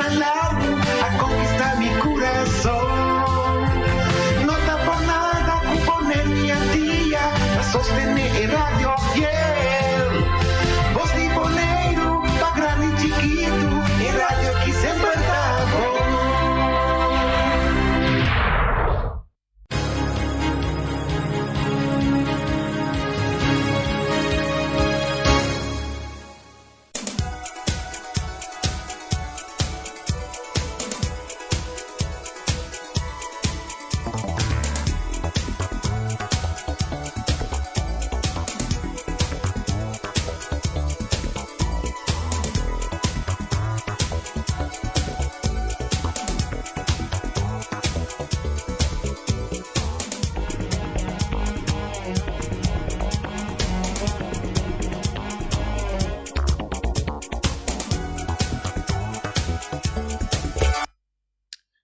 Añanan largu a konkistá mi kurason. No ta por nada ku Boneiru i Antia ta sostené e radio fiel. Bos di Boneiru pa grandi i chikitu, e radio ki semper ta bon.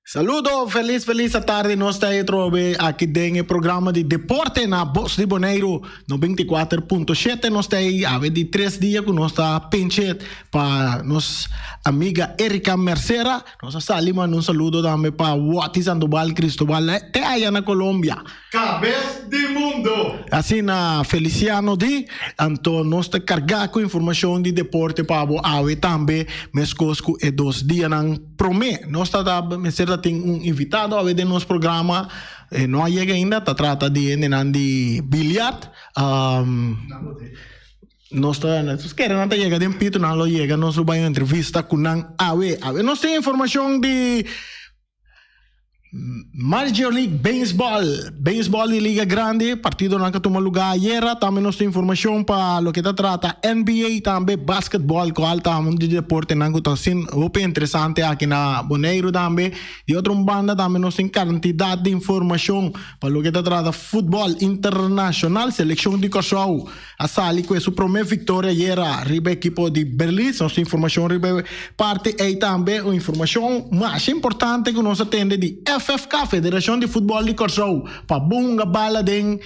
Saludo, feliz feliz tarde. Nos ta atrobe aki den e programa di deporte na Bos di Boneiru 94.7. Nos ta awe di tres dia ku nos ta pinchet pa nos amiga Erika Mercera. Nos a sali manda un saludo tambe pa Watty Sandoval Cristobal te aya na Colombia. Kabes di mundo! Asina Feliciano di, anto nos ta kargá ku informashon di deporte pa bo awe tambe, meskos ku e dos dianan promé. Nos ta ta mester ta tin un invitado awe den nos programa, e no a yega ainda, ta trata di hendenan di biliard. Nos ta nos kere nan ta yega den pito nan lo yega nos lo bai un entrevista ku nan awe. Awe nos tin informashon di Major League Baseball, baseball di Liga Grandi, partidonan ku a tuma lugá ayera. Tambe nos tin informashon pa loke ta trata NBA tambe basketball kual ta un di deportenan ku ta sin hopi interesante aki na Boneiru tambe. Di otro un banda tambe nos tin kantidat di informashon pa loke ta trata futbòl internashonal, selekshon di Kòrsou. A sali ku e su promé viktoria ayera riba ekipo di Berlis. Nos tin informashon riba e parti ei tambe. Un informashon masha importante ku nos a tende di FFK, Federashon di Futbòl di Kòrsou. Pa bo hunga bala den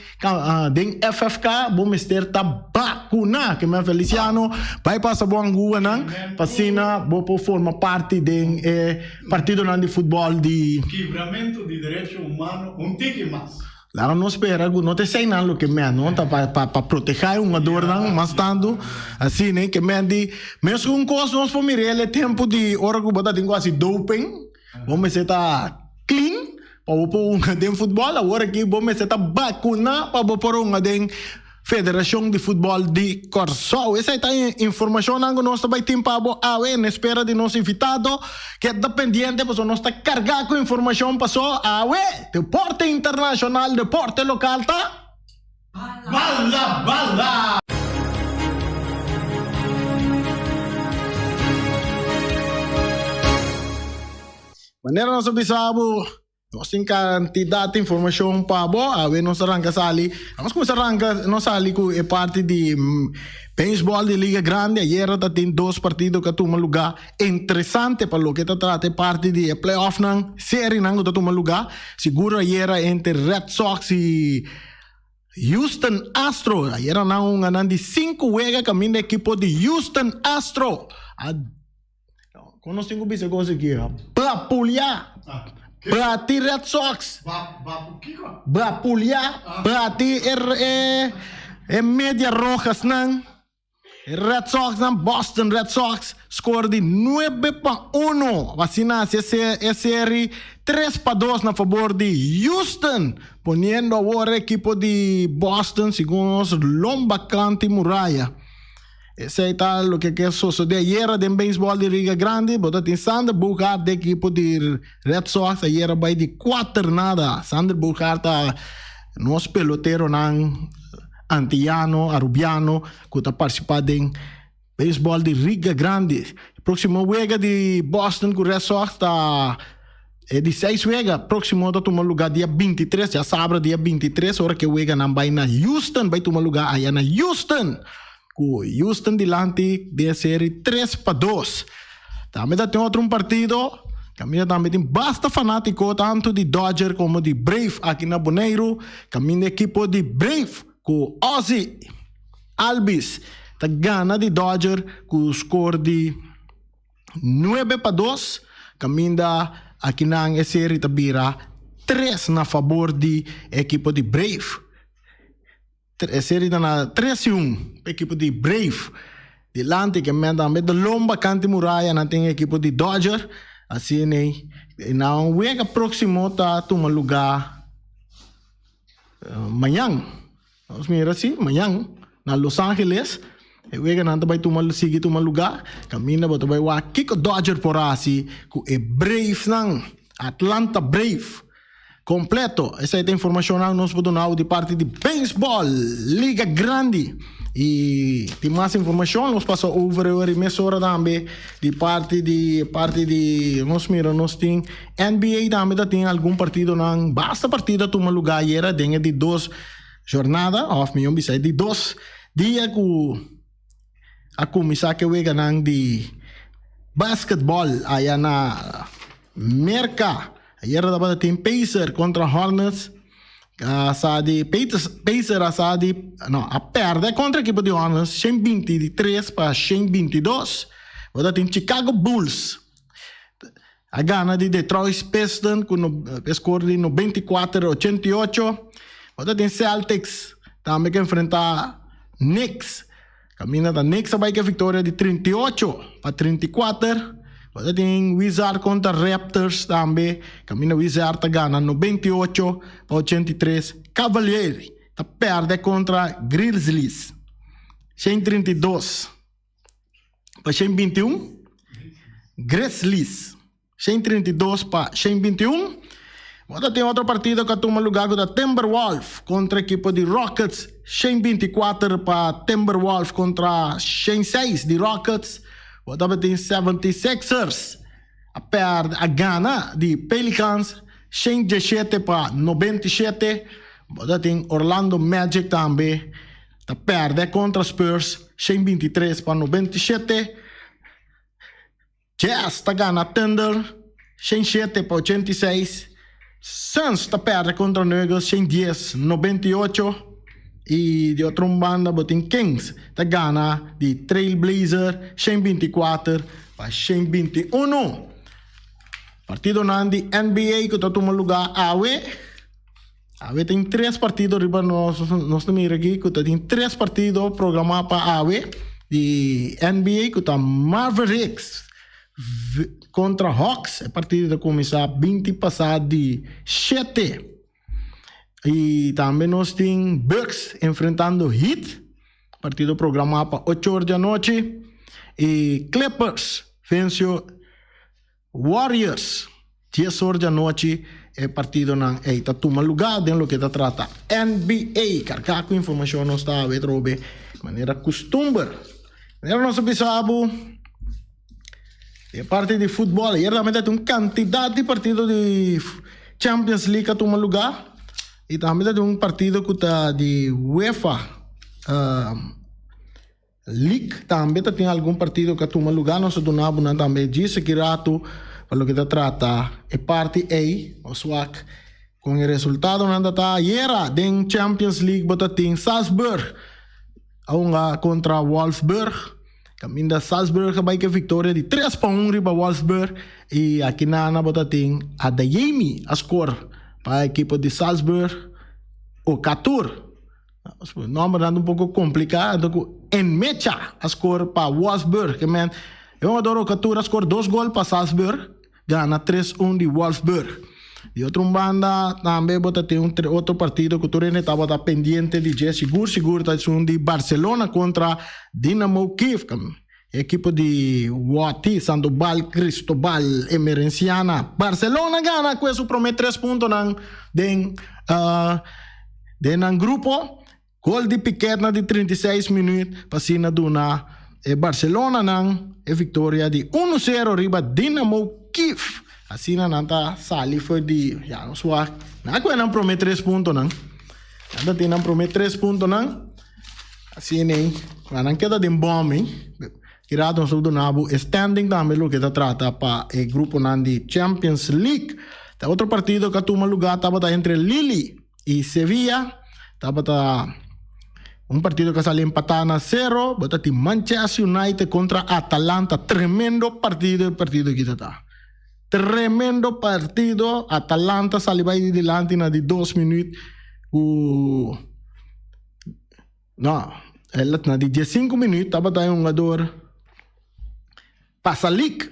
den FFK bo mester ta bakuná. Ke men Feliciano bai pasa bo anguanan pa asina bo por forma parti den e partidonan di futbòl di. Kibramentu di derecho humano un tiki mas. Laga nos spera ku no ta eseinan loke men no ta pa pa protehá e hungadornan mas tantu asina ke men di meskun kos nos por mira el e tempu di ora ku bo ta tin ku hasi doping bo mester ta clean pa bo por hunga den futbòl awor aki bo mester ta bakuná pa bo por hunga den Federashon di Futbòl di Kòrsou. Esei ta e informashonnan ku nos ta bai tin pa bo awe. En espera di nos invitado, keda pendiente pasobra nos ta kargá ku informashon paso awe deporte internashonal, deporte lokal ta. Bala bala! Manera nos a bisa bo. Nos tin kantidat di informashon pa bo. Awe nos a ranka sali. Nos kuminsá ranka nos sali ku e parti di beisbòl di Liga Grandi. Ayera ta tin dos partido ku a tuma lugá interesante pa loke ta trata e parti di e playoffnan, serinan ku ta tuma lugá. Sigur ayera entre Red Sox i Houston Astro. Ayera nan hunga nan di sinku wega kaminda ekipo di Houston Astro a. Kon nos tin ku bisa kos aki? Bapulia! Bati Red Sox! Bapulia! Bati e Media Rojasnan! E Red Soxnan, Boston Red Sox, score di nuebe pa uno. Asina hasi e seri 3-2 na fabor di Houston, poniendo awor e ekipo di Boston segun nos lomba kanti muraya. Esei ta loke ke sosodé ayera den beisbòl di Liga Grandi. Bo ta tin Sander Bogaerts di ekipo di Red Sox ayera bai di kuater nada. Sander Bogaerts ta nos peloteronan antiyano, arubiano ku ta partisipá den beisbòl di Liga Grandi. Próksimo wega di Boston ku Red Sox ta e di seis wega. Próksimo ta tuma lugá dia bintitres, djasabra dia bintitres ora ku e weganan bai na Houston, bai tuma lugá aya na Houston. Ku Houston dilanti den e seri 3-2. Tambe ta tin otro un partido. Kaminda tambe tin basta fanátiko tantu di Dodger komo di Brave aki na Boneiru. Kaminda ekipo di Brave ku Ozzie Albies ta gana di Dodger ku skor di 9-2. Kaminda akinan e seri ta bira 3 na fabor di ekipo di Brave. E seri ta na 3-1 pa ekipo di Brave. Dilanti ke men tambe de lomba kanti muraya nan tin ekipo di Dodger. Asina ei na un wega próksimo ta tuma lugá mañan. Nos mira si mañan na Los Angeles e weganan ta bai tuma sigui tuma lugá. Kaminda bo ta bai wak kiko Dodger por hasi ku e Bravenan, Atlanta Brave. Kompleto. Esei ta informashonnan nos por duna di parti di beisbòl, Liga Grandi. I tin mas informashon nos pasa over e ora mesora tambe di parti di parti di nos mira nos tin NBA tambe ta tin algun partidonan basta partido a tuma lugá ayera den e di dos jornada òf mihó bisa e di dos dia ku a kuminsá ku e weganan di basketbòl aya na Merka. Ayera tabata tin Pacer kontra Hornets. A sa di Pacer a sa di no a perde kontra ekipo di Hornets 123 pa 122. Tabata tin Chicago Bulls a gana di Detroit Pistons ku e score di 94 88. Tabata tin Celtics tambe ke enfrenta Knicks. Kaminda ta Knicks a bai ku e viktoria di 38 pa 34. Tabata tin Wizard kontra Raptors tambe. Kaminda Wizard ta gana 98 pa 83. Cavaliers ta pèrdè kontra Grizzlies 132 pa 121. Grizzlies 132 pa 121. Bo ta tin otro partido ku a tuma lugá ku ta Timberwolf kontra ekipo di Rockets 124 pa Timberwolf kontra 106 di Rockets. Bo tabatin 76ers a pèrdè a gana di Pelicans 117 pa 97. Bo ta tin Orlando Magic tambe ta pèrdè kontra Spurs 123 pa 97. Jazz ta gana Thunder 107 pa 86, Suns ta perde kontra Nuggets 110, 98 i di otro un banda bo tin Kings ta gana di Trailblazer 124 pa 121. Partidonan di NBA ku ta tuma lugá awe. Awe tin tres partido riba nos nos ta mira aki ku ta tin tres partido programá pa awe di NBA ku ta Mavericks kontra Hawks. E partido ta kuminsá binti pasá di shete. I tambe nos tin Bucks enfrentando Heat, partido programá pa ocho or di anochi. I Clippers vensio Warriors, dies or di anochi e partidonan ei ta tuma lugá den loke ta trata NBA. Kargá ku informashon nos ta awe trobe manera kustumber. Manera nos a bisa bo e parti di futbòl ayer tambe ta tin un kantidat di partido di Champions League a tuma lugá i tambe ta tin un partido ku ta di UEFA. League tambe ta tin algun partido ku a tuma lugá. Nos a duna bo nan tambe djis aki ratu pa loke ta trata e parti ei. Nos wak kon e resultadonan ta ta. Ayera den Champions League bo ta tin Salzburg a hunga kontra Wolfsburg. Kaminda Salzburg a bai ku e viktoria di 3-1 riba Wolfsburg i aki nana bo ta tin Adeyemi a skor pa ekipo di Salzburg. Okatur. Nombernan ta un poko kompliká, anto ku Nmecha a skor pa Wolfsburg. Ke men, e hungador Okatur a skor dos gol pa Salzburg, gana 3-1 di Wolfsburg. Di otro un banda tambe bo ta tin un otro partido ku tur hende tabata pendiente di dje, sigur sigur ta esun di Barcelona kontra Dinamo Kiev. E ekipo di Wati, Sandoval, Cristobal, Emerenciana, Barcelona gana ku e su prome tres puntonan den den nan grupo. Gol di Piquet na di 36 minuut pa asina duna e Barcelona nan e victoria di uno sero riba Dinamo Kiev. Asina nan ta sali for di ya nos wak nan a kohe nan prome tres puntonan. Nan ta tin nan prome tres puntonan. Asina ei, ma nan keda den bòm ei. Ki rato nos ta duna bo e standing tambe loke ta trata pa e gruponan di Champions League. Ta otro partido ku a tuma lugá tabata entre Lille i Sevilla. Tabata un partido ku a sali empatá na sero. Bo ta tin Manchester United kontra Atalanta. Tremendo partido e partido aki ta ta. Tremendo partido. Atalanta sali bai di dilanti na di 2 minuut ku no, el na di 15 minuut tabata e hungador Pasalic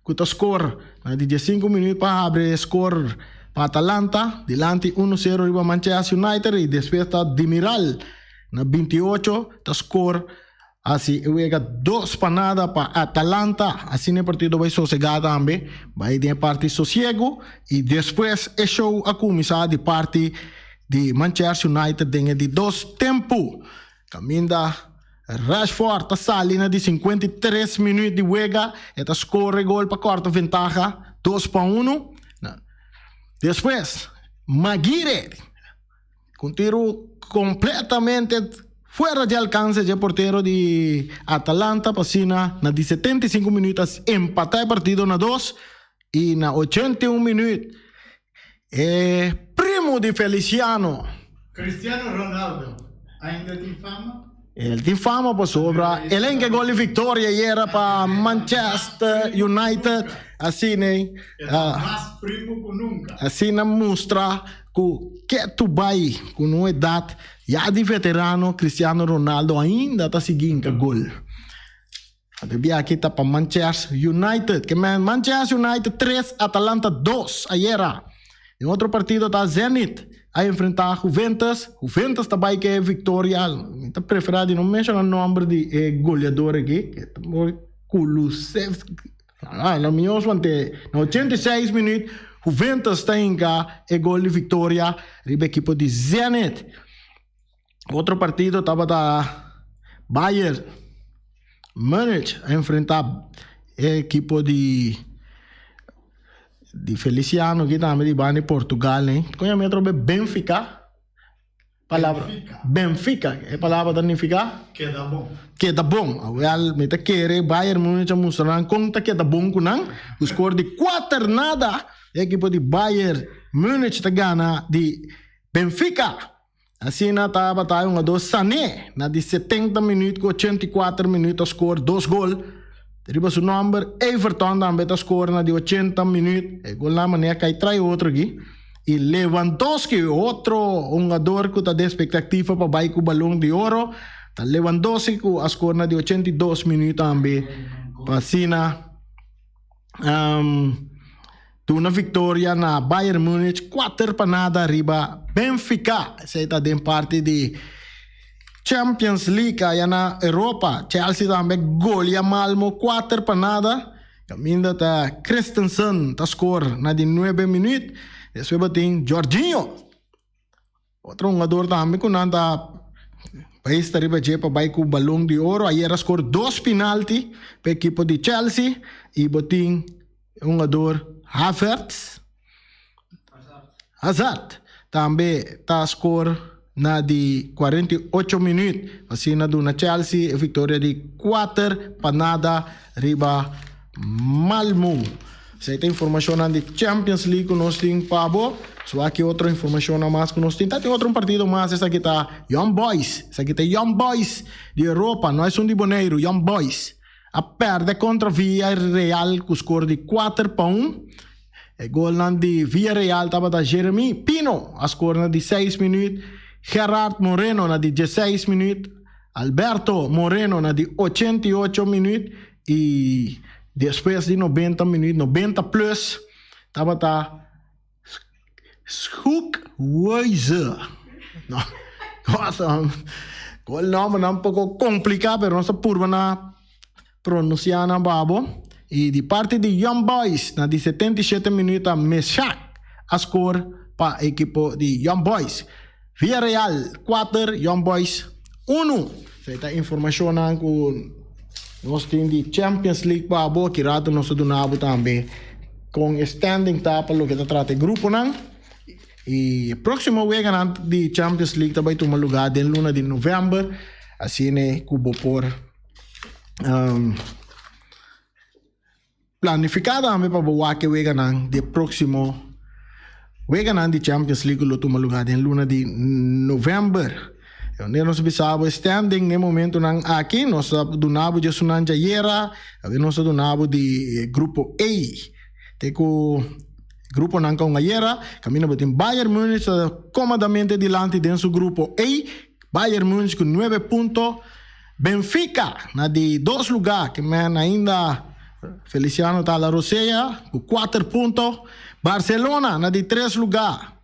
ku ta score na di 15 minuut pa habri e score pa Atalanta dilanti 1-0 riba Manchester United i despues ta Demiral na 28 ta score. Hasi e wega 2-0 pa Atalanta. Asina e partido bai sosegá tambe. Bai den e parti sosiego i despues e show a kuminsá di parti di Manchester United den e di dos tempu. Kaminda Rashford ta sali na di 53 minuut di wega. E ta skor e gol pa kòrta ventaha 2-1. Despues Maguire. Ku un tiru kompletamente fuera di alkanse dje portero di Atalanta pa asina na di 75 minuut a empatá e partido na dos i na 81 minuut e primu di Feliciano. Cristiano Ronaldo ainda tin fama? El tin fama pasobra el enke gol di victoria ayera pa Manchester United. Asina E ta mas primo ku nunka. Asina mustra ku ketu bai ku un edat ya di veterano Cristiano Ronaldo ainda ta sigui hinka gol. E bia aki ta pa Manchester United. Ke men Manchester United 3, Atalanta 2 ayera. Den otro partido ta Zenit a enfrenta Juventus. Juventus ta bai ke victoria. Mi ta prefera di no menciona nomber di e goleador aki. Ke ta Kulusevski. Ah, lo mihor wante na 86 minuut Juventus ta hinka e gol di victoria riba ekipo di Zenit. Otro partido tabata Bayern Munich a enfrenta e ekipo di di Feliciano aki tambe di banda di Portugal ne. Kon yama e otro be Benfica? Palabra Benfica. E palabra ta nifica? Keda bon. Keda bon. Awel mi ta kere Bayern Munich a mustra nan kon ta keda bon ku nan. Ku skor di 4-0 e ekipo di Bayern Munich ta gana di Benfica. Asina tabata e hungador Sané na di 70 minuut ku 84 minuut a skor dos gol. Riba su nomber Everton tambe ta skor na di 80 minuut. E golnan manera kai trai otro aki. I Lewandowski, otro hungador ku ta den spektativa pa bai ku Balon di Oro, ta Lewandowski ku a skor na di 82 minuut tambe pa asina duna viktoria na Bayern Munich 4-0 riba Benfica. Esei ta den parti di Champions League aya na Europa. Chelsea tambe golia Malmo 4-0. Kaminda ta Christensen ta skor na di nuebe minuut. Despues bo tin Jorginho. Otro hungador tambe ku nan ta pais ta riba dje pa bai ku Balon di Oro. Ayer a skor dos penalti pa ekipo di Chelsea. I bo tin e hungador Havertz. Hazard tambe ta skor na di 48 minuut. Asina duna Chelsea e viktoria di 4-0 riba Malmo. Esei ta informashonnan di Champions League ku nos tin pa bo. So aki otro informashonnan mas ku nos tin. Ta tin otro un partido mas, esaki ta Young Boys. Esaki ta Young Boys di Europa, no esun di Boneiru, Young Boys a pèrdè kontra Villarreal ku skor di 4-1. E golnan di Villarreal tabata Jeremy Pino a skor na di seis minuut, Gerard Moreno na di dieseis minuut, Alberto Moreno na di 88 minuut i despues di 90 minuut, 90 plus, tabata Schukwuize. No, gol nombernan poko kompliká pero nos ta purba na pronunsiá nan pa bo. I di parti di Young Boys na di 77 minuut ta Meshack a skor pa ekipo di Young Boys. Villarreal 4, Young Boys 1. Esei ta informashonnan ku nos tin di Champions League pa bo. Ki rato nos ta duna bo tambe kon e standing ta pa loke ta trata e gruponan. I e próksimo weganan di Champions League ta bai tuma lugá den luna di novèmber. Asina ku bo por planifiká tambe pa bo wak e weganan di e próksimo weganan di Champions League ku lo tuma lugá den luna di novèmber. E manera nos bisa bo e standing den momentunan aki, nos ta duna bo dje sunan djayera, awe nos ta duna bo di grupo A. Te ku gruponan kon ayera, kaminda bo tin Bayern Munich ta komodamente dilanti den su grupo A, Bayern Munich ku nuebe punto, Benfica na di dos lugá, ke men ainda Feliciano ta la rosea ku kuater punto, Barcelona na di tres lugá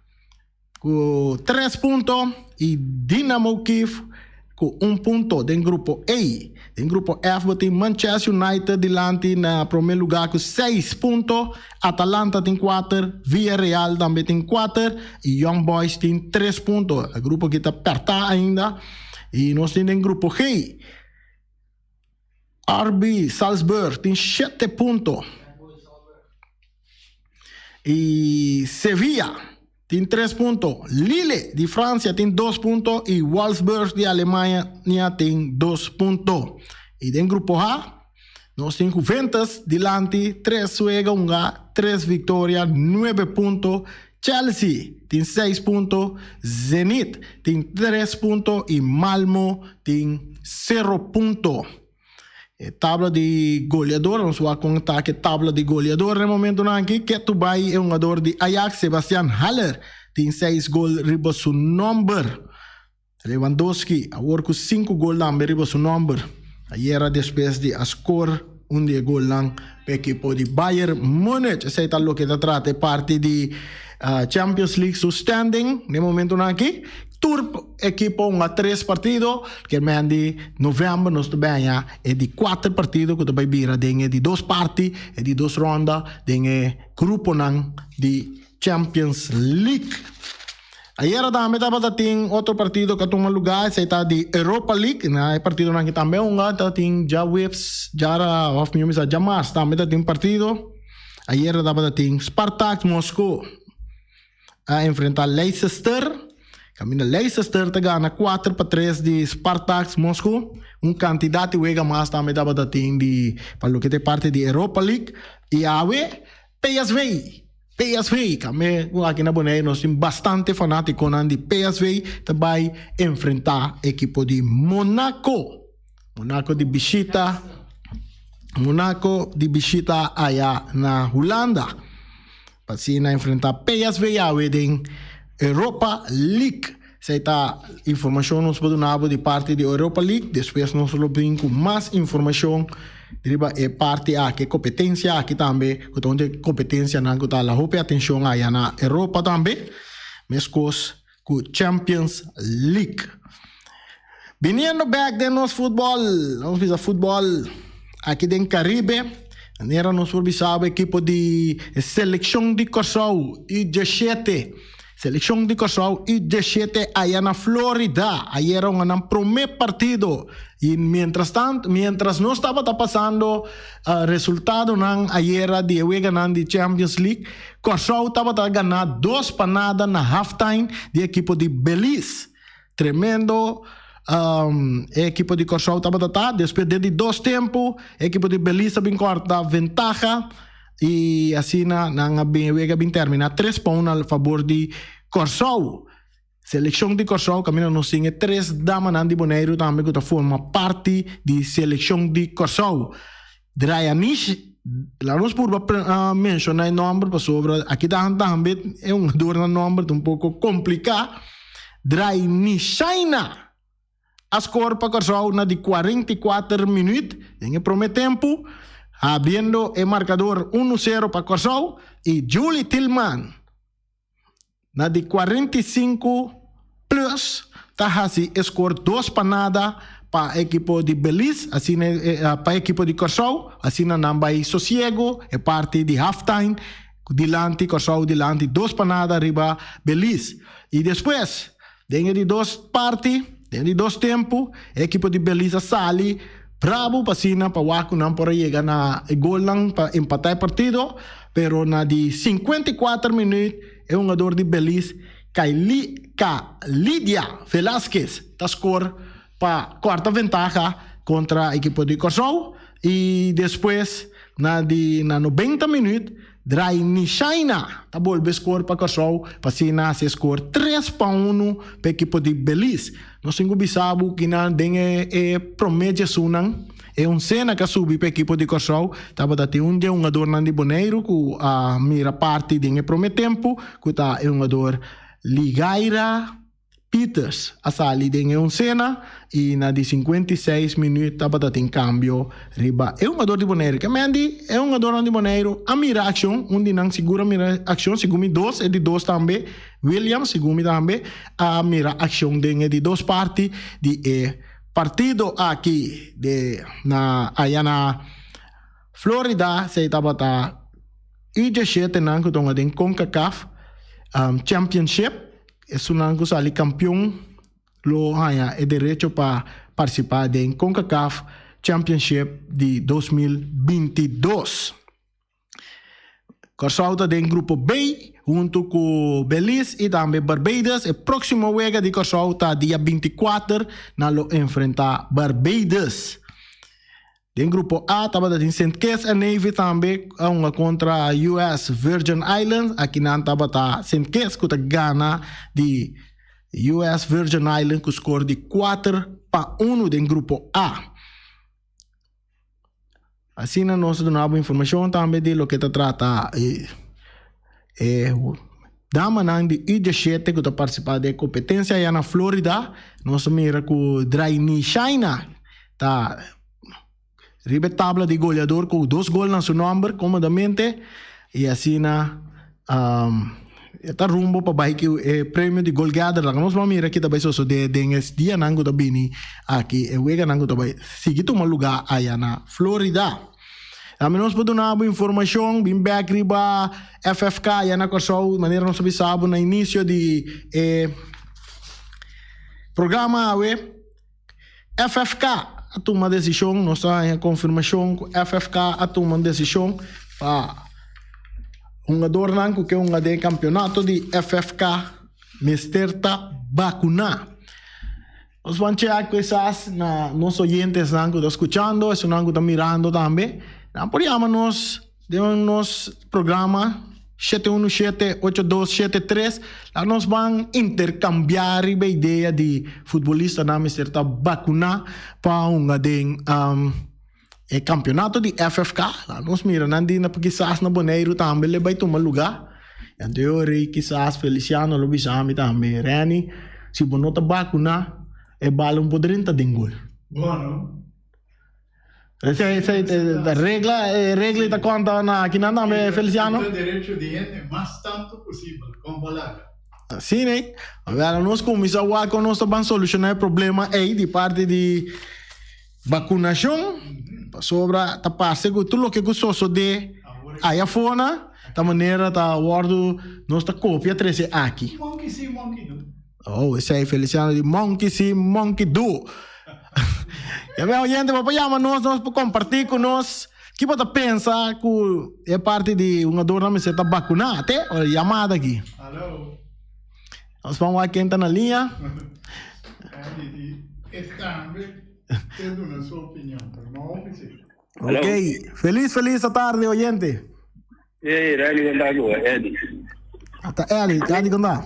ku tres punto i Dinamo Kiev ku un punto den grupo A. Den grupo F bo tin Manchester United dilanti na prome luga ku seis punto, Atalanta tin kuater, Villarreal tambe tin kuater i Young Boys tin tres punto. E grupo aki ta pèrtá ainda. I nos tin den grupo G, RB Salzburg tin shete punto. I Sevilla tin tres punto, Lille di Francia tin dos punto i Wolfsburg di Alemania tin dos punto. I den grupo H nos tin Juventus dilanti tres wega hunga, tres victoria, nuebe punto. Chelsea tin seis punto, Zenit tin tres punto i Malmo tin sero punto. E tabla di goleador, nos wak kon ta ke tabla di goleador na e momentonan aki. Ketu bai e hungador di Ajax, Sebastian Haller, tin seis gol riba su nomber. Lewandowski awor ku sinku gol tambe riba su nomber. Ayera despues di a skor un di e golnan pa ekipo di Bayern Munich. Esei ta loke ta trata e parti di Champions League su standing na e momentonan aki. Tur ekipo hunga tres partido, ke men di november nos ta benya e di kuater partido ku ta bai bira den e di dos parti, e di dos ronda den e gruponan di Champions League. Ayera tambe tabata tin otro partido ku a tuma luga, esei ta di Europa League. Na e partidonan aki tambe a hunga, ta tin djaweps, djara òf mihó bisa djamars tambe ta tin partido. Ayera tabata tin Spartak Moskou. A enfrenta Leicester. Caminda Leicester ta gana 4-3 di Spartak Moskou. Un cantidad di wega mas tambe tabata tin di pa loke ta e parti di Europa League. Y awe PSV, PSV, tambe cu aki na Bonaire nos tin bastante fanaticonan di PSV ta bay enfrenta ekipo di Monaco. Monaco di bishita, Monaco di bishita aya na Hulanda. Pa asina enfrenta PSV awe den Europa League. Esei ta informacion nos por duna bo di parti di Europa League. Despues nos lo bin cu mas informacion riba e parti aki, e competencia aki tambe, cu ta un di e competencianan cu ta hala hopi atencion aya na Europa tambe. Mescos cu Champions League. Biniendo bek den nos futbol, nos bisa futbol aki den Caribe, manera nos por bisa bo ekipo di seleccion di Corsou U diesshete, seleccion di Corsou U diesshete aya na Florida, ayera un a nan prome partido y mientras tanto, mientras nos tabata pasando resultadonan ayera di e weganan di Champions League, Corsou tabata gana dos pa nada na halftime di ekipo di Belize. Tremendo e ekipo di Kòrsou tabata ta. Despues den di dos tempu e ekipo di Belize a bin kòrta ventaha i asina nan a bin e wega a bin terminá tres pa un al fabor di Kòrsou. Selekshon di Kòrsou kaminda nos tin e tres damanan di Boneiru tambe ku ta forma parti di selekshon di Kòrsou. Drayanish, laga nos purba menshoná e nòmber pasobra aki ta tambe e hungador nan nòmber ta un poko kompliká. Draynishaina a skor pa Kòrsou na di 44 minüt den e promé tempu, habriendo e markador unu sero pa Kòrsou i Julie Tilman Na di 45 plus ta hasi e skor dos pa nada pa ekipo di Belize, asina pa ekipo di Kòrsou, asina nan bai sosiego e parti di halftime dilanti Kòrsou dilanti dos pa nada riba Belize. I despues den e di dos parti, den e di dos tempu e ekipo di Belize a sali brabo pa asina pa wak ku nan por a yega na e golnan pa empatá e partido. Pero na di 54 minuut e hungador di Belize Lydia Velasquez ta score pa corta ventaha contra ekipo di Corsou y despues na di na 90 minuut. Drainishaina ta bolbe skor pa Kòrsou pa asina hasi e skor 3-1 pa ekipo di Belize. Nos tin ku bisa bo kinan den e promé djesunnan e onsena ku a subi pa ekipo di Kòrsou tabata tin un dje hungadornan di Boneiru ku a mira parti den e promé tempu ku ta e hungador Ligaira Pieters a sali den e onsena i na di 56 minüt tabata tin kambio riba e hungador di Boneiru. Ke men di e hungadornan di Boneiru a mira akshon, un di nan sigur a mira akshon, segun mi dos, e di dos tambe, Williams, segun mi tambe, a mira akshon den e di dos parti di e partido aki de na aya na Florida. Esei tabata U17 nan ku ta hunga den Concacaf Championship. Esunnan ku sali kampion lo haña e derecho pa partisipá den Concacaf Championship di 2022. Kòrsou ta den grupo B huntu ku Belize i tambe Barbados. E próksimo wega di Kòrsou ta dia 24, nan lo enfrentá Barbados. Den grupo A tabata tin Sint Kitts en Nevis tambe a hunga kontra US Virgin Islands. Aki nan tabata Sint Kitts ku ta gana di US Virgin Islands ku skor di 4-1 den grupo A. Asina nos ta duna bo informashon tambe di loke ta trata e e damanan di U17 ku ta partisipá den e kompetensia aya na Florida. Nos ta mira ku Draini Shaina ta riba e tabla di goleador ku dos gol na su nòmber kómodamente i asina e ta rumbo pa bai ku e premio di goalgetter. Laga nos ban mira ki ta bai sosodé den e dianan ku ta bini aki, e weganan ku ta bai sigui tuma lugá aya na Florida. Tambe nos por duna bo informashon bin bèk riba FFK aya na Kòrsou, manera nos a bisa bo na inisio di e programa awe. FFK a tuma desishon, nos ta haña konfirmashon ku FFK a tuma un desishon pa hungadornan ku ke hunga den e kampionato di FFK mester ta bakuná. Nos ban chèk kisas na nos oyentesnan ku ta skuchando, esunnan ku ta mirando tambe, nan por yama nos den nos programa 717-8273 la nos ban interkambiá riba e idea di futbolistanan mester ta bakuná pa hunga den e kampionato di FFK. La nos mira nan di kisas na Boneiru tambe lo bai tuma lugá. Anto e ora ei kisas Feliciano lo bisa mi tambe, Renny, si bo no ta bakuná e bala un por drenta den gol. Bono. Esei, esei, e regla, e regla ta konta na kinan tambe, Feliciano? Kita derecho di hende mas tantu posibel, kon palabra. Así ne. Awor nos kuminsá wak kon nos ta ban solushoná e problema ei di parti di bakunashon, pasobra ta parse ku tur loke ku sosodé aya afó-na ta manera ta wòrdu nos ta kopia trese aki. Monkey see, monkey do. Oh, esei Feliciano di monkey see, monkey do. Ya ve oyente, bo por yama nos, nos por comparti cu nos. Ki bo ta pensa cu e parti di un adornan mester ta vacuna? Te, ora yamada aki. Hallo. Nos ban wak ken ta na liña. Andy di e tambe te duna su opinion, pero no hopi si. Ok, feliz feliz tarde oyente. Hey, Randy, con ta cu Eddie. Ata Eddie, Eddie con ta?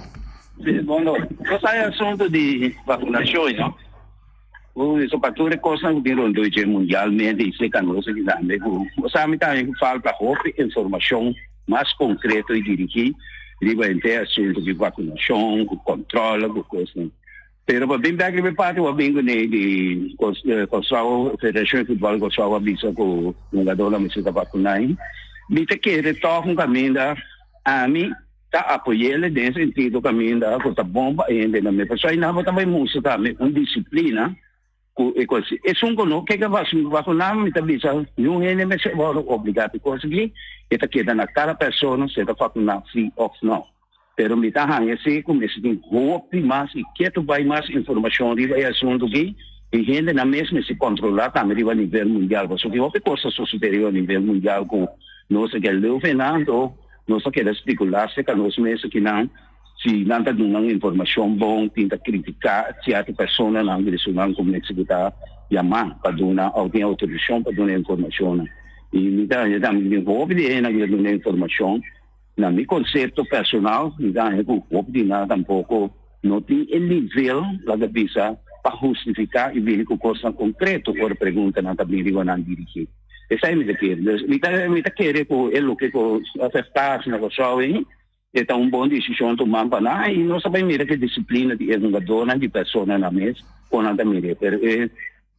Sí, bueno, nos hay asunto di vacunación, no? Uy, so pa tur e cosnan cu tin rond dje mundialmente y seca nos aki tambe cu, o sea, mi tambe cu falta hopi informacion mas concreto y dirigi riba henter asunto di vacunacion, cu control, cu cosnan. Pero pa bin bek riba e parti wak bin kuné di Kòrsou, Federashon di Futbòl di Kòrsou a bisa ku hungadónan mester ta vakuná. Mi ta kere tòg un kaminda ami ta apoy'el den e sentido kaminda ku ta bon pa e hendenan mes. Pasobra ayina bo ta bai mustra tambe un disiplina ku e kos. Esun ku no ke vakuná mi ta bisa niun hende mester wòrdu obligá pa e kos aki. E ta keda na kada persona si e ta vakuná si òf nò. Pero mi ta haña si ku mester tin hopi mas i ketu bai mas informashon riba e asuntu aki i hendenan mes mester kontrolá tambe riba nivel mundial pasobra tin hopi kos ta sosodé riba nivel mundial ku nos a keda leu fena anto nos a keda spekulá serka nos mes akinan si nan ta duna un informashon bon tin ta kritiká sierto personanan di esunnan ku mester ku ta yamá pa duna òf tin outorisashon pa duna informashonnan. I mi ta haña tambe tin hopi di hende ku ta duna informashon. Na mi konsepto personal mi ta haña ku hopi di nan tampoko no tin e nivel, laga bisa, pa hustifiká i bini ku kosnan konkreto ora preguntanan ta bini riba nan dirigí. Esei mi ta kere. Dus mi ta mi ta kere ku e loke ku FFK hasi na Kòrsou ei e ta un bon desishon tumá pa nan i nos ta bai mira ku e disiplina di e hungadónan di personanan mes kon nan ta mir'é. Pero e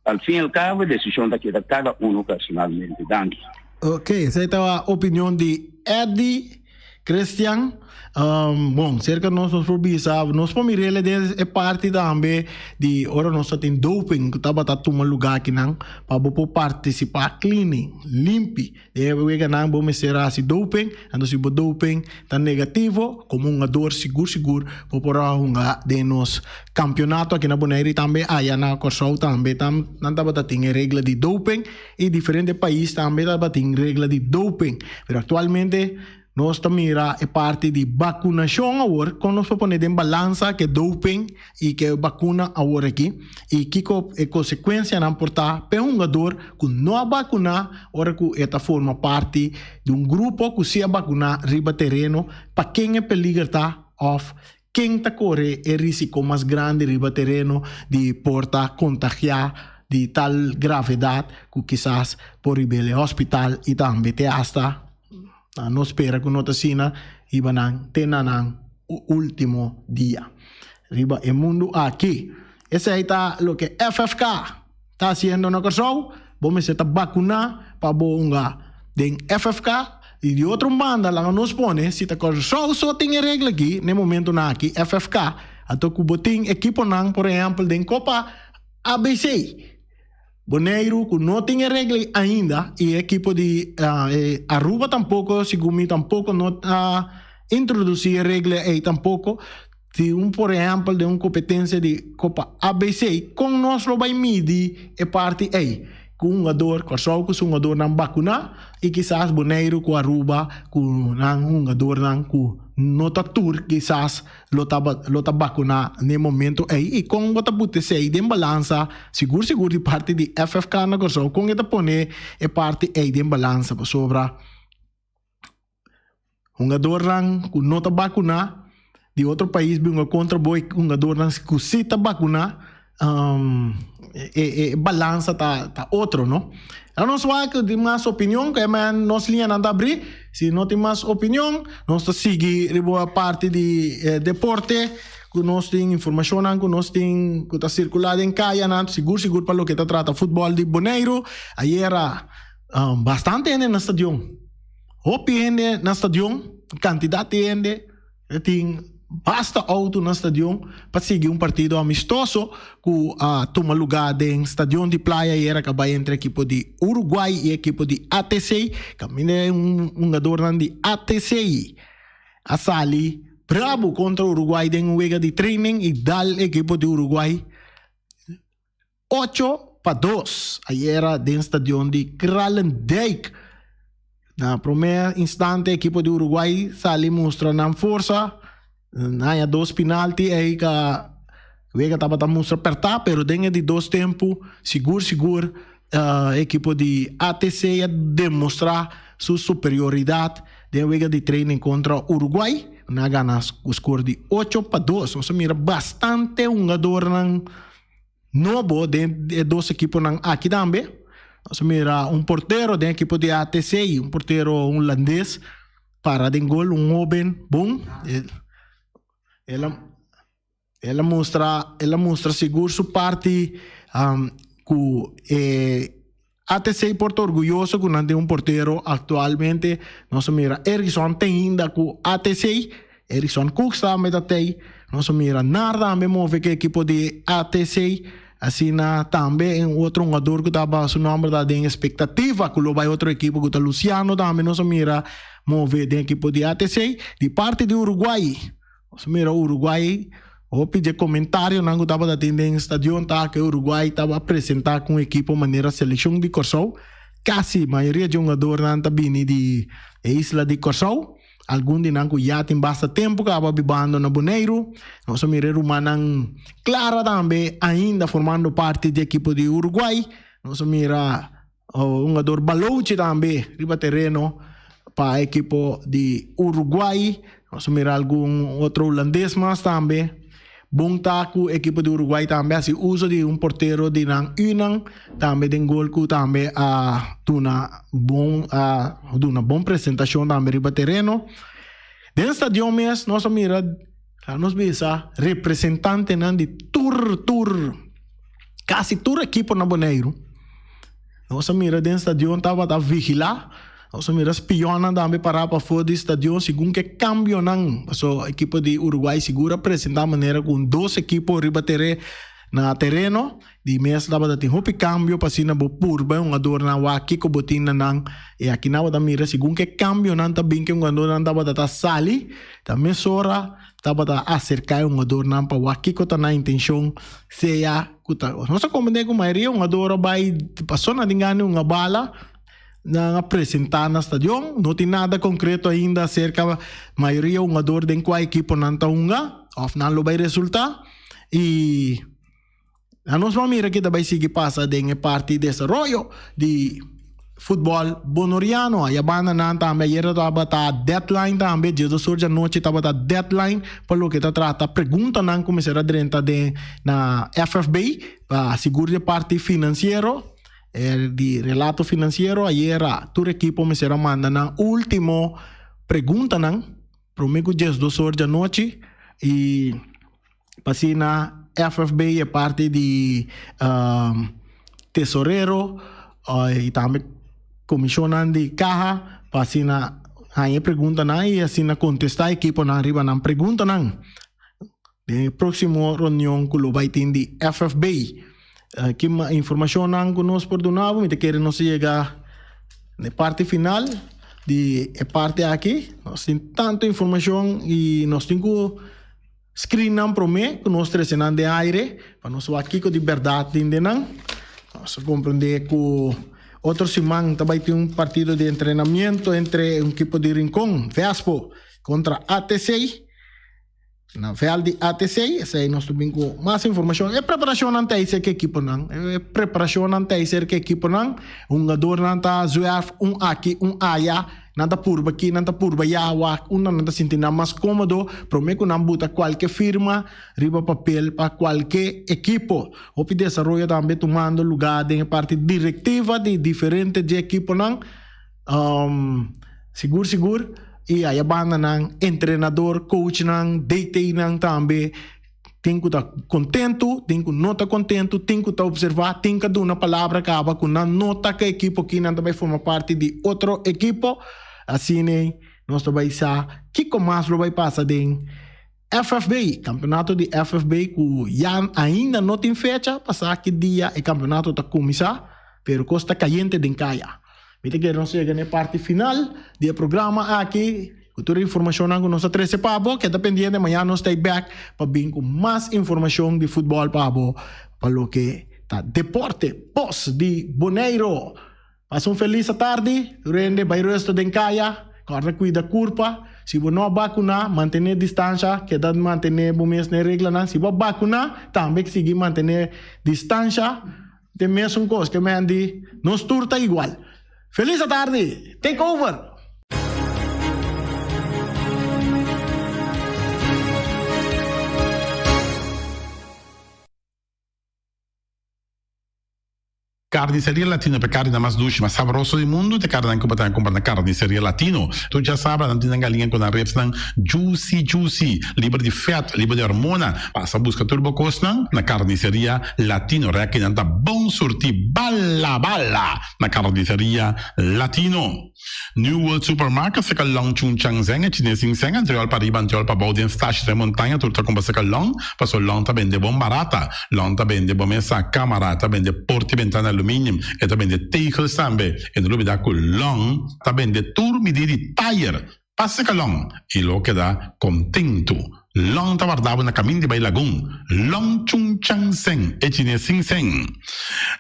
al fin i al kabo e desishon ta keda kada uno personalmente. Danki. Ok, esei ta opinion di Eddy Christian. Bon, cerca nos nos por bisa, nos por mirele den e parti tambe di ora nos ta tin doping ku tabata tuma lugar akinan pa bo por participa cleaning, limpi. Den e weganan bo mester a hasi doping, anto si bo doping ta negativo, komo hungador sigur sigur bo por a hunga den nos kampionato aki na Bonaire i tambe aya na Kòrsou tambe nan tabata tin e regla di doping i diferente pais tambe tabatin regla di doping. Pero aktualmente nos ta mira e parti di bakunashon awor, kon nos por pone den balansa ke doping i ke bakuna awor aki i kiko e konsekuensianan por ta p'e hungador ku no a bakuná ora ku e ta forma parti di un grupo ku si a bakuná riba tereno, pa ken e peliger ta òf ken ta kore e risiko mas grandi riba tereno di por ta kontagiá di tal gravedat ku kisas por rib'el e hospital i tambe te asta. Nan no spera ku no ta asina hiba nan te na nan último dia riba e mundu aki. Esei ta loke FFK ta hasiendo na Kòrsou. Bo mester ta bakuná pa bo hunga den FFK. I di otro banda laga nos pone si ta Kòrsou so tin e regla aki na e momentunan aki FFK anto ku bo tin ekiponan por ehèmpel den Kopa ABC. Boneiru ku no tin e regla ainda i e ekipo di Aruba tampoko segun mi tampoko no a introdusí e regla ei tampoko. Si un por ehèmpel den un kompetensia di Kopa ABC kon nos lo bai midi e parti ei? Ku hungador Kòrsou ku su hungadornan bakuná i kisas Boneiru ku Aruba ku nan hungadornan ku no ta tur kisas lo ta lo ta bakuná n'e momento ei i kon bo ta put esei den balansa sigur sigur di parti di FFK na Kòrsou kon e ta pone e parti ei den balansa pasobra hungadornan ku no ta bakuná di otro pais bin hunga kontra bo e hungadornan ku si ta bakuná e balansa ta ta otro no. Lo nos wak tin mas opinion ku e men nos liñanan ta abrí. Si no tin mas opinion nos ta sigui riba parti di deporte ku nos tin informashonnan ku nos tin ku ta sirkulá den kayanan sigur sigur pa loke ta trata futbòl di Boneiru. Ayera bastante hende na stadion, hopi hende na stadion, kantidat di hende. E tin basta auto na stadion pa sigui un partido amistoso cu a tuma luga den stadion di Playa ayera ca bay entre ekipo di Uruguay y ekipo di ATC. Caminda e hungadornan di ATC a sali brabo contra Uruguay den un wega di training y dal ekipo di Uruguay 8-2 ayera den stadion di Kralendijk. Na prome instante ekipo di Uruguay sali mustra nan forsa. Nan haña dos penalti ei ka wega tabata mustra perta pero den e di dos tempu sigur sigur ekipo di ATC a demostra su superioridat den wega di training kontra Uruguay. Nan a gana ku skor di 8-2. Nos a mira bastante hungadornan nobo den e dos ekiponan aki tambe. Nos a mira un portero den ekipo di ATC, un portero hulandes para den gol, un hoben bon. El a el a mustra el a mustra sigur su parti ku e ATC por ta orguyoso ku nan tin un portero aktualmente. Nos a mira Erison te ainda ku ATC. Erison Cooks tambe ta tei. Nos a mira Nar tambe move ku e ekipo di ATC. Asina tambe un otro hungador ku tabata su nòmber ta den espektativa ku lo bai otro ekipo ku ta Luciano tambe nos a mira move den ekipo di ATC. Di parti di Uruguay. Nos mira Uruguay, hopi dje comentarionan cu tabata tin den stadion ta cu Uruguay taba presenta cu un ekipo manera seleccion di Corsou. Casi mayoria dje hungadornan ta bini di e isla di Corsou, algun di nan cu ya tin basta tempo caba bibando na Boneiru. Nos a mira e rumannan Clara tambe ainda formando parti di ekipo di Uruguay. Nos a mira. Hungador Balochi tambe riba tereno pa ekipo di Uruguay. Nos a mira algun otro hulandes mas tambe. Bon ta ku ekipo di Uruguay tambe hasi uso di un portero di nan Unan tambe den gol ku tambe a duna bon a duna bon presentashon tambe riba tereno. Den stadion mes nos a mira nos bisa representantenan di tur tur kasi tur ekipo na Boneiru. Nos a mira den stadion tabata vigilá. Nos a mira spionnan tambe pará pafó di stadion segun ke kambionan. Paso ekipo di Uruguay sigur a presentá manera ku un dos ekipo riba tere na tereno. Di mes tabata tin hopi kambio pa asina bo purba e hungadornan wak kiko bo tin na nan. I aki nan bo ta mira segun ke kambionan ta bin ke hungadornan tabata ta sali ta mesora tabata aserká e hungadornan pa wak kiko ta nan intenshon sea ku ta. Nos a komprendé ku mayoria hungador a bai paso nan tin gana di hunga bala nan a presentá na stadion. No tin nada konkreto ainda aserka mayoria hungador den kua ekipo nan ta hunga òf nan lo bai resultá i Anos por mira ki ta bai sigui pasa den e parti desaroyo di futbol bonoriano. Aya banda nan tambe ayer tabata deadline tambe, diesdos or djanochi tabata deadline pa loke ta trata preguntanan ku mester a drenta den na FFB pa sigur di e parti finansiero di relato finansiero. Ayera tur ekipo mester a manda nan ultimo preguntanan prome ku diesdos or djanochi i. Pa asina FFB e parti di tesorero y tambe comisionnan di caha pa asina haña e preguntanan y asina contesta ekiponan riba nan preguntanan den e proximo reunion cu lo bay tin di FFB. Ki informacionnan cu nos por duna bo? Mi ta kere nos a yega na e parti final di e parti aki. Nos tin tanto informacion y nos tin cu. Screen nan promé ku nos trese nan den aire pa nos wak kiko di bèrdat tin den nan. Nos a komprendé ku otro siman ta bai tin un partido di entrenamiento entre un ekipo di Rincon, Vespo, kontra ATC na vèlt di ATC. Esei nos ta bin ku mas informashon. E preparashonnan ta ei serka ekiponan. E preparashonnan ta ei serka ekiponan. Hungadornan ta zwerf un aki un aya. Nan ta purba ki, nan ta purba ya, wak unda nan ta sinti nan mas kómodo promé ku nan buta kualke firma riba papel pa kualke ekipo. Hopi desaroyo tambe tumando lugá den e parti direktiva di diferente dje ekiponan. Sigur sigur i aya banda nan entrenador, coachnan, DTnan tambe. Tin ku ta kontentu, tin ku no ta kontentu, tin ku ta opservá, tin ku a duna palabra kaba ku nan no ta ku e ekipo aki, nan ta bai forma parti di otro ekipo. Asina nos ta bai sa kiko mas lo bai pasa den FFB, kampeonato di FFB ku ya ainda no tin fecha pa sa ki dia e kampeonato ta kuminsá, pero kos ta kayente den kaya. Mi ta kere nos yega na e parti final di e programa aki ku tur e informashonnan ku nos a trese pa bo. Keda pendiente, mañana nos ta ei bek pa bin ku mas informashon di futbòl pa bo pa loke ta deporte pos di Boneiru. Pasa un felis atardi, rende bai resto den kaya, kòrda kuida kurpa. Si bo no a bakuná, mantené distansha, keda mantené bo mes na e reglanan. Si bo a bakuná, tambe sigui mantené distansha. Te mesun kos ke men di nos tur ta igual. Feliz atardi! Take over! Carniceria Latino pa e carninan mas dushi, mas sabroso di mundu ta e carninan cu bo ta cumpra na Carniceria Latino. Tur djasabra nan tin nan galiña cu nan ribsnan juicy juicy, liber di vet, liber di hormona. Pasa buska tur bo kosnan na Carniceria Latino. Rekinan ta bon surti bala bala na Carniceria Latino. New World Supermarket seka Long Chun Chang Zeng e chines sin seng antriol pa riba antriol pa bou den stash den montaña tur ta kumpra seka Long paso Long ta bende bon barata. Long ta bende bo mesa, kamara, ta bende porti bentana aluminium, e ta bende tegels tambe. E no lubida ku Long ta bende tur midi di tayer. Pasa ka Long i lo keda kontentu. Long ta warda bo na kamin di bai Lagun. Long Chung Chang Seng, e chines sin seng.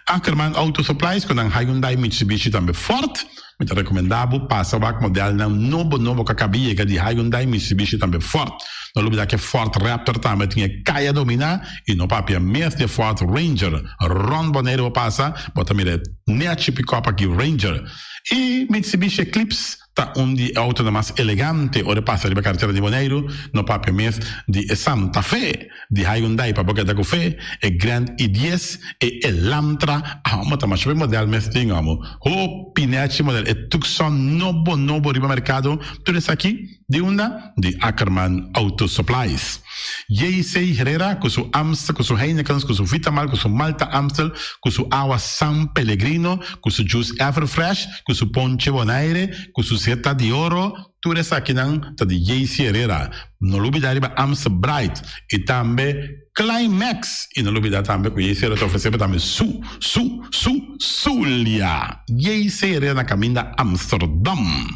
Ackerman Auto Supplies ku nan Hyundai, Mitsubishi tambe Ford. Mi ta rekomendá bo pasa wak modelnan nobo nobo ku a kaba yega di Hyundai, Mitsubishi tambe Ford. No lubida ku e Ford Raptor tambe tin e kaya dominá i no papia mes di e Ford Ranger. Rònt Boneiru bo pasa, bo ta mira e nèchi pikòp aki Ranger. I Mitsubishi Eclipse ta un di e outonan mas elegante ora e pasa riba karetera di Boneiru, no papia mes di e Santa Fe di Hyundai pa bo keda ku fe, e Grand i dies, e Elantra, amo ta masha hopi model mes tin amo, hopi nèchi model, e Tucson nobo nobo riba merkado, tur esaki. Di unda? Di Ackerman Auto Supplies. JC Herrera cu su Amstel, cu su Heinekens, cu su Vitamal, cu su Malta Amstel, cu su awa San Pellegrino, cu su juice Everfresh, cu su ponche Bonaire, cu su Zeta di Oro, tur esakinan ta di JC Herrera. No lubida riba Amstel Bright y tambe Climax. Y no lubida tambe cu JC Herrera ta ofrece bo tambe su, su, su, Zulia. JC Herrera na caminda Amsterdam.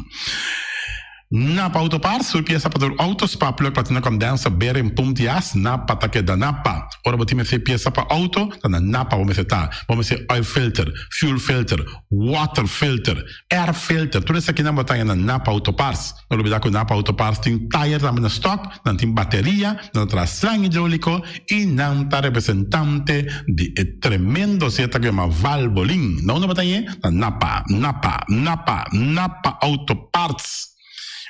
Napa Auto Parts, tur piesa pa tur auto, spa, plug, platina, condenser, bearing, pump di as, Napa ta keda Napa. Ora bo tin mester piesa pa auto, ta na Napa bo mester ta. Bo mester oil filter, fuel filter, water filter, air filter, tur esakinan bo ta haña na Napa Auto Parts. No lubida ku Napa Auto Parts tin tayer tambe na stock, nan tin bateria, nan ta traha slang hidrouliko i nan ta representante di e tremendo zeta ku yama Valvoline. Na unda bo ta hañ'e? Na Napa, Napa, Napa, Napa Auto Parts.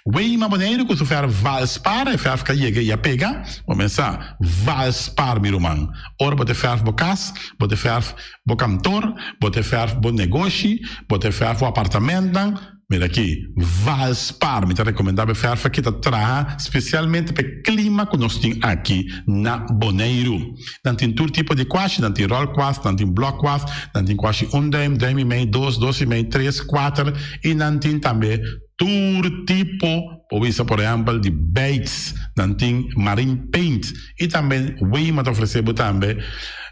Weima Boneiru ku su fèrf Valspar, e fèrf ka yega i a pega. Bo mester sa, Valspar mi ruman. Ora bo ta fèrf bo kas, bo ta fèrf bo kantor, bo ta fèrf bo negoshi, bo ta fèrf bo apartamentnan, Mira aki, Valspar, mi ta rekomendá bo e fèrf aki ta traha spesialmente pa e klima ku nos tin aki na Boneiru. Nan tin tur tipo di kuashi, nan tin ròl kuas, nan tin blòk kuas, nan tin kuashi un dùim, dùim i mei, dos, dos i mei, tres, kuater i nan tin tambe tur tipo, por bisa por ehèmpel di beits, nan tin marine paint i tambe Weima ta ofresé bo tambe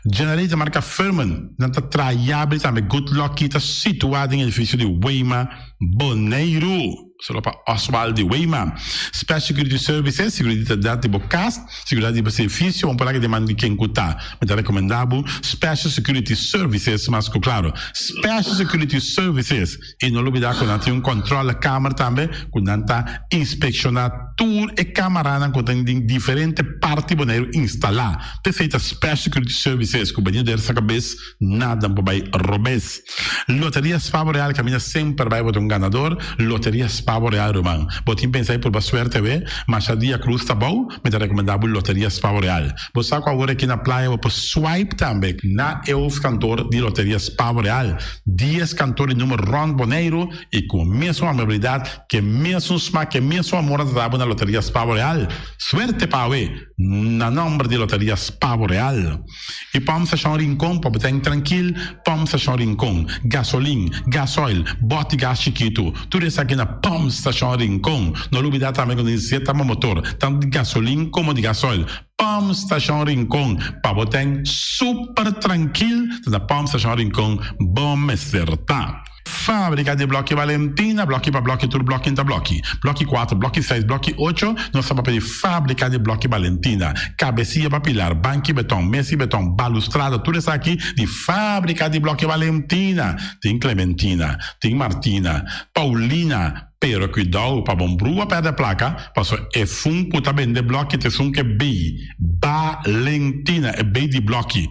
generator marka Firman, nan ta traha yabri tambe Good Lucky ta situá den edifisio di Weima Boneiru. Solo pa Oswald di Weima. Special Security Services, seguridat di bo kas, seguridat di bo servisio, un por aki den man di ken ku ta. Mi ta rekomendá bo Special Security Services mas ku klaro. Special Security Services. I no lubidá ku nan tin un kòntròle kamer tambe ku nan ta inspekshoná tur e kamaranan ku tin den diferente parti Boneiru instalá. P'esei ta Special Security Services ku bini der sa kabes nada por bai robes. Loteria Spa Boreal kaminda semper bai bo ta un ganador. Loteria Spa Boreal ruman. Bo tin pensa di purba suerte awe? Masha dia krus ta bou, mi ta rekomendá bo Loteria Spa Boreal. Bo sa ku awor aki na playa bo por swipe tambe na e hoofdkantoor di Loteria Spa Boreal. Dies kantoor di numer rònt Boneiru i ku mesun amabilidat, ku e mesun smak, ku e mesun amor nan ta dabo na Loteria Spa Boreal. Suerte pa awe na nòmber di Loteria Spa Boreal. I Pòmp Stashon Rincon pa bo ta trankil, Pòmp Stashon Rincon, gasolin, gasoil, bòt di gas chikitu, tur esaki na Pòmp Stashon Rincon. No lubidá tambe ku nos tin zeta pa motor, tantu di gasolin komo di gasoil. Pòmp Stashon Rincon, pa bo ten super trankil, ta na Pòmp Stashon Rincon bo mester ta. Fábrika di Blòki Valentina, blòki pa blòki tur blòki ta blòki. Blòki kuater, blòki seis, blòki ocho, nos ta papia di Fábrika di Blòki Valentina. Kabesia pa pilar, banki beton, mesi beton, balustrada, tur esaki di Fábrika di Blòki Valentina. Tin Clementina, tin Martina, Paulina, pero kuidou pa bon brua pèrdè plaka, paso e fun ku ta bende blòki ta esun ku e bei Valentina, e bei di blòki.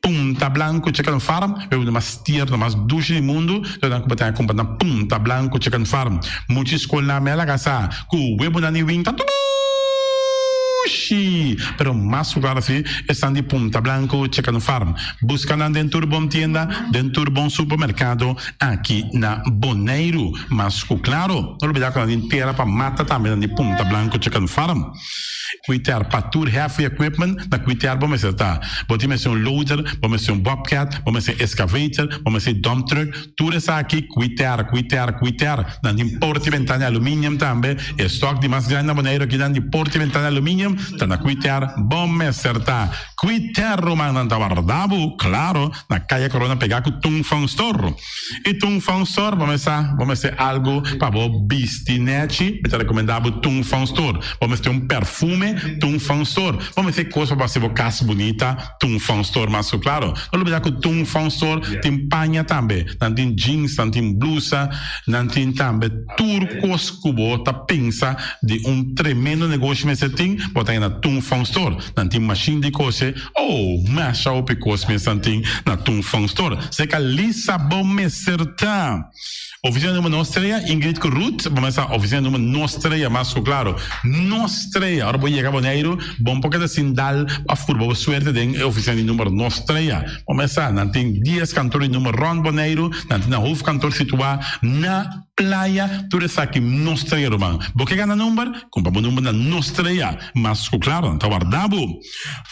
Punta Blanco Chicken Farm, e uno mas tierno, mas dushi di mundu, lo nan ku bo ta kumpra na Punta Blanco Chicken Farm. Mucha skolnan me a laga sa ku webonan di winta dushi, pero mas ku klaro si esnan di Punta Blanco Chicken Farm. Buska nan den tur bon tienda, den tur bon supermerkado aki na Boneiru. Mas ku klaro, no lubida ku nan tin tera pa mata tambe nan di Punta Blanco Chicken Farm. Kuiter pa tur heavy equipment na kuiter bo mester ta. Bo tin mester un loader, bo mester un bobcat, bo mester excavator, bo mester dump truck, tur esaki kuiter, kuiter, kuiter. Nan tin porta y ventana di aluminium tambe. E stock di mas grandi na Boneiru aki nan di porta y ventana di aluminium ta na kuiter bo mester ta. Kuiter ruman nan ta warda bo, claro, na Kaya Corona pega ku Tung Fong Store. I Tung Fong Store bo mester bo mester algu pa bo bisti nechi, mi ta rekomendá bo Tung Fong Store. Bo mester un perfume, tambe Tung Fong Store. Bo mester kos pa hasi bo kas bunita, Tung Fong Store mas ku klaro. No lubida ku Tung Fong Store tin paña tambe. Nan tin jeans, nan tin blusa, nan tin tambe tur kos ku bo ta pensa di un tremendo negoshi mester tin, bo ta haña na Tung Fong Store. Nan tin mashin di kose, oh, masha hopi kos mes nan tin na Tung Fong Store. Seka Lisa bo mester ta. Oficina numero nos trea, Ingrid ku Ruth, bo mester sa oficina numero nos trea mas ku klaro. Nos trea, ora bo yega Boneiru, bo no por keda sin dal pa furba bo suerte den e oficina di numero nos trea. Bo mester sa, nan tin dies kantor di numero rond Boneiru, nan tin nan hoofdkantoor situá na Playa, tur esaki nos trea ruman. Bo ke gana number? Kumpra bo number na nos trea. Mas ku klaro, nan ta warda bo.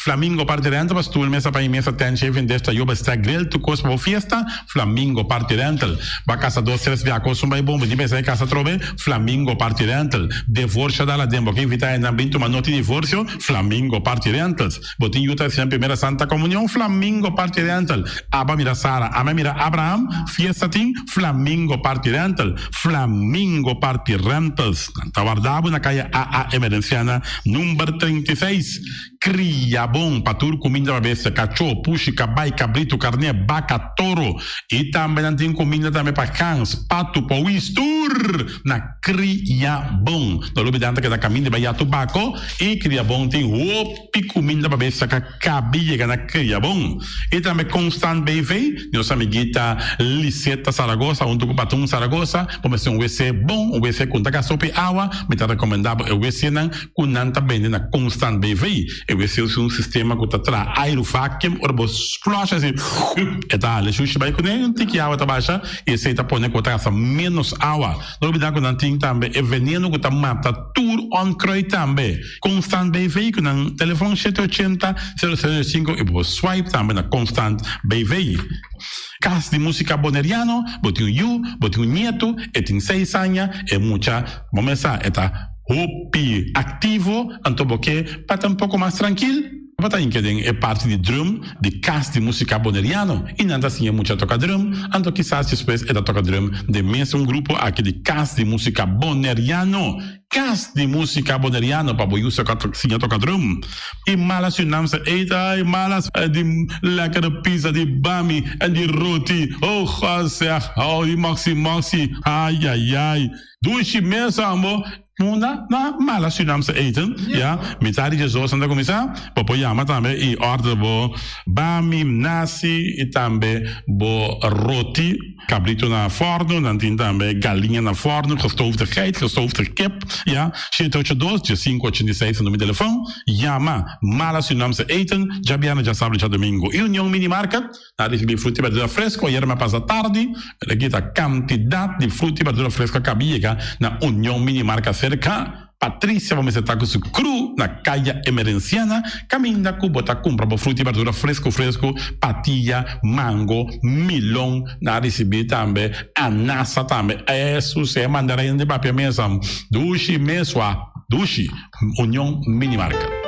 Flamingo Party Rental pa stoel, mesa pa i mesa, tent, shaving dish, tayoba, stack, grill, tur kos pa bo fiesta. Flamingo Party Rental. Ba kasa dos tres bia kos un bai bon, bo tin pensa e kasa atrobe? Flamingo Party Rental. Devorsio dal aden, bo ke invita hendenan bin tuma noti divorsio? Flamingo Party Rentals. Bo tin yu ta hasinan primera Santa Comunion? Flamingo Party Rental. Aba mira Sara, ama mira Abraham, fiesta tin? Flamingo Party Rental. Flamingo Party Rentals. Nan ta warda bo na kaya AA Emerenciana number 36. Kria bon pa tur kuminda pa bestia, kachó, pushi, kabai, kabritu, karné, baka, toro. I tambe nan tin kuminda tambe pa gans, patu, powis, tur na Kria Bon. No lubida nan ta keda kaminda bai ya tubako i Kria Bon tin hopi kuminda pa bestia ka kabi yega na Kria Bon. I tambe Constant BV, nos amiguita Liseta Zaragoza huntu ku Batun Zaragoza, bo mester un wc bon, un wc ku no ta gasta hopi awa, mi ta rekomenda bo e wcnan ku nan ta bende na Constant BV. E wc usa un sistema ku ta traha airu vacuum, ora bo flush asi e ta hala e shushi bai kuné, un tiki awa ta basha i esei ta pone ku bo ta gasta ménos awa. No olbida ku nan tin tambe e veneno ku ta mata tur onkruid tambe. Constant BV ku nan telefon shete ochenta, sero sero sinku i bo por swipe tambe na Constant BV. Kas di Musika Boneriano, bo tin un yu, bo tin un nietu, e tin seis aña, e mucha bo mes sa e ta hopi aktivo, anto bo ke pa ta un poko mas trankil? Bo ta hinka den e parti di drum di Kas di Musika Boneriano i nan ta siña mucha toka drum, anto kisas despues e ta toka drum den mesun grupo aki di Kas di Musika Boneriano. Kas di Musika Boneriano pa bo yu siña toka drum. I mala Surinaamse eten, ai mala di lekkere pizza, di bami en di roti, oh God zeg, oh di moksi moksi, ai ai ai. Dushi mes ambo. Munda na mala Surinaamse eten, ya, mitad di djesdos nan ta kuminsá, bo por yama tambe i order bo bami, nasi i tambe bo roti, kabritu na fòrnu, nan tin tambe galiña na fòrnu, gestoofde geit, gestoofde kip, ya, shete ocho dos, diesinku ochenta i seis ta numero di telefòn, yama Mala Surinaamse eten, djabièrnè, djasabra i djadumingu. I Union Mini Market. Na ricibi fruta y berdura fresco ayer me pasa tardi, pero aki ta cantidad di fruta y berdura fresco a caba yega na Union Mini Marca cerca. Patricia bo mester ta cu su crew na Caya Emerenciana caminda cu bo ta cumpra bo fruta y berdura fresco fresco, patilla, mango, milon, na ricibi tambe anasa tambe. Esu se mandarin di papia mesa dushi mesua dushi. Union Mini Market.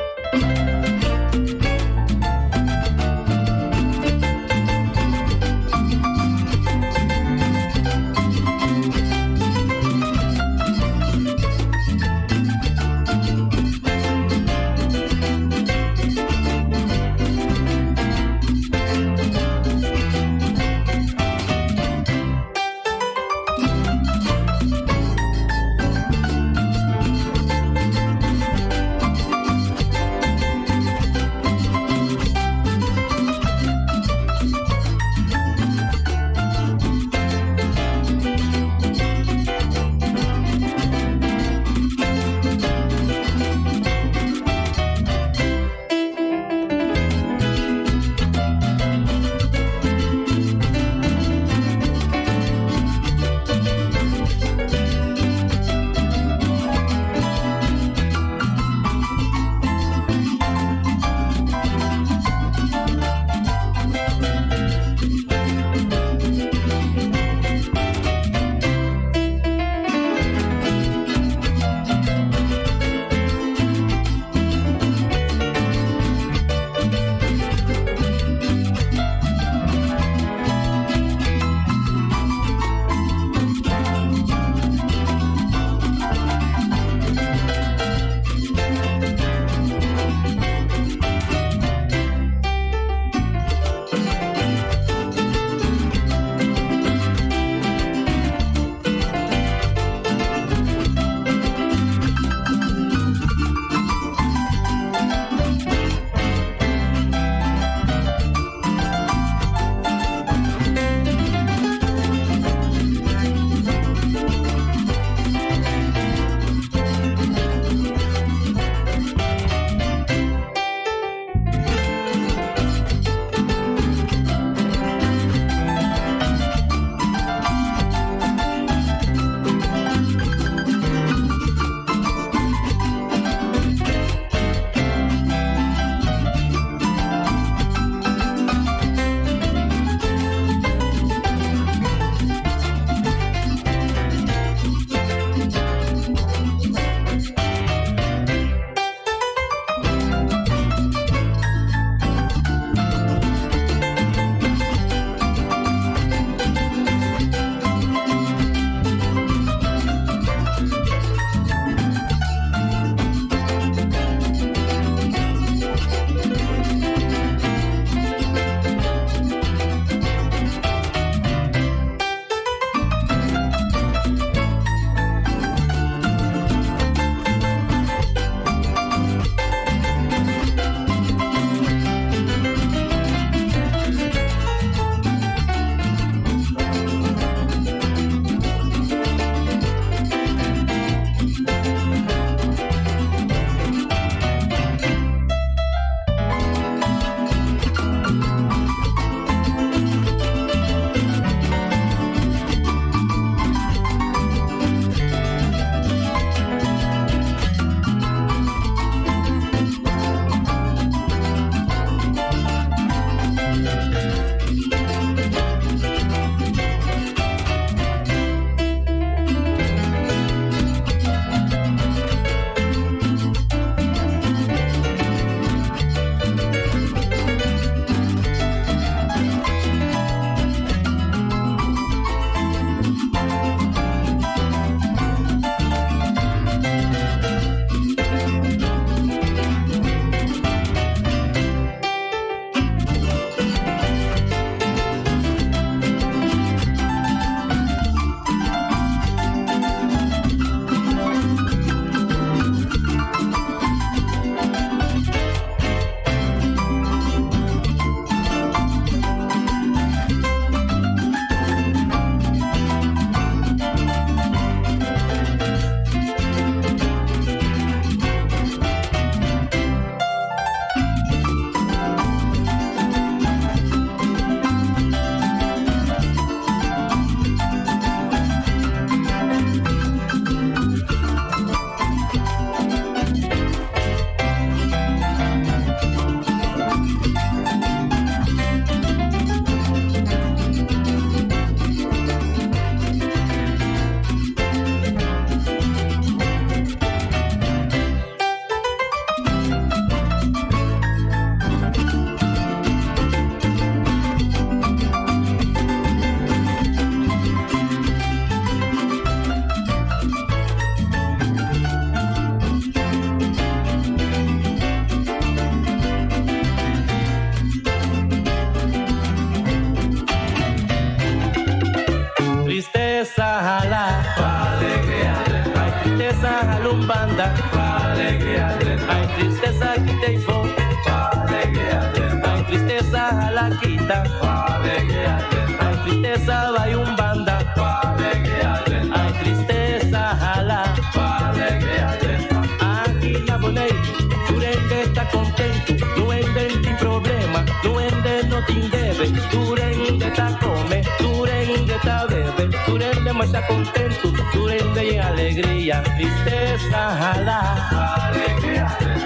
kontentu, tur hende yen alegria. Tristesa hala,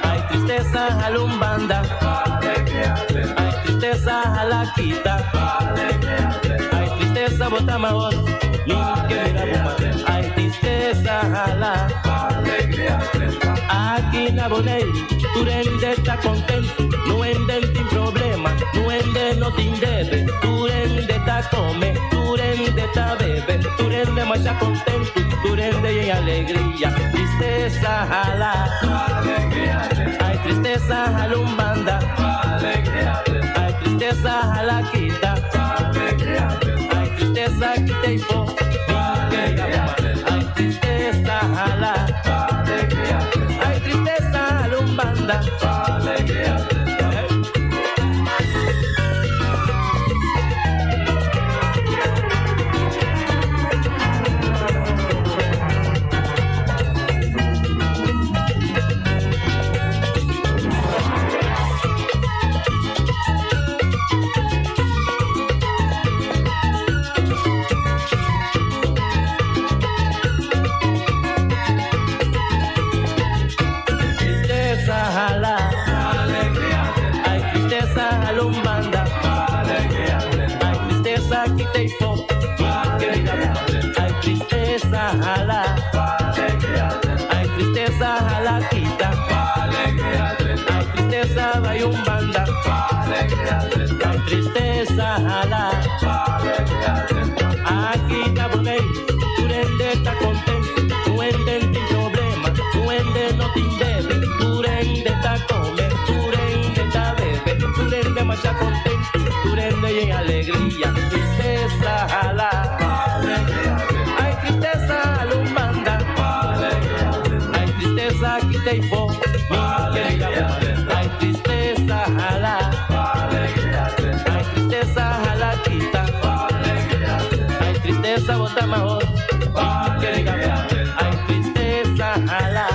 ai tristesa hala un banda, ai tristesa hala kita, ai tristesa bota mahor, mi ke mira bo man, ai tristesa hala. Aki na Boneiru, tur hende ta kontentu, no hende tin problema, no hende no tin debe, tur hende ta kome, tur hende ta bebe, tur hende masha kontentu, tur hende yen alegria. Tristesa hala, ai tristesa hala un banda, ai tristesa hala kita, ai tristesa kita ifo, ai tristesa hala, ai tristesa hala un banda. Tristesa hala, ai tristesa hala un banda, ai tristesa kita ifo, ai tristesa hala, ai tristesa hala kita, ai tristesa bai un banda, ai tristesa hala. Aki na Boneiru, tur hende ta kontentu, tur hende tin problema, tur hende no tin debe, tur hende ta kome, tur hende ta bebe, tur hende masha kontentu, tur hende yen alegria. Tristesa hala, ai tristesa hala un banda, ai tristesa kita ifo, mi ke mira bo man, ai tristesa hala, ai tristesa hala kita, ai tristesa bota mahor, mi ke mira bo man, ai tristesa hala.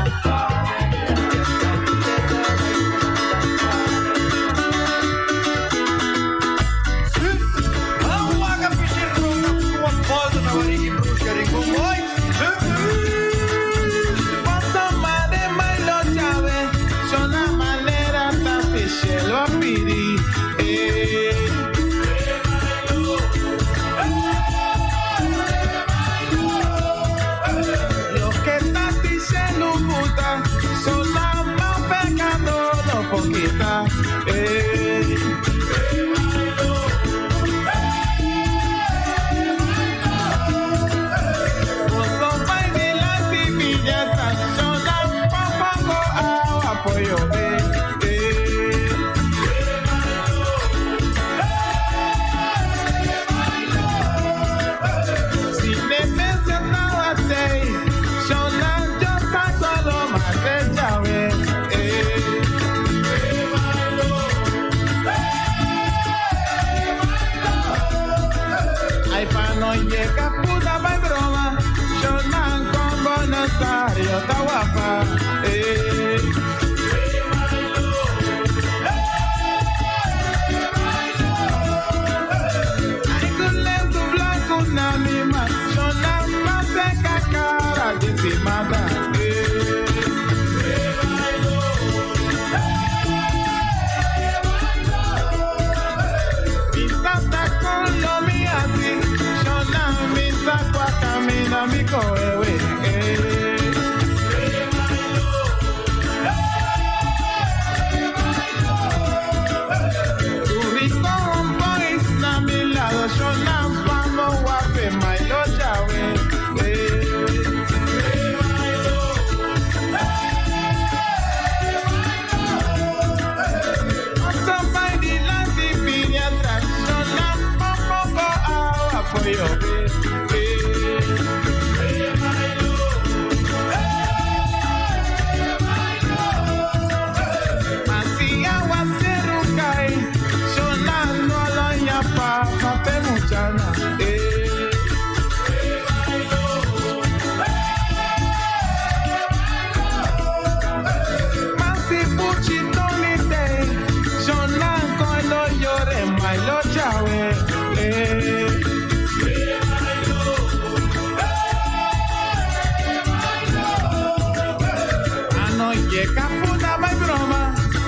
llega puta vai broma,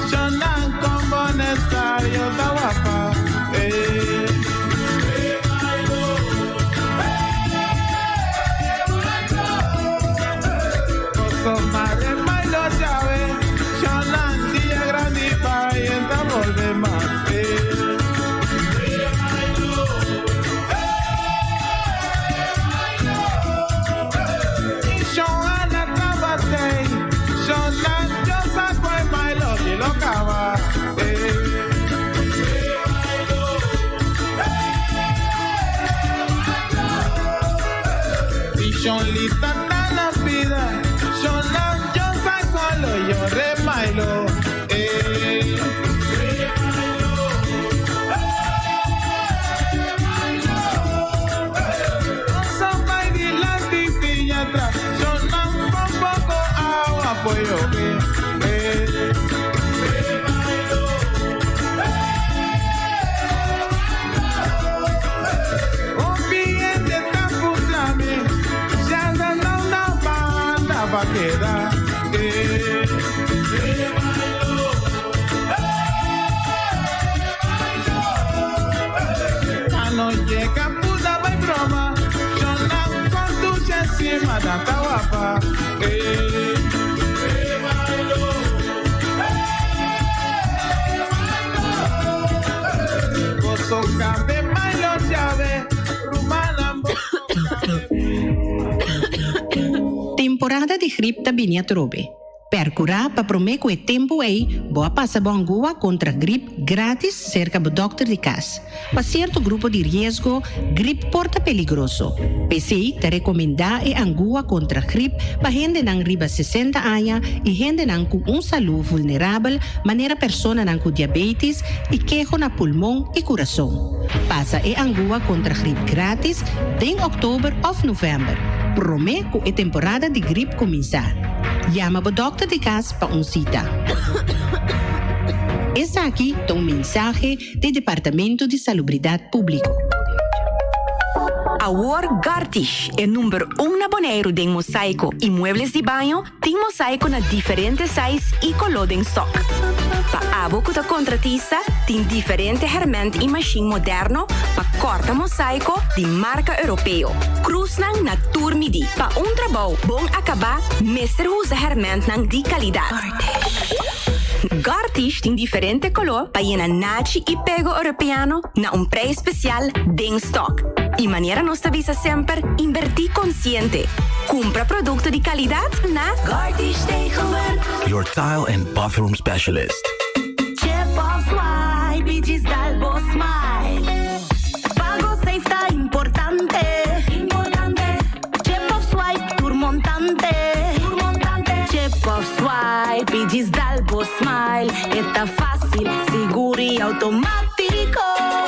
shonan como necesario ta guapa. Eh. Posso mare mailo chave, shonan dia grande pa y enta volve más. Eh. Shoana tabatei, shonan yo saco el mailo y lo cava. Eh. Lita na vida, shonan yo saco lo yo remailo. Eh. Somebody dilante piñata, shonan con poco agua pollo. Eh. Un cliente está putrame, ya anda una banda pa' quedar. Eh. No llega puta vai broma, yo no conduce encima tanta guapa. Eh. Gozo cabe mailo llave, rumana Temporada di gripe ta bini atrobe. Percurá pa promé ku e tempu ei bo a pasa bo angua kontra grip gratis serka bo dòkter di kas. Pa sierto grupo di riesgo, grip por ta peligroso. P'esei ta rekomendá e angua kontra grip pa hendenan riba 60 aña i hendenan ku un salú vulnerabel manera personanan ku diabetis i keho na pulmon i kurason. Pasa e angua kontra grip gratis den òktober òf novèmber, promé ku e temporada di grip kuminsá. Yama bo dòkter di kas pa un sita. Esaki ta un mensahe di Departamento di Salubridat Públiko. Awor Gartish, e number un na Boneiru den mosaiko i muebles di baño, tin mosaiko na diferente size i koló den stock. Pa abo ku ta kontratista, tin diferente hèrmènt i mashin moderno pa kòrta mosaiko di marka europeo. Krusnan na tur midí. Pa un trabou bon akabá, mester usa hèrmèntnan di kalidat. Gartish tin diferente koló pa yena nachi i pego europeano na un prijs spesial den stock. I manera nos ta bisa semper, inbertí konsiente. Kumpra produkto di kalidat na Gartish Tegelwerk. Your tile and bathroom specialist. Chip of swipe y djis dal bo smile. Pago safe ta importante. Importante. Chip of swipe tur montante. Tur montante. Chip of swipe y djis dal bo smile. E ta fácil, sigur y automátiko.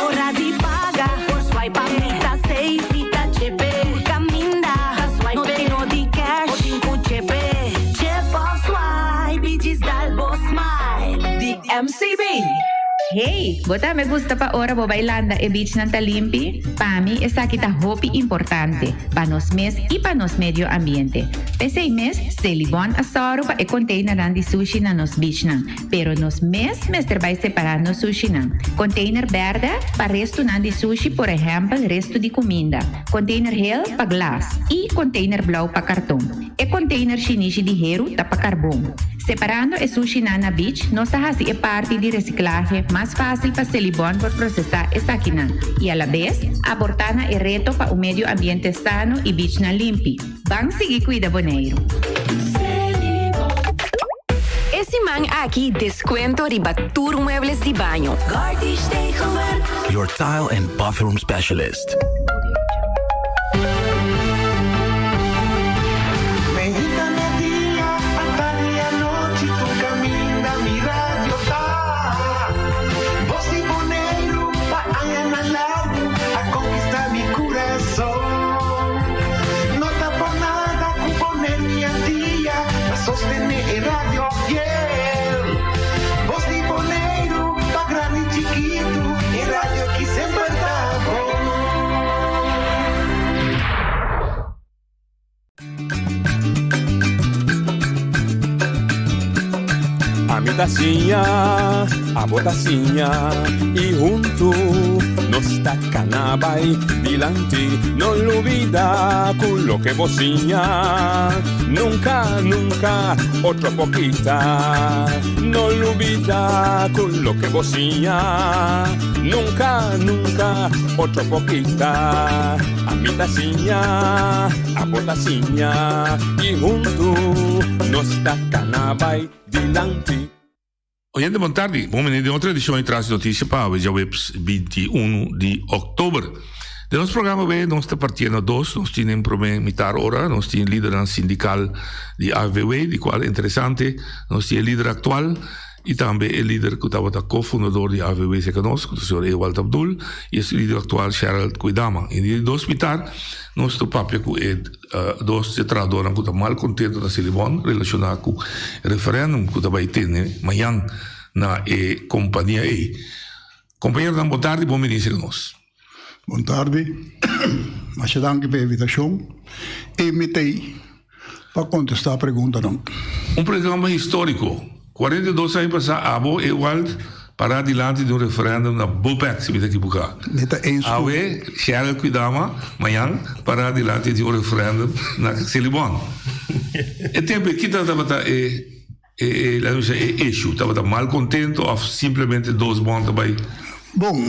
Ora di paga, por swipe ami ta safe. Mi ta chip e. Tur kaminda, swipe no tin nodi cash. Bo tin ku chip e. Chip of swipe y djis dal bo smile. Di MCB. Hey, bo tambe gusta pa ora bo bai landa e beachnan ta limpi? Pa mi esaki ta hopi importante, pa nos mes i pa nos medio ambiente. P'esei mes, Selibon a sòru pa e containernan di sushi na nos beachnan, pero nos mes mester bai separá nos sushinan. Container bèrdè pa restunan di sushi, por ehèmpel restu di kuminda, container hel pa glas i container blou pa karton. E container shinishi di heru ta pa karbon. Separando e sushinan na beach, nos ta hasi e parti di resiklahe mas fásil pa Selibon por prosesá esakinan i alabes aportá na e reto pa un medio ambiente sano i beachnan limpi. Ban sigui kuida Boneiru! E siman aki deskuento riba tur muebles di baño. Your tile and bathroom specialist. Meinta mèrdia, atardi anochi, tur kaminda mi radio ta. Bos di Boneiru, pa añanan largu, a konkistá mi kurason. No ta por nada ku Boneiru i Antia ta sostené e radio fiel. Bos di Boneiru, pa grandi i chikitu, e radio aki semper ta bon. ta siña, abo ta siña y hunto nos ta cana bay dilanti. No lubida cu loke bo siña nunca, nunca otro por kita. No lubida cu loke bo siña nunca, nunca otro por kita. Ami ta siña, abo ta siña y hunto nos ta cana bay dilanti. Oyente bon tardi, bon bini den otro edicion di Tras di Noticia pa awe djaweps 21 di october. Den nos programa awe nos ta partia na dos, nos tin den prome mitar ora nos tin lidernan sindical di AFBW, di cual interesante nos tin e lider actual y tambe e lider cu tabata co-fundador di AFBW cerca nos, cu ta señor Ewald Abdul, y e lider actual Sherald Kwidama. Y di dos mitar nos ta papia cu e Dos dje trahadornan ku ta mal kontento na Silibon relashoná ku referèndum ku ta bai tene mañan na e kompania ei. Kompañeronan bon tardi, bon bini serka nos. Bon tardi, masha danki pa e invitashon. E mi ta ei pa kontestá preguntanan. Un programa históriko. 42 aña pasá abo, Ewald, pará dilanti di un referèndum na Bopec, si mi ta ekibuká. Mi ta eens ku. Awe, Sheryl Kwidama, mañan, pará dilanti di un referèndum na Selibon. E tempu ei, kita tabata e, e, e, laat mi bisa, e issue? Tabata malkontento òf simplemente dos bon ta bai? Bon,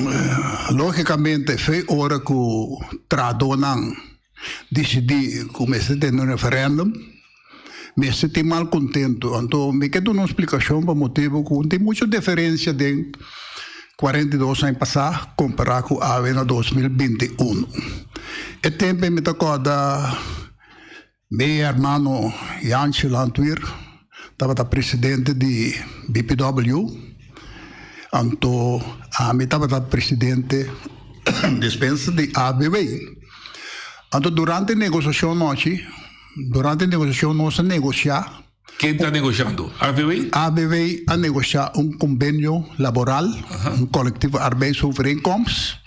lógikamente, fe ora ku trahadónan disidí ku mester tene un referèndum, mester tin malkontentu. Anto mi ke duna un splikashon pa motibu ku tin muchu diferensia den 42 aña pasá kompará ku awe na 2021. E tempu ei mi ta kòrda mi hermano Janchi Landweer tabata presidente di BPW, anto ami tabata presidente despensa di ABW. Anto durante negosiashon nochi, durante negosiashon nos a negosiá. Ken ta negoshando? ABW? ABW a negosiá un kombenio laboral, un collectieve arbeidsovereenkomst,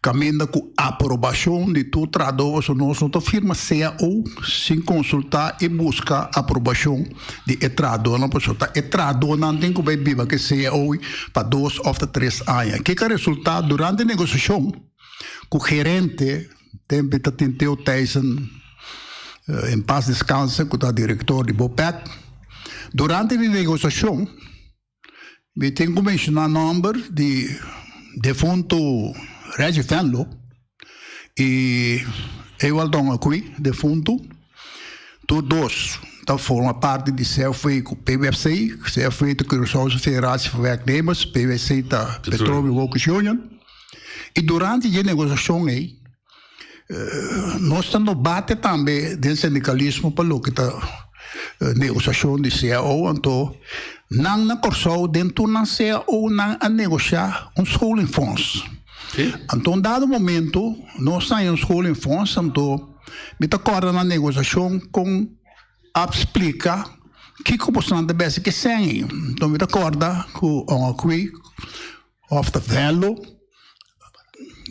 kaminda ku aprobashon di tur trahadó pasobra nos no ta firma cao sin konsultá i buska aprobashon di e trahadónan pasobra ta e trahadónan tin ku bai biba ku e cao pa dos òf ta tres aña. Kiko a resultá durante negosiashon ku gerente tempu ta tin Theo Thijssen en pas deskanse ku ta direktor di Bopec durante di negosiashon Mi tin ku menshoná nòmber di defuntu Reggie Venlo i Ewald Dongacuy, defuntu. Tur dos ta forma parti di CFW ku PWC. CFW ta Curaçaose Federatie van Werknemers, PWC ta Petroleum Workers Union. I durante dje negosiashon ei nos ta no bate tambe den sindikalismo pa loke ta negosiashon di cao, anto nan na Kòrsou den tur nan cao nan a negosiá un scholingfonds. Anto un dado momento nos haña un scholingfonds, anto mi ta kòrda na negosiashon kon a splika kiko bosonan ta besi ke sèn ei. Anto mi ta kòrda ku Ongakuy Òf ta Velo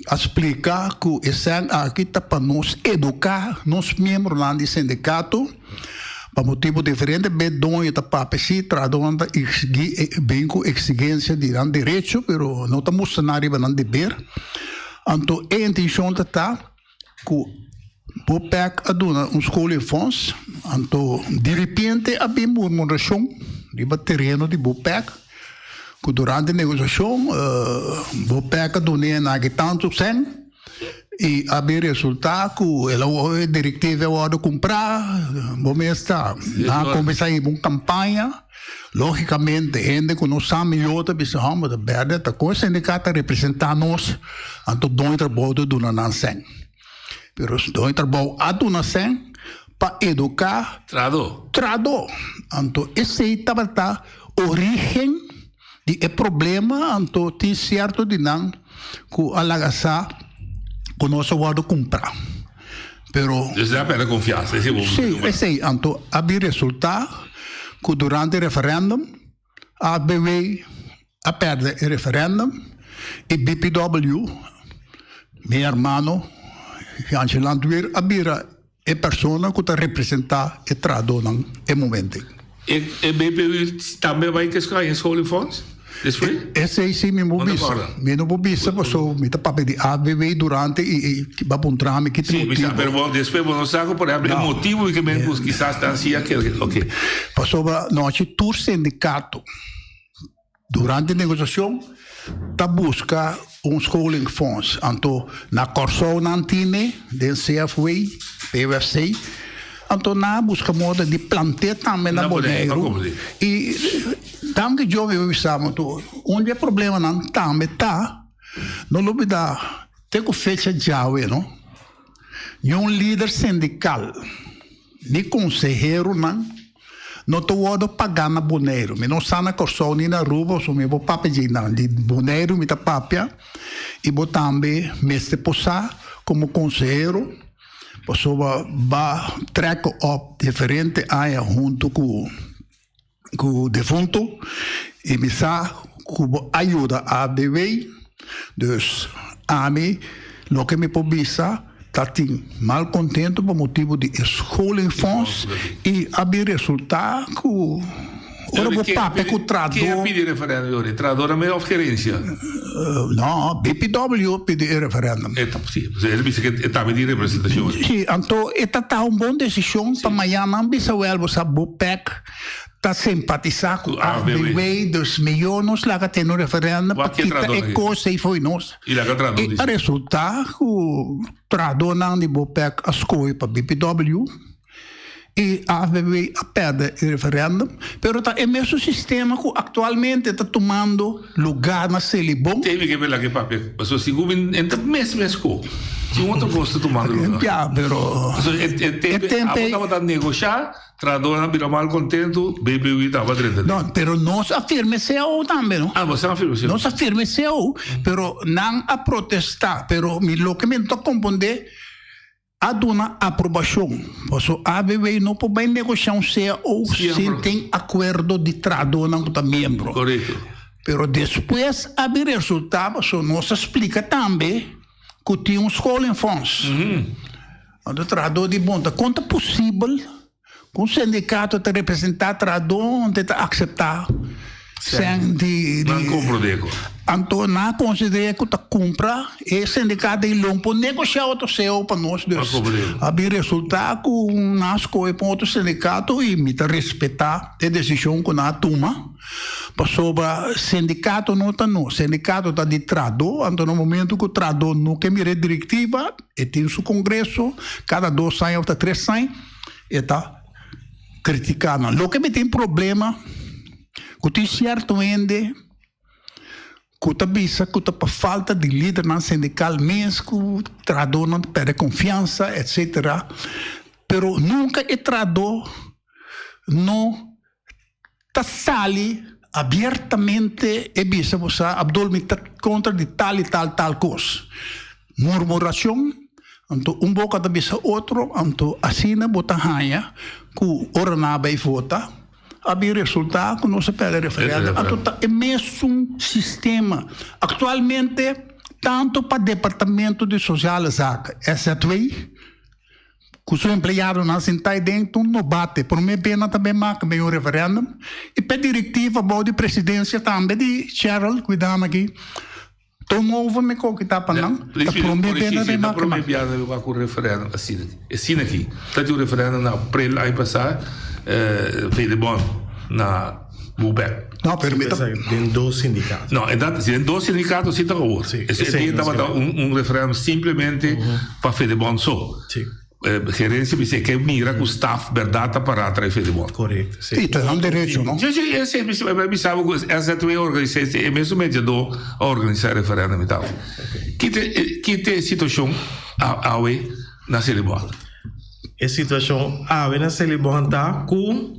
a splika ku e sèn aki ta pa nos eduká nos miembronan di sindikato pa motibu diferente be doño ta papia si trahadónan ta eksigí bin ku eksigensia di nan derecho pero no ta mustra nan riba nan deber. Anto e intenshon ta ta ku Bopec a duna un scholenfonds anto diripiente a bin murmurashon riba tereno di Bopec ku durante negosiashon Bopec a dun'é anaki tantu sèn i a bin resultá ku el a e direktiva a wòrdu kumprá bo mes ta nan a kuminsá hiba un kampaña lógikamente hende ku no sa mihó ta bisa hòmber ta bèrdè ta kon e sindikato ta representá nos anto doño trabou ta duna nan sèn. Pero doño trabou a duna sèn pa eduká Trahadó. trahadó. Anto esei tabata orígen di e problema, anto tin sierto di nan ku a laga sa ku nos a wòrdu kumprá. Pero. Dus nan a pèrdè konfiansa, esei bo. Sí, esei. Anto a bin resultá ku durante e referèndum ABW a pèrdè e referèndum i BPW, mi hermano Jantje Landweer a bira e persona ku ta representá e trahadónan e momento ei. E e BPU tambe bai ke scoge schoolingfonds despues? Esei si mi bo bisa. Mi no por bisa paso mi ta papia di ABW durante y y bo a puntra mi ki ta motibo. Si mi sa pero bo despues bo no sa ku por ehemplo e motibo di ke men ku kisas ta hacia kel oke. Pasobra nochi tur sindicato durante negociacion ta busca un scholingfonds anto na Corsou nan tine den CFW, PWFC anto nan a busca moda di plant'e tambe na Boneiru y danki Dios mi por bisa bo anto un di e problemanan tambe ta no lo bida te cu fecha djawe no niun lider sindical ni conseheronan No ta wordo pagá na Boneiru. Mi no sa na Kòrsou ni na Aruba, so mi por papia dje nan. Di Boneiru mi ta papia i bo tambe mester por sa komo konsehero pasobra ba trèk òp diferente aña huntu ku ku defuntu i mi sa ku bo a yuda ABW. Dus ami loke mi por bisa ta tin malcontento pa motibo di e scholingfonds y a bin resulta cu ora bo papia cu trahador. Ken a pidi e referendum yori? Trahadornan mes of gerencia? No, BPW a pidi e referendum. E ta, si, el bisa cu e tambe tin representacion. Si, anto e ta ta un bon decision pa mañana nan bisa wel bo sa bo pek ta simpatisá ku ABW, dus mihó nos laga tene un referèndum pa kita e kos ei fo'i nos. I a resultá ku trahadónan di BOPEC a skohe pa BPW i ABW a pèrdè e referèndum. Pero ta e mesun sistema ku aktualmente ta tumando lugá na Selibon. Tei mi ke bela ke papia, pasobra si ku bin e ta mes mes ko. Si un otro kos ta tumando lugá. Ya, pero e tempu ei abo tabata negoshá. Trahadornan bira mal kontentu, BBW taba drenta den. No, pero nos a firma e cao tambe, no? Ah, boso a firma e cao. Nos a firma e cao, pero nan a protesta. Pero mi loke mi no ta komprondé, a duna aprobashon. Paso ABW no por bai negoshá un cao sin tin akuerdo di trahadornan ku ta miembro. Korekto. Pero despues a bin resultá, paso nos a splika tambe ku tin un scholenfonds. Anto trahadó di bon ta kon ta posibel ku un sindikato ta representá trahadó anto e ta akseptá sèn di Nan komprondé ku. Anto nan a konsider'é ku ta kumpra e sindikato ei lo por negoshá otro seo pa nos dus a bin resultá ku nan a skohe pa un otro sindikato i mi ta respetá e desishon ku nan a tuma. Pasobra sindikato no ta nos, sindikato ta di trahadó, anto na momento ku trahadó no ke mira e direktiva, e tin su kongreso, kada dos aña òf ta tres aña, e ta kritiká nan. Loke mi tin problema ku tin sierto hende ku ta bisa ku ta pa falta di lidernan sindikal mes ku trahadónan ta pèrdè konfiansa etsetera, pero nunka e trahadó no ta sali abiertamente e bisa bo sa Abdul mi ta kontra di tal i tal tal kos. Murmurashon, anto un boka ta bisa otro, anto asina bo ta haña ku ora nan a bai vota a bin resulta ku nos a pèrdè referèndum. Anto ta e mesun sistema. Aktualmente tantu pa departamento di Sosiale Zaken, SZW, Ku su empleadonan sintá ei den tur no bate. Promé bena ta ben maka den un referèndum i p'e direktiva bou di presidensia tambe di Cheryl Cuidam aki tuma over mi koki ta pa nan. Ta promé bena ta ben maka. Promé biaha ta ben wak un referèndum asina asina aki. Ta tin un referèndum na aprel aña pasá Fedebon na Bubek. No, pero mi ta. Den dos sindikato. No, e dat, si den dos sindikato si ta awor. Sí, Ese esei dia nos tabata kere. un, un referendum simplemente pa Fedebon so. Sí. Eh, gerencia bisa e ke mira ku staf berdad ta para atrás Fedebon. Correcto, sí. Sí, ta nan derecho, no? Sí, sí, ese mi mi bisa ku SZW organisa ese, e mesun mediador a organisa e referendum i tal. Ki te, eh, ki te situacion a, awe na Selibon? E situacion awe na Selibon ta ku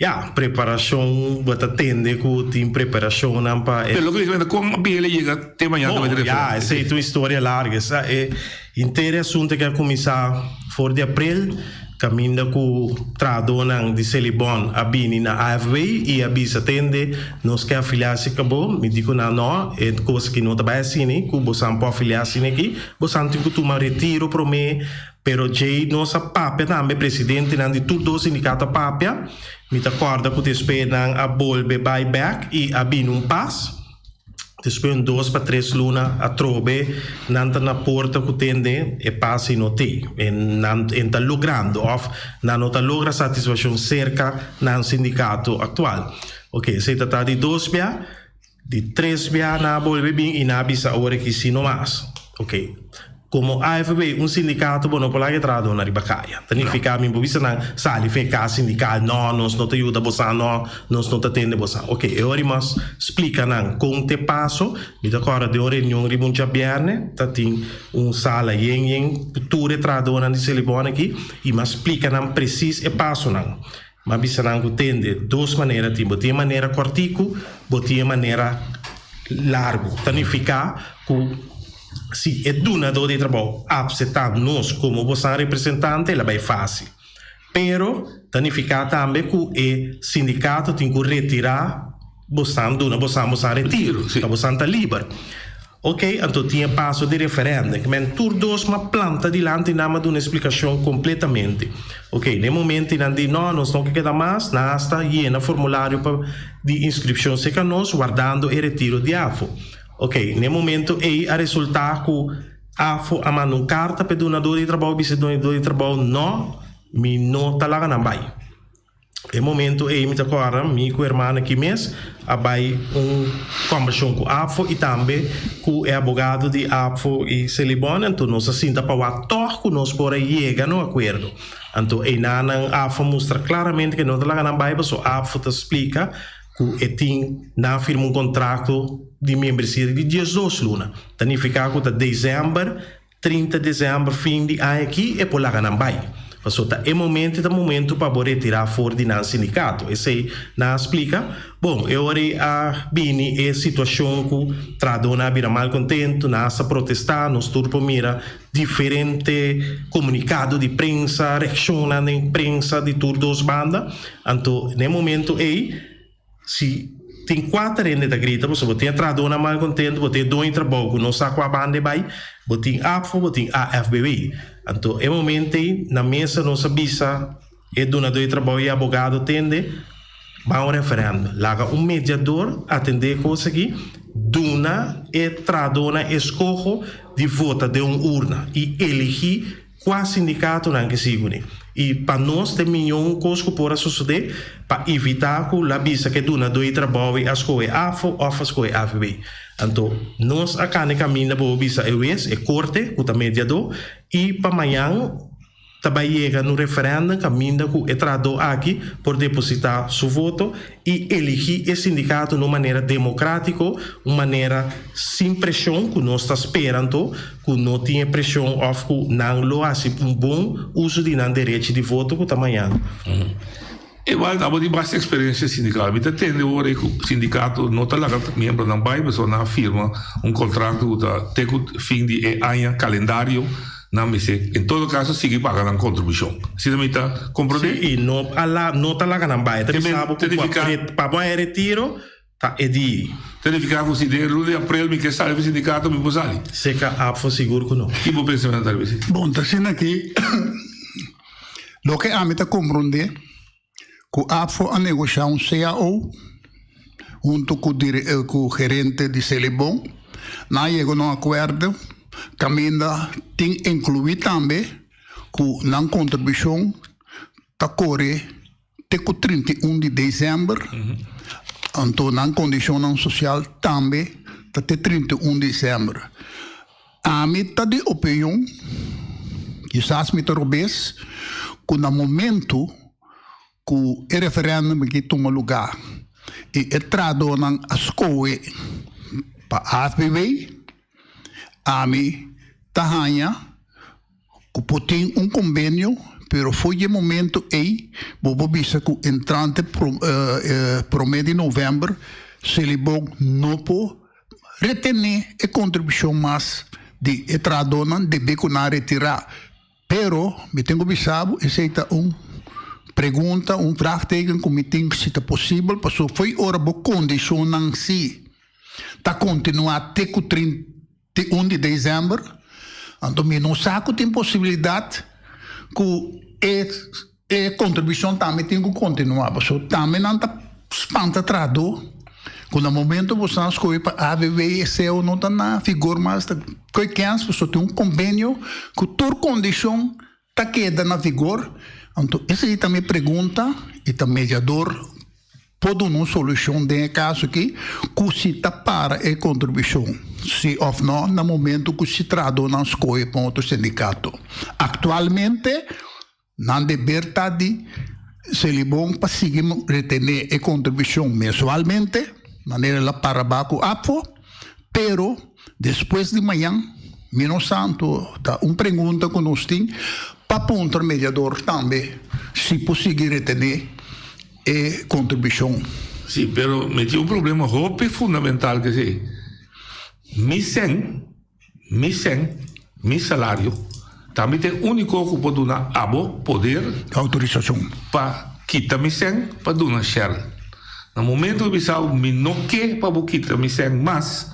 Ya, preparacion, bo ta tende cu tin preparacionnan pa e. Pero loke mi ta con Biel a yega te mañana Bon, ta bai ya, esey ta un historia largo. Esa e henter e asunto ke a cuminsa for di april, caminda cu trahadornan di Selibon a bini na AFW y a bisa, Tende, nos ke afilia si cu bo. Mi di cu nan, no, e cos aki no ta bai asini, cu bosan por afilia asini aki, bosan tin cu tuma retiro prome. Pero djei nos a papia tambe, presidentenan di tur dos sindikato a papia. Mi ta kòrda ku despues nan a bolbe bai bèk i a bini un pas. Despues un dos pa tres luna atrobe nan ta na porta ku tende e pas i no tei. E nan e ta logrando òf nan no ta logra satisfakshon serka nan sindikato aktual. Oke, esei ta ta di dos bia. Di tres bia nan a bolbe bin i nan a bisa awor aki si no mas. Ok. Komo AFB, un sindikato bo no por laga e trahadónan riba kaya. Ta nifiká mi por bisa nan sali fen kas sindikal, no, nos no ta yuda bosan, no, nos no ta tende bosan. Ok, e ora mas splika nan kon te paso. Mi ta kòrda den un reunion riba un djabièrnè ta tin un sala yen yen ku tur e trahadónan di Selibon aki i mas splika nan presis e pasonan. M'a bisa nan ku tende dos manera tin. Bo tin e manera kòrtiku, bo tin e manera largu. Ta nifiká ku si e dunadó di trabou apseptá nos komo bosan representante, el a bai fásil. Pero ta nifiká tambe ku e sindikato tin ku retirá bosan, duna bosan bosan retiro, pa bosan ta liber. Ok, anto tin e paso di referendum. Men tur dos m'a planta dilanti nan m'a duna e splikashon kompletamente. Ok, na e momento nan di no, nos no ke keda mas, nan hasta yena formulario pa di inskripshon serka nos wardando e retiro di afo. Ok, na e momento ei a resulta ku afo a manda un karta pa e dunadó di trabou bisa e dunadó di trabou no, mi no ta laga nan bai. E momento ei mi ta kòrda mi ku hermana aki mes a bai un kòmbershon ku APFO i tambe ku e abogado di APFO i Selibon. Anto nos a sinta pa wak tòg ku nos por a yega na un akuerdo. Anto einanan APFO a mustra klaramente ku e no ta laga nan bai pasobra APFO ta splika ku e tin nan a firma un kontrakto di membresia di diesdos luna. Ta nifiká ku ta desèmber 30 desèmber fin di aña aki e por laga nan bai. Pasobra ta e momento ta momento pa bo retirá for di nan sindikato. Esei nan a splika. Bon, e ora ei a bini e situashon ku trahadónan a bira mal kontentu, nan a sa protestá, nos tur por mira diferente komunikado di prensa, reakshonnan den prensa di tur dos banda. Anto na e momento ei. Si tin kuater hende ta grita pasobra bo tin e trahadónan mal kontentu, bo tin e doño di trabou ku no sa kua banda e bai, bo tin APFO, bo tin AFBW. Anto e momento ei na mesa nos a bisa e dunadó di trabou i e abogado tende, ban un referèndum. Laga un mediador atendé e kos aki, duna e trahadónan eskoho di vota den un urna i eligí Kua sindikatonan ke sigui kuné? I pa nos ta e miñon kos ku por a sosodé pa evitá ku la bisa ke dunadó di trabou ei a skohe afo òf a skohe AVB. Anto nos a kana e kaminda pa bo bisa e wes, e korte ku ta mediadó, i pa mañan ta bai yega na un referèndum kaminda ku e trahadó aki por depositá su voto i eligí e sindikato na un manera demokrátiko, un manera sin preshon ku nos ta spera anto ku no tin e preshon òf ku nan lo hasi un bon uso di nan derechi di voto ku ta mañana. Igual abo tin basta eksperensia sindikal. Mi ta tende ora ei ku sindikato no ta laga miembronan bai pasobra nan a firma un kontrakto ku ta te ku fin di e aña kalendario nan mester en todo kaso sigui paga nan kontribushon. Asina mi ta komprondé? Sí, i no a la no ta laga nan bai. E ta bisa bo ku pa bo haña retiro Ta e di. Ta nifiká ku si den luna di aprel mi ke sali for sindikato mi por sali? Seka APFO sigur ku no. Ki bo pensamentu ta riba esei? Bon, ta asina aki loke ami ta komprondé ku APFO a negoshá un cao huntu ku ku gerente di Selibon. Nan a yega na un akuerdo kaminda tin inkluí tambe ku nan kontribushon ta kore te ku 31 di desèmber, anto nan kondishonnan sosial tambe ta te 31 desèmber. Ami ta di opinion, kisas mi ta robes, ku na momentu ku e referèndum aki tuma lugá i e trahadónan a skohe pa AFBW, ami ta haña Ku por tin un kombenio, pero for dje momento ei bo por bisa ku entrante promé di novèmber Selibon no por retené e kontribushon mas di e trahadónan debí ku nan a retirá. Pero mi tin ku bisa bo esei ta un pregunta, un vraagteken ku mi tin si ta posibel pasobra fo'i ora bo kondishonnan si ta kontinuá te ku 31 di desèmber, anto mi no sa ku tin posibilidat. ku e e kontribushon tambe tin ku kontinuá pasobra tambe nan ta spanta trahadó ku na momento bo san skohe pa ABW e cao no ta na vigor mas ta koe kèns pasobra tin un kombenio ku tur kondishon ta keda na vigor. Anto esei ta mi pregunta i ta mediador por duna un solushon den e kaso aki ku si ta para e kontribushon si òf no na momento ku si trahadónan skohe pa un otro sindikato. Aktualmente nan deber ta di Selibon pa sigui retené e kontribushon mensualmente manera el a para ba ku APFO pero despues di mañan mi no sa anto ta un pregunta ku nos tin pa puntra mediador tambe si por sigui retené e kontribushon. Sí, pero mi tin un problema hopi fundamental ke si mi sèn, mi sèn, mi salario ta mi ta e úniko ku por duna abo poder Outorisashon. pa kita mi sèn pa duna Shell. Na momento ku mi bisa bo mi no ke pa bo kita mi sèn mas,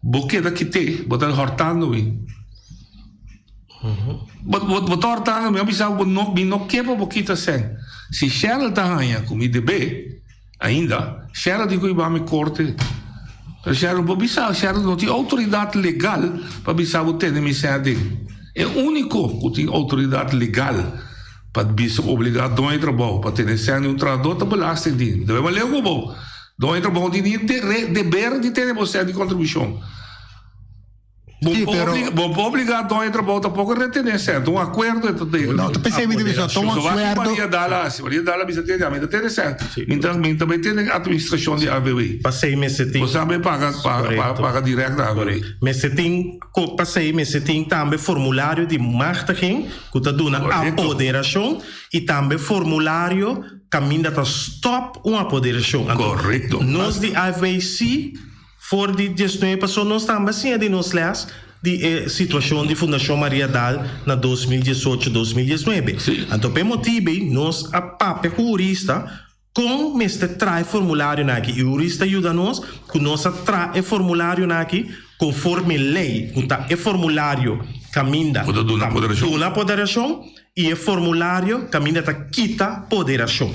bo keda kit'é, bo ta hòrtando mi. Bo bo ta hortando mi a bisa bo no mi no ke pa bo kita sèn. Si Cheryl ta haña ku mi debe ainda, Cheryl tin ku hiba mi korte. Pero Cheryl bo bisa Cheryl no tin outoridat legal pa bisa bo tene mi sèn aden. E úniko ku tin outoridat legal pa bisa obligá doño di trabou pa tene sèn di un trahadó ta belastingdienst. Mi ta bai maleu ku bo. Doño di trabou no tin ni deber di tene bo sèn di kontribushon. Bo Sí, por pero- obliga, bo por obliga doño di trabou tampoco retené cent. Un acuerdo e ta den. No, ta pensé mi ta bisa, toma So, wak acuerdo. Maria Dala hasi. Maria Dala bisa tene, ami ta tene cent. Mientras mi ta bai tene administracion di ABW. Pasei mester tin. Bo sa bai paga, paga, paga, Correcto. paga direct na ABW. Mester tin, ko pasei mester tin tambe formulario di machtiging ku ta duna Correcto. apoderashon i tambe formulario kaminda ta stop un apoderashon. Anto, Correcto. nos di AFW si For di diesnuebe paso nos tambe a siña di nos les di e situacion di Fundacion Maria Daal na 2018, 2019. Anto p'e motibe ei nos a papia cu hurista con mester traha e formularionan aki y hurista a yuda nos cu nos a traha e formularionan aki conforme ley cu ta e formulario caminda Cu ta duna poderacion. duna poderacion y e formulario caminda ta kita poderacion.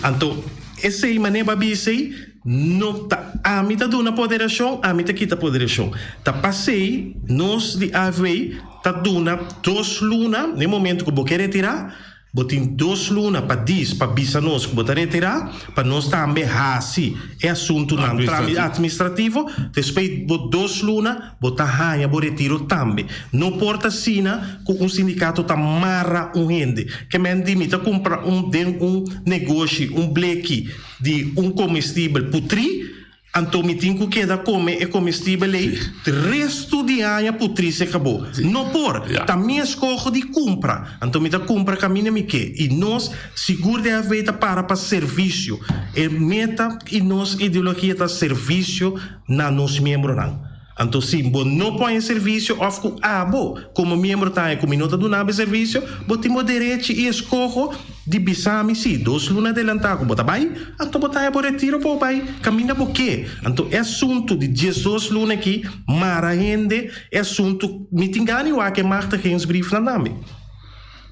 Anto esey manera bo a bisa ei No ta ami ta duna poderashon, ami ta kita poderashon. Ta pasei nos di AFW ta duna dos luna, na e momento ku bo ke retirá, bo tin dos luna pa dis pa bisa nos ku bo ta retirá, pa nos tambe hasi e asuntunan administrativo, despues bo dos luna bo ta haña bo retiro tambe. No por ta asina ku un sindikato ta mara un hende. Ke men di mi ta kumpra un den un negoshi un bleki. Di un komestibel putrí, anto mi tin ku keda kome e komestibel ei restu di aña putrí se kabó. No por! Ta mi eskoho di kumpra, anto mi ta kumpra kaminda mi ke. I nos, sigur di AFB ta para pa servisio. E meta i nos ideologia ta servisio na nos miembronan. Anto si bo no por haña servisio òf ku abo komo miembro ta haña ku mi no ta duna bo e servisio, bo tin bo derechi i eskoho di bisa mi si dos luna adelantá ku bo ta bai, anto bo ta haña bo retiro pa bo bai kaminda bo ke. Anto e asuntu di diesdos luna aki mara hende, e asuntu mi tin gana di wak e machtigingsbriefnan tambe.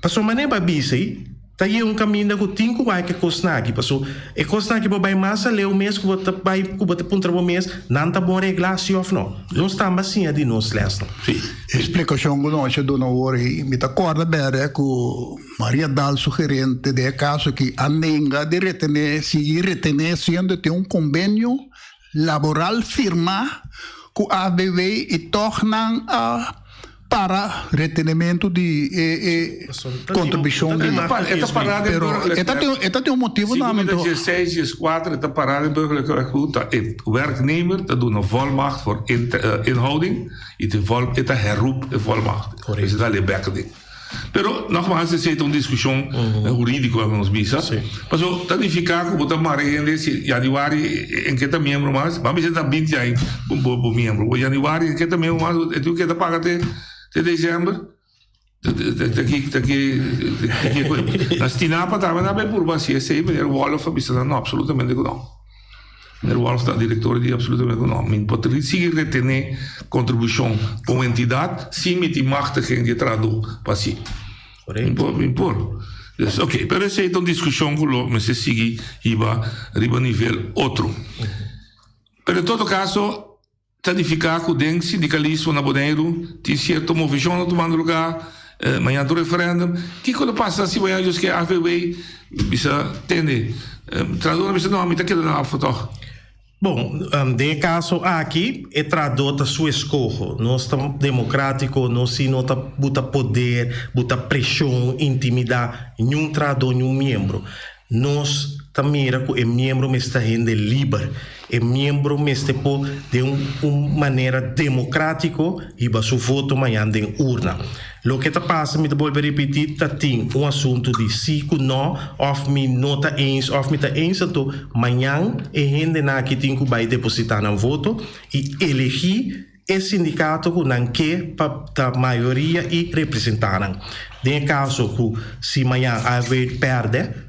Pasobra manera bo a bisa ei. Ta ye un kaminda ku tin ku wak e kosnan aki, paso e kosnan aki bo bai mas aleu mes ku bo ta bai ku bo ta puntra bo mes, nan ta bon reglá si òf no. Nos tamba siña di nos lèsnan. Sí, e splikashon ku nos a duna awor ei, mi ta kòrda bèrdè ku Maria Daal su gerente den e kaso aki a nenga di retené, sigui retené siendo tin un kombenio laboral firmá ku ABW i tòg nan a para retenementu di e e kontribushon di E ta pará den pero burgerlijk e ta tin e ta tin un motibu Segun nan mi ta anto. diesseis, dieskuater e ta pará den burgerlijk wetboek ta e werknemer ta duna volmacht voor inhouding i te vol e ta herroep e volmacht. Dus e ta halia bek aden. Pero nogmaals esei ta un diskushon hurídiko laga nos bisa. Paso ta nifiká ku bo ta mara hende si yanüari en ke ta miembro mas, ban bisa ta binti aña bo bo miembro, bo yanüari en ke ta miembro mas e tin ku keda paga te te desèmber. Ta ki ta ki ta ki ku na Stinapa tambe nan a bai purba hasi esei, meneer Wolff a bisa nan no absolutamente ku no. Meneer Wolff ta director di absolutamente no. Mi por sigui retene contribucion pa un entidad sin mi tin machtiging di e trahador pa haci. Correcto. Mi por. Dus, ok, pero esei ta un discusion cu lo mester sigui hiba riba nivel otro. Pero en todo caso, ta nifica cu den sindicalismo na Boneiru tin cierto movecion ta tumando lugar, mañana ta un referendum. Kico lo pasa si mañana Dios ke AVW bisa tende, trahadornan bisa no, mi ta keda na afo toch? Bon, den e kaso aki e trahadó ta su eskoho. Nos ta demokratiko, nos si no ta buta poder, buta preshon, intimidá niun trahadó, niun miembro. Nos ta mira ku e miembro mester ta hende liber. E miembro mester por den un un manera demokratiko hiba su voto mañan den urna. Loke ta pasa, mi ta bolbe ripití, ta tin un asuntu di sí ku no, òf mi no ta eens òf mi ta eens, anto mañan e hendenan aki tin ku bai depositá nan voto i elegí e sindikato ku nan ke pa ta mayoria i representá nan. Den e kaso ku si mañan AFB pèrdè,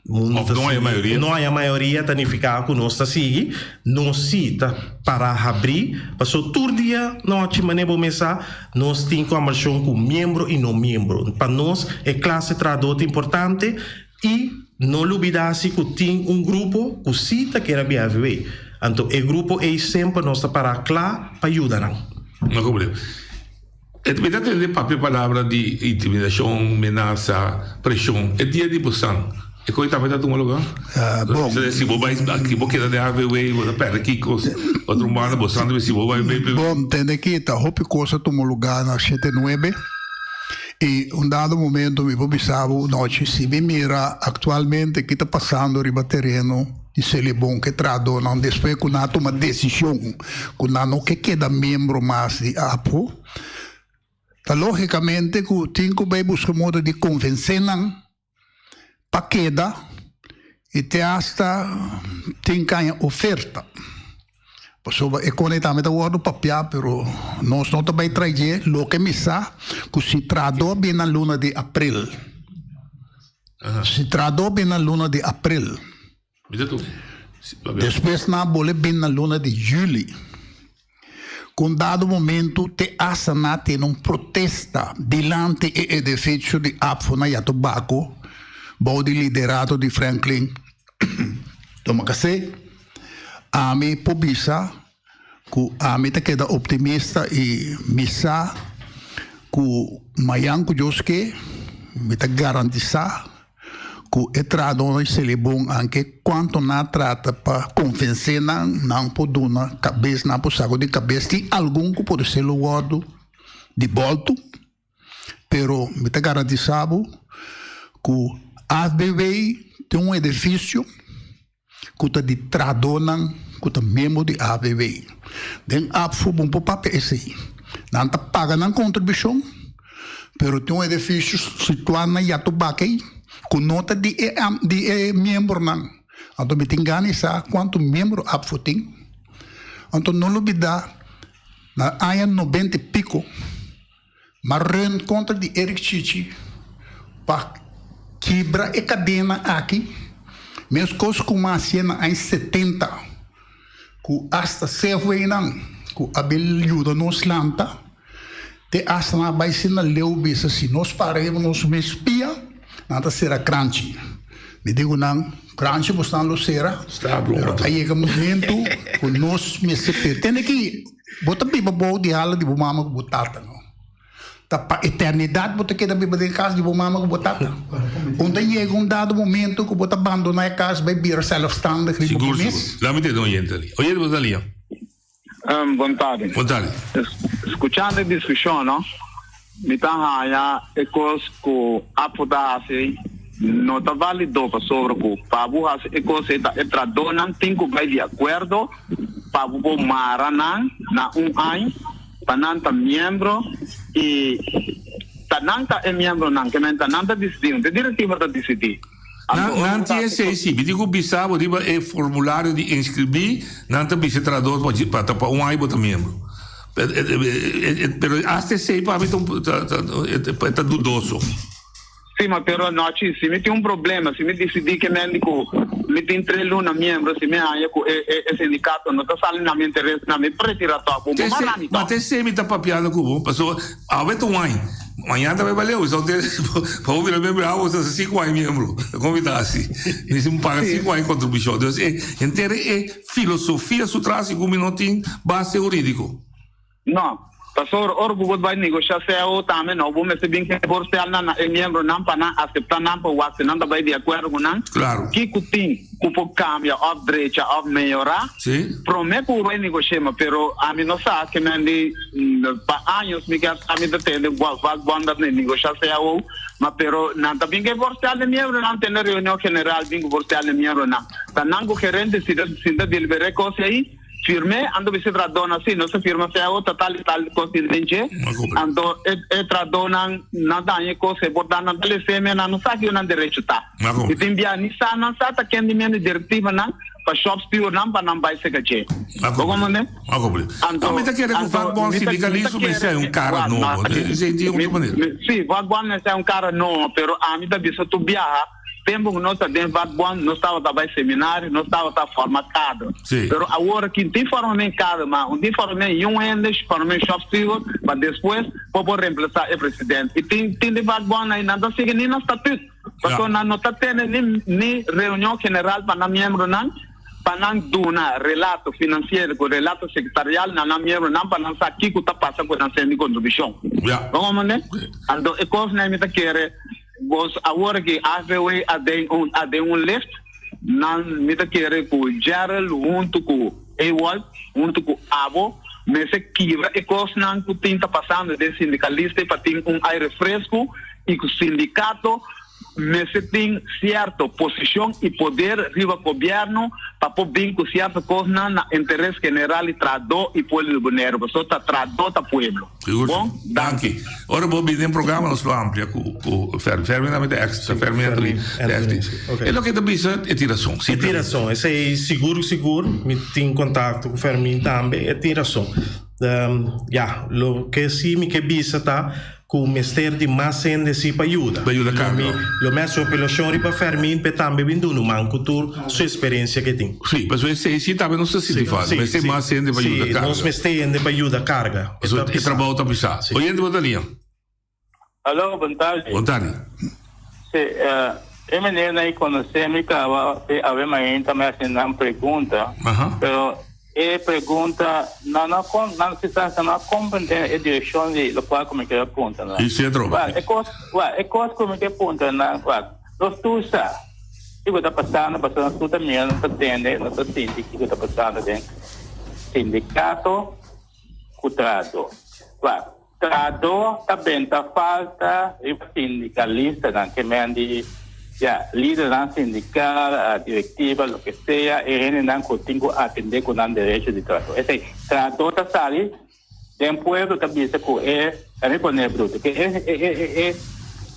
Mundu Of ta no haya sigui. mayoria. No haya mayoria ta nifiká ku nos ta sigui. Nos sí ta pará habrí, paso tur dia nochi manera bo mes sa, nos tin kòmbersashon ku miembro i no miembro. Pa nos e klase trahadó ta importante i no lubidá si ku tin un grupo ku sí ta kere bia FB. Anto e grupo ei semper nos ta pará kla pa yuda nan. No problema. E mi ta tende papia palabra di intimidacion, menasa, presion. E dia di bosan, e koe tambe ta tuma lugar? Bon. Si bo bai, si bo keda den AVW, bo ta perde kiko. Otro banda bosan ta si bo bai bai. Bon, tende ki ta hopi kos a tuma lugar na shete nuebe i un dado momento mi por bisa bo nochi si mi mira aktualmente ki ta pasando riba tereno di Selibon ke trahadónan despues ku nan a tuma desishon ku nan no ke keda miembro mas di APHO, ta lógikamente ku tin ku bai buska modo di konvensé nan pa keda i te asta tin kaña oferta. Pasobra e kone tambe ta wòrdu papiá, pero nos no ta bai traidje loke mi sa ku si trahadó a bini na luna di april. Si trahadó bin na luna di april, despues nan a bole bin na luna di juli. Ku un dado momento te hasta nan a tene un protesta dilanti e edifisio di APFO na Yatobako bou di liderato di Franklin Domacassé. Ami por bisa ku ami ta keda optimista i mi sa ku mayan ku Dios ke mi ta garantisá ku e trahadónan di Selibon anke kuantu nan a trata pa konvensé nan, nan por duna kabes, nan por sako di kabes. Tin algun ku por ser lo wòrdu di bòltu, pero mi ta garantisá bo ku AFBW tin un edifisio. ku ta di trahadónan ku ta miembro di ABW. Den APFU bo por papia esei. Nan ta paga nan kontribushon, pero tin un edifisio situá na Yatubakei ku no ta di e di e miembronan. Anto mi tin gana di sa kuantu miembro APFU tin. Anto no lubidá na aña nobenta i piko M'a run kontra di Eric Chichi pa kibra e kadena aki, meskos ku m'a hasié na aña setenta, ku asta Safewaynan ku a bin yuda nos lanta, te asta nan a bai asina leu bisa si nos para riba nos mes pia, nan ta sera kranchi. Mi di ku nan, kranchi bosnan lo sera, pero a yega momento ku nos mester tene ki. Bo ta biba bou di hala di bo mama ku bo tata, no? Ta pa eternidat bo ta keda biba den kas di bo mama ku bo tata? Un ta yega un dado momento ku bo ta bandoná e kas bai bira sèlfstandig riba bo Sigur, mes? sigur. Laat mi tende un oyente ali. Oyente bo ta lia. Bon tardi. Bon tardi. Skuchando e diskushon, no, mi ta haña e kos ku APFO ta hasi no ta valido pasobra ku pa bo hasi e kos ei ta e trahadónan tin ku bai di akuerdo pa bo por mara nan na un aña pa nan ta miembro i ta nan ta e miembronan ke men ta nan ta disidí no ta e direktiva ta disidí. Nan nan tin esei si mi tin ku bisa bo riba e formulario di inskribí nan ta bisa e trahador pa pa ta pa un aña bo ta miembro pero asta esei pa mi ta un ta ta ta dudoso. Si ma pero anochi si mi tin un problema si mi disidí ke men di ku mi tin tres luna miembro si mi haña ku e e sindikato no ta sali na mi interes na mi retira tòg bo bo mara mi Ma tòg. te esei mi ta papiando ku bo pasobra awe ta un aña. Mañana ta bai baleu, so te pa bo bira miembro abo ta 5 aña miembro. Kon mi ta hasi? Mi si paga 5 aña kontribushon. Dus e henter e filosofia su tras ku mi no tin base hurídiko. No. Pasobra ora ku bo bai negoshá cao tambe no bo mester bin ke voorstel nan na e miembronan pa nan aseptá nan pa wak si nan ta bai di akuerdo ku nan. Claro. Kiko tin ku por kambia òf drecha òf mehorá Sí. promé ku bo bai negosh'é. Ma pero ami no sa ke men di pa años mi ke ami ta tende vakbond ta negoshá cao ma pero nan ta bin ke voorstel di miembronan tene reunion general bin ku voorstel di miembronan. Ta nan ku gerente si ta sinta deliber'é kos ei. Firm'é, anto bisa e trahadónan, Sí, nos a firma feo, ta tal i tal kos tin den dje. Anto e e trahadónan nan daña e kos, e por da nan ta les'é, mi nan no sa kiko nan derecho ta. I tin bia ni sa nan sa ta ken di men di direktivanan pa shop stewardnan pa nan bai seka dje. Bo komprendé? Anto, mi ta kere ku vakbond sindikalismo mester hay un kara nobo. Esei di otro manera. Sí, vakbond mester hay un kara nobo, pero ami ta bisa tur biaha. Tempu ku nos ta den vakbond, nos tabata bai seminario, nos tabata forma kader. Sí. Pero awor aki tin forma men kader, ma un tin forma men yun hende, forma men shop steward, pa despues por por reemplasa e president. I tin tin di vakbond nan nan ta sigui ni nan statuut, pasobra nan no ta tene ni ni reunion general pa nan miembronan, pa nan duna relato financiero ku relato secretarial na nan miembronan pa nan sa kiko ta pasa ku nan sende kontribushon. Ja. Bo komprende? Anto e kosnan mi ta kere. Bos awor aki AVW a den un a den un lift, nan mi ta kere ku Gerald huntu ku Ewald huntu ku abo mester kibra e kosnan ku tin ta pasando den sindikalista pa tin un aire fresku i ku sindikato mester tin sierto posishon i poder riba gobièrnu pa por bin ku sierto kosnan na interes general di trahadó i pueblo di Boneiru pasobra ta trahadó ta pueblo. Sigur Bon, si. Danki. Ora bo bini den programa nos lo amplia ku ku Fermin. Fermin tambe ta ex, Sí, Fermin Fermin Anthony ta ex. Anthony, sí. Ok. E loke e ta bisa e tin rason. E tin rason. Esei sigur sigur. Mi tin kontakto ku Fermin tambe. E tin rason. Ya, loke si mi ke bisa ta ku mester di mas hende si pa yuda. Pa yuda Lo Carlo. mi lo mi hasi apelashon riba Fermin p'e tambe bin duna un man ku tur su eksperensia ke tin. Sí, pasobra esei si tambe nos ta sinti falta. Sí, Mester sí. mas hende pa Sí, yuda karga. nos mester hende pa yuda karga. E ta Pasobra e pisá. trabou ta pisá. Sí. Oyente bo ta lia. Aló, bon tardi. Bon tardi. Sí, e meneer nan konosé mi kaba te awe mainta mi hasi nan pregunta, Aha. pero E pregunta nan no con nan kisas nan no a comprende e direccion di locual cu mi quier a puntra nan. Y si atrobe. Wak, e cos, wak, e cos cu mi quier puntra nan, wak, nos tur sa kico ta pasando pasobra nos tur ta mira, nos ta tende, nos ta sinti kico ta pasando den sindicato cu trahador. Wak, Trahadó ta benta falta riba sindikalistanan, ke men di ya, lidernan sindikal, direktiva, loke sea, e hendenan ku tin ku atendé ku nan derecho di trahadó. Esei, trahadó ta sali den pueblo ta bisa ku e, ta mi pone bruto, ke e e e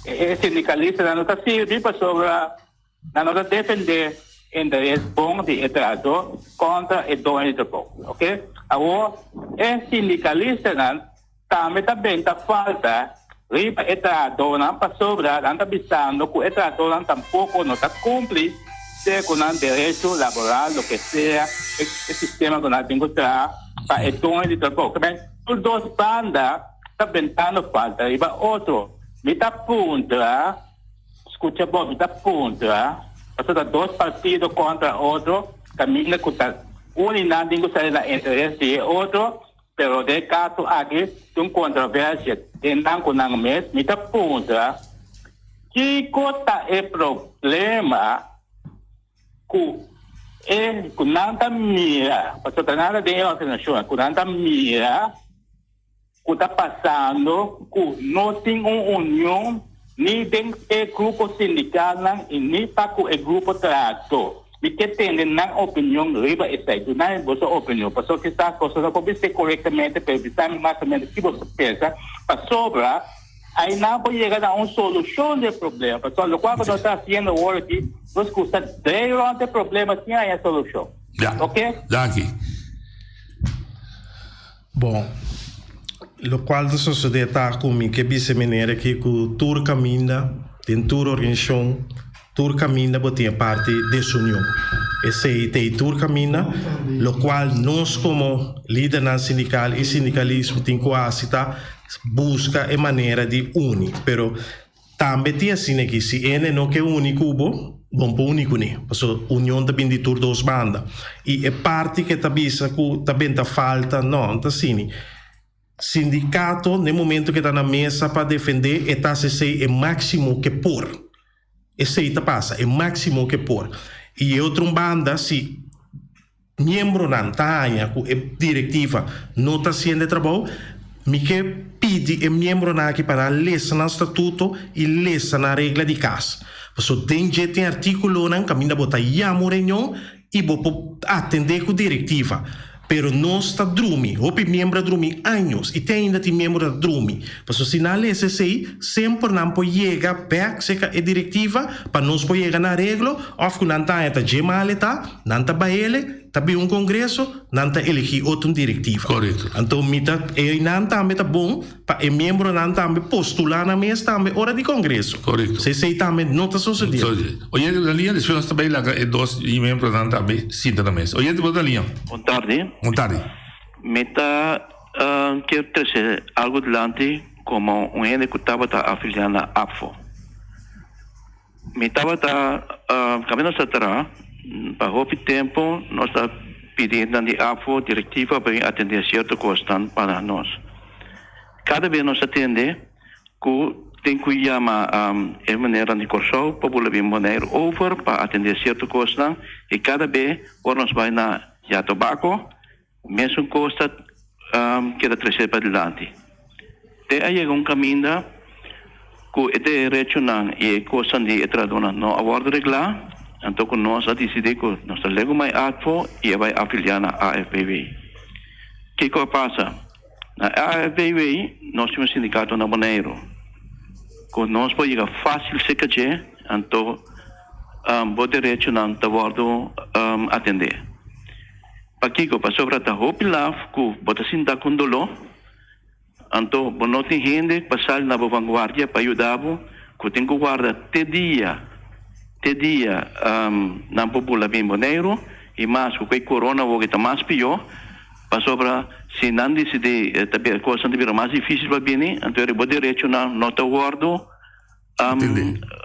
e sindikalistanan no ta sirbi pasobra Nan no ta defendé interes bon di e trahadó kontra e doño di trabou. Oke? Awor, e sindikalistanan tambe ta benta falta riba e trahadónan pasobra nan ta bisando ku e trahadónan tampoko no ta kumpli sea ku nan derecho laboral loke sea e sistema ku nan tin ku traha pa e doño di trabou. Tur dos banda ta bentando falta riba otro. Mi ta puntra. Scucha bo, mi ta puntra, pasobra ta dos partido contra otro, caminda cu ta uni nan tin cu sali na interes di e otro, pero den e caso aki tin un controversia den nan cu nan mes, mi ta puntra, kico ta e problema cu e cu nan ta mira, pasobra ta nada den e organisacion, cu nan ta mira, ku ta pasando ku no tin un union ni den e grupo sindikalnan i ni pa ku e grupo trahadó. Mi ke tende nan opinion riba esei. Duna mi boso opinion, pasobra kisas boso no por bis'é korektamente, pero bisa mi mas o ménos ki boso pensa, pasobra ainan por yega na un solushon di e problema. Pasobra lokual ku nos ta hasiendo awor aki, nos gusta drei rònt e problema sin haña solushon. Ya. Oke? Danki. Bon, lokual ta sosodé ta ku mi ke bisa e manera aki ku tur kaminda, den tur organisashon, tur kaminda bo tin e parti desunion. Esei ta e tur kaminda. Lokual nos komo lidernan sindikal i sindikalismo tin ku hasi ta. Buska e manera di uni. Pero tambe tin asina aki, si ene no ke uni ku bo, bo no por uni kuné. Pasobra union ta bin di tur dos banda. I e parti ke ta bisa ku ta benta falta, no, no ta asina. Sindikato n'e momento ke ta na mesa pa defendé e ta hasi esei e máksimo ke por. Esei ta pasa, e máksimo ke por. I e otro un banda, si miembronan ta haña ku e direktiva no ta hasiendo e trabou, mi ke pidi e miembronan aki pa nan lesa nan statuto i lesa nan regla di kas. Pasobra den dje tin artíkulonan kaminda bo ta yama un reunion i bo por atendé ku direktiva. Pero nos ta drumi, hopi miembro a drumi años i te ainda tin miembro ta drumi. Pasobra si nan lesa esei, semper nan por yega bèk serka e direktiva pa nos por yega na areglo òf ku nan ta haña ta dje mal e ta, nan ta baele, ta bin un kongreso, nan ta elegí otro direktiva. Anto mi ta, einan tambe ta bon pa e miembronan tambe postulá nan mes tambe ora di kongreso. Si esei tambe no ta sosodé. Oyente bo ta liña, despues nos ta bai laga e dos miembronan tambe sinta na mes. Oyente bo ta liña. Bon tardi. Bon tardi. Mi ta kier trese algo dilanti komo un hende ku tabata afiliá na APFO. Mi tabata kaminda nos ta traha pa hopi tempu nos ta pidi nan di APFO direktiva pa bin atendé sierto kosnan pa nos. Kada bes nos ta tende ku tin ku yama e menernan di Kòrsou pa bula bin Boneiru over pa atendé sierto kosnan i kada be ora nos bai na Yatobako mesun kos ta keda tresé padilanti. Te a yega un kaminda ku e derechonan i e kosnan di e trahadónan no a wòrdu reglá, anto ku nos a disidí ku nos ta legu mai ATFO i a bai afiliá na AFBW. Kiko a pasa? Na AFBW nos tin un sindikato na Boneiru ku nos por yega fásil serka dje, anto bo derechonan ta wòrdu atendé. Pakiko? Pasobra ta hopi laf ku bo ta sinta ku un doló, anto bo no tin hende pa sali na bo vanguardia pa yuda bo, ku tin ku warda te dia, te dia nan por bula bin Boneiru, i mas ku e corona awor ta mas pió, pasobra si nan disidí ta bira kosnan ta bira mas difísil pa bini, anto bo derechonan no ta wòrdu.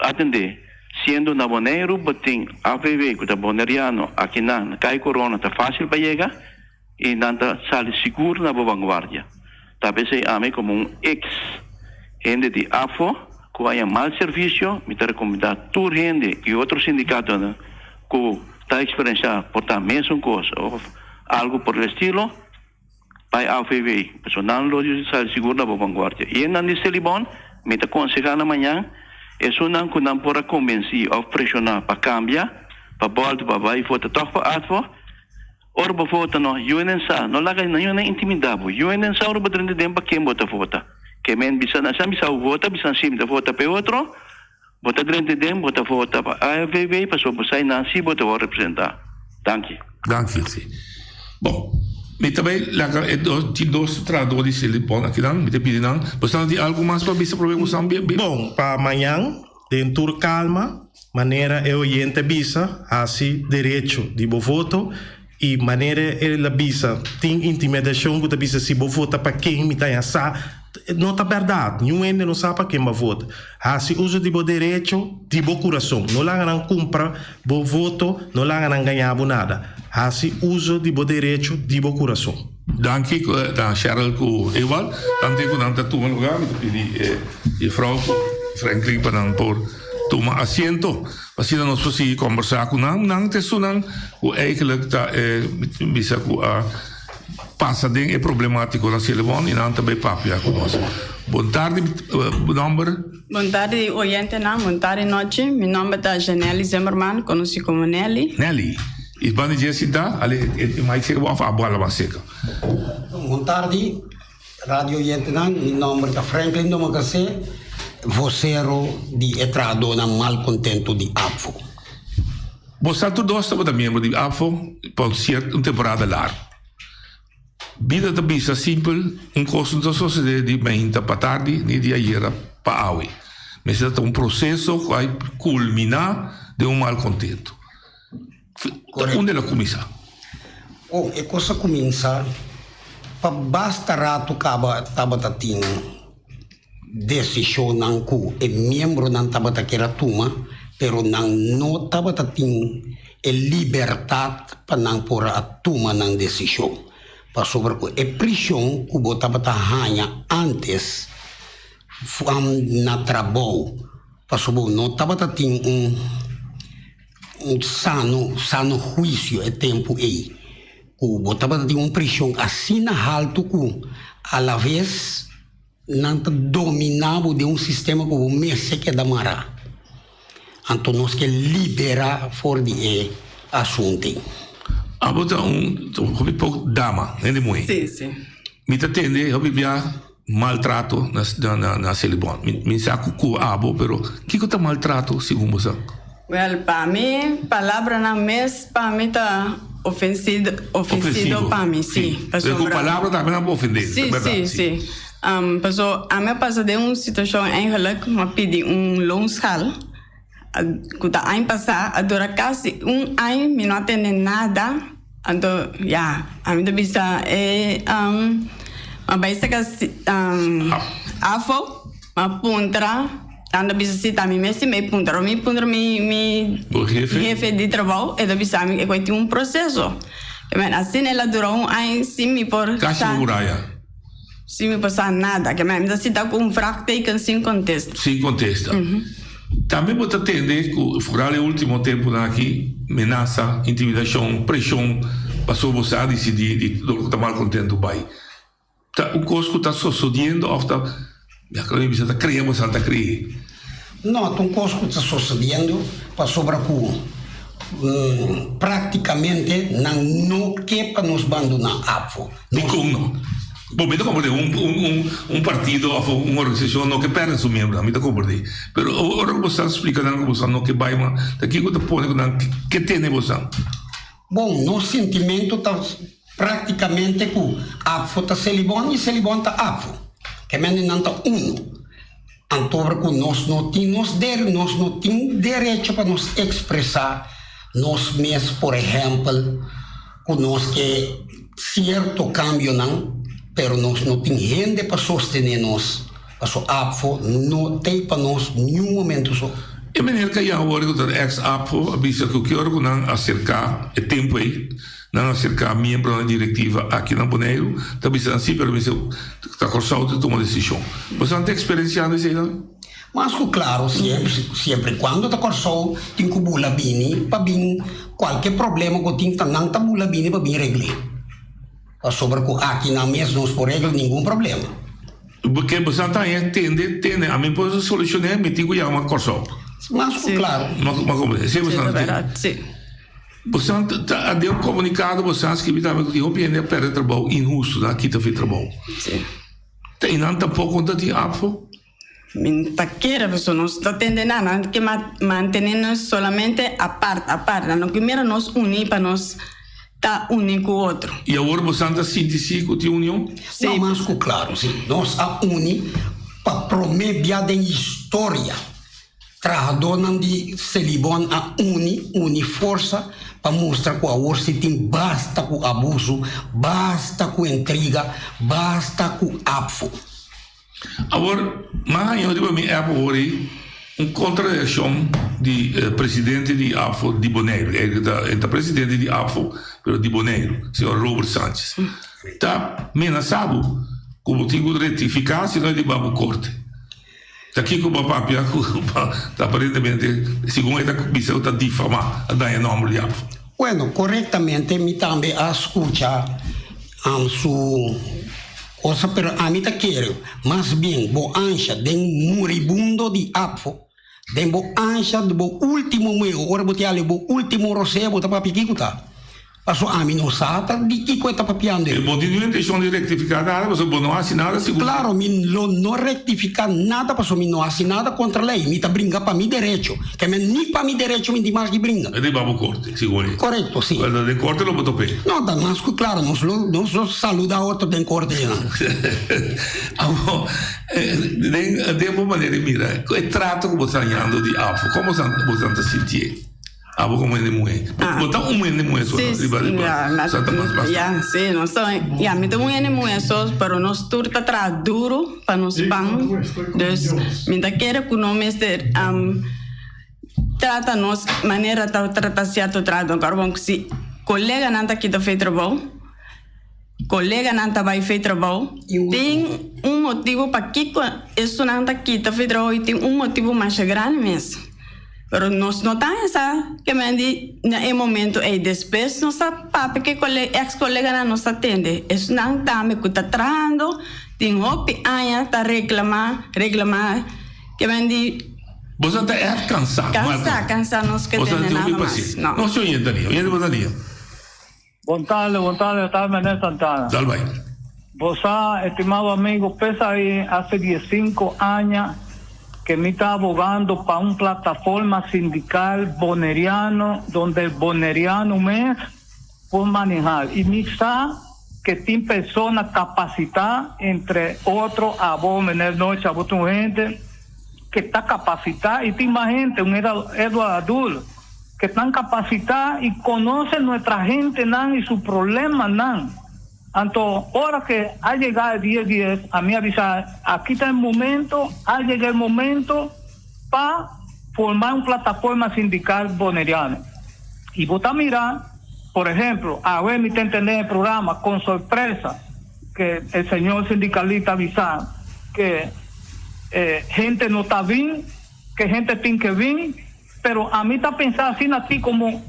Atendé, siendo na Boneiru bo tin AVW ku ta boneriano akinan na Kai Corona ta fásil pa yega i nan ta sali sigur na bo vanguardia. Ta p'esei ami komo un eks hende di AFO ku haña mal servisio mi ta rekomendá tur hende i otro sindikatonan ku ta eksperenshá por ta mesun kos òf algu por el estilo Bai AVW, pasobra nan lo sali sigur na bo vanguardia. I enan di Selibon, mi ta konsehá nan mañan, esunnan ku nan por a kombensí òf preshoná pa kambia, pa bòlta pa bai vota tòg pa ATFO. Ora bo vota no, yuenen sa, no laga nan yuenen intimidá bo. Yuenen sa ora bo drenta den pa ken bo ta vota. Ke men bisa nan, si nan bisa bo vota, bisa nan si mi ta vota pa e otro, bo ta drenta den, bo ta vota pa AFVW, pasobra bo sa e nan si bo ta wòrdu representá. Danki. Danki, si. Bon, mi ta bai laga e dos, tin dos trahador di Selibon akinan, mi ta pidi nan, boso tin algu mas pa bisa prome ku san bin? Bon, pa mañan, den tur kalma, manera e oyente a bisa, hasi derecho di bo voto, i manera el a bisa, tin intimidashon ku ta bisa si bo vota pa ken mi ta haña sa, no ta bèrdat, niun hende no sa pa ken bo a vota. Hasi uso di bo derecho di bo kurason. No laga nan kumpra bo voto, no laga nan gaña bo nada. Hasi uso di bo derecho di bo kurason. Danki na Cheryl ku Ewald. Tante ku nan ta tuma lugar mi ta pidi e jefrouw ku Franklin pa nan por tuma asiento. Asina nos por sigui kombersá ku nan. Nan ta esunnan ku eigenlijk ta e bisa ku a pasa den e problemátiko na Cielebon i nan ta bai papia ku nos. Bon tardi, bo nòmber? Bon tardi oyentenan, bon tardi nochi. Mi nòmber ta Janelly Zimmerman, konosí komo Nelly. Nelly, i banda dje sinta, ale e mic seka bo òf abo ala mas seka? Bon tardi radio oyentenan, mi nòmber ta Franklin Domacassé, vosero di e trahadónan malkontento di APFO. Bo sa tur dos tabata miembro di APFO pa un sierto un temporada largu. Bida ta bisa simpel, un kos no ta sosodé di mainta pa tardi ni di ayera pa awe. Mester ta un proseso ku a kulminá den un malkontento. Ta unda el a kuminsá? Oh, e kos a kuminsá pa basta ratu kaba tabata tin. desishonnan ku e miembronan tabata kier a tuma, pero nan no tabata tin e libertat pa nan por a tuma nan desishon. Pasobra ku e prishon ku bo tabata haña ántes na trabou, pasobra bo no tabata tin un un sano sano huisio e tempu ei, ku bo tabata tin un prishon asina haltu ku alaves Nan ta dominá bo den un sistema ku bo mester keda mará. Anto nos ke liberá for di e asuntu ei. Abo ta un hopi pok dama, hende muhé. Sí, sí. Mi ta tende hopi bia maltrato na na na Selibon. Mi mi sa ku ku abo, pero kiko ta maltrato segun bo sa? Wèl, pa mi palabranan mes pa mi ta ofensido, ofensido pa mi, sí. Pero ku palabra tambe nan por ofendé, Sí, sí, sí. Paso ami a pasa den un situashon eigenlijk, mi a pidi un loonschaal ku ta aña pasá, a dura kasi un aña mi no a tende nada, anto ya, ami ta bisa e mi a bai saka afo, mi a puntra. Nan ta bisa si ta mi mes si mi puntra mi puntra mi mi Bo hefe? hefe di trabou e ta bisa mi e tin un proceso. Ke men asina el a dura un aña sin mi por Kasi sa bo muraya. sin mi por sa nada. Ke men mi ta sinta ku un vraagteken sin kontesta. Sin kontesta. Tambe bo ta tende ku foral e ultimo tempunan aki menasa, intimidashon, preshon pasobra bo sa disidí di dor ku ta malkontentu bai. Ta un kos ku ta sosodiendo òf ta, ya ku mi bisa ta krea boso ta kree? No, ta un kos ku ta sosodiendo pasobra ku praktikamente nan no ke pa nos bandoná APFO. Dikon no? Bo, mi ta komprendé un un un partido òf un organisashon no ke pèrdè su miembronan, mi ta komprendé. Pero ora ku boso ta splika nan ku boso no ke bai mas, ta kiko ta pone ku nan ke tene boso? Bon, nos sentimentu ta Práktikamente ku APFO ta Selibon i Selibon ta APFO. Ke mende nan ta unu. Antobra ku nos no tin nos der nos no tin derecho pa nos ekspresá nos mes por ehèmpel ku nos ke sierto kambionan pero nos no tin hende pa sostené nos paso APFO no t'ei pa nos niun momento so. E meneer Callao awor ku ta ex APFO a bisa ku ki ora ku nan aserká e tempu ei Nan a serká miembronan di direktiva aki na Boneiru, ta bisa nan si, pero mester ta Kòrsou ta tuma desishon. Boso nan ta eksperensiando esei tambe? Mas ku klaro, siempre, siempre i kuando ta Kòrsou tin ku bula bini pa bin kualke problema ku tin ta nan ta bula bini pa bin regl'é. Pasobra ku aki nan mes nos por regla ningun problema. Ke boso nan ta haña tende, tende, ami por solushoné, mi tin ku yama Kòrsou. Mas ku klaro. Mas ku, esei boso nan ta tende. Bosan ta den un komunikado bosan a skibi tambe ku tin hopi hende a pèrdè trabou inhustu, nan a kita fi trabou. Ta i nan tampoko no ta tin apfo? Mi ta kere pasobra nos ta tende nan, nan ke mantene nos solamente apart, apart. Nan no ke mira nos uní pa nos ta uní ku otro. I awor bosan ta sinti si ku tin union? No mas ku klaro, si. Nos a uni pa promé bia den historia. Trahadónan di Selibon a uni uni forsa pa mustra ku awor si tin basta ku abusu, basta ku intriga, basta ku APFO. Awor, m'a haña riba mi app awor ei un kontrareakshon di presidente di APFO di Boneiru. E ta e ta presidente di APFO, pero di Boneiru, señor Robert Sanchez. Ta menasá bo ku bo tin ku rektifiká, si no e di ba bo korte. Ta kiko bo a papia ku ta aparentemente, segun e ta bisa ku ta difamá, a daña nòmber di APFO? Bueno, korektamente mi tambe a skucha su kosa, pero ami ta kere mas bien bo ansha den muribundo di APFO, den bo ansha di bo ultimo meo, ora bo tin ale bo ultimo rosea bo ta papia kiko ta? Paso ami no sa ta di kiko e ta papiando ei. Bo tin niun intencion di rectifica nada pasobra bo no haci nada sigur. Claro, mi lo no rectifica nada pasobra mi no haci nada contra ley. Mi ta bringa pa mi derecho. Ke men ni pa mi derecho mi tin mas di bringa. E riba bo corte, sigur ei. Correcto, si. Bueno, den corte lo bo tope. No, ta mas cu claro. Nos lo, nos lo saluda otro den corte einan. Abo, den, den bo manera di mira, e trato cu bo ta hañando di afo, como bo ta sintié? Abo komo hende muhé. Bo ta un hende muhé so riba riba Santa Paz basta. Ya, si, nos ta, ya, mi ta un hende muhé so, pero nos tur ta traha duru pa nos pan. Dus mi ta kere ku no mester trata nos manera ta trata sierto trahadó. Karbon si koleganan ta kita fe trabou. Koleganan ta bai fe trabou. Tin un motibu pakiko esunnan ta kita fe trabou i tin un motibu masha grandi mes. Pero nos no ta hesa ke men di na e momento ei. Despues nos ta papia ku e eks koleganan nos ta tende esunnan tambe ku ta trahando tin hopi aña ta reklama reklama ke men di. Boso ta ègt kansa. Kansa kansa nos ke tende nada mas. No. Nos oyente ali oyente bo ta lia. Bon tarde, bon tarde, ta Menel Santana. Dal bai. Bo sa, estimado amigo, pesa ahí hace 15 aña que mi ta abogando pa un plataforma sindical boneriano donde el boneriano mes por manejar. Y mi sa que tin persona capacita, entre otro abo, Menel Noche, abo ta un hende que ta capacita y tin mas hende, un Edward Adul. Que tan capacitá y conoce nuestra gentenan y su problemanan. Anto ora que a yega e dia dies, a mi a bisa, aki ta e momento, a yega e momento pa forma un plataforma sindical boneriano. Y bo ta mira, por ejemplo, awe mi ta entende e programa con sorpresa que el señor sindicalista a bisa que gente no ta bin, que gente tin que bin. Pero ami ta pensa asina aki como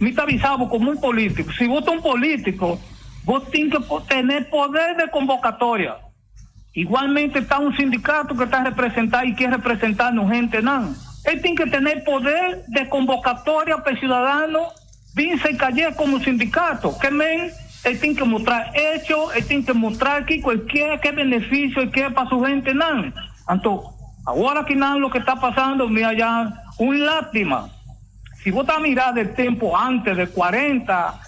mi ta bisa bo como un politico. Si bo ta un politico, bo tin ke tene poder de convocatoria. Igualmente ta un sindicato ke ta representa y ke representa nos hentenan. E tin ke tene poder de convocatoria pa e ciudadano bin se caye como sindicato. Ke men e tin ke mustra hecho, e tin ke mustra kico e kier, ke beneficio e kier pa su hentenan. Anto, awor aki nan loke ta pasando mi a ya un lástima. Si bo ta mira del tempo antes de cuarenta,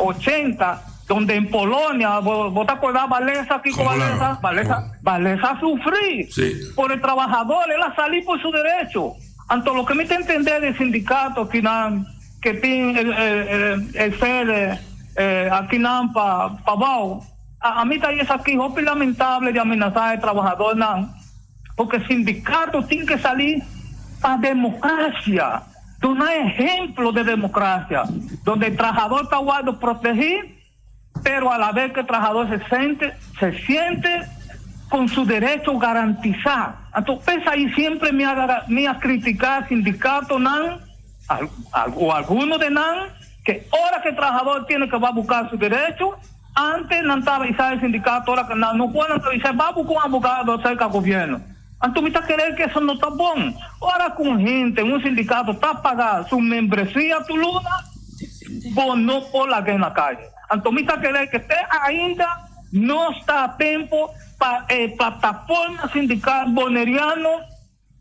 ochenta, donde en Polonia, bo, bo ta acorda Walesa, Kiko Walesa? Walesa, Walesa a sufri por el trabajador, el a sali por su derecho. Anto, loke mi ta entende del sindicato aki nan, ke tin el, el, el sede aki nan pa, pa abao, A mi ta esaki hopi lamentable di amenasá e trabahadornan, porque sindicato tin ke sali pa democracia, duna ehemplo de democracia, donde e trahador ta wordo protegi, pero a la vez ke e trahador se sente, se siente con su derecho garantisa. Anto p'esai siempre mi a mi a critica sindicatonan, o alguno de nan, ke ora ke e trahador tiene ke ba buca su derecho, Antes nan ta avisa e sindicato ora nan no por nan ta avisa ba busca un abogado acerca gobierno. Anto mi ta kere ke eso no ta bon. Ora cu un hende, un sindicato ta paga su membresia tur luna, bo no por laga na calle. Anto mi ta kere ke te ainda no sta a tempo pa e plataforma sindical boneriano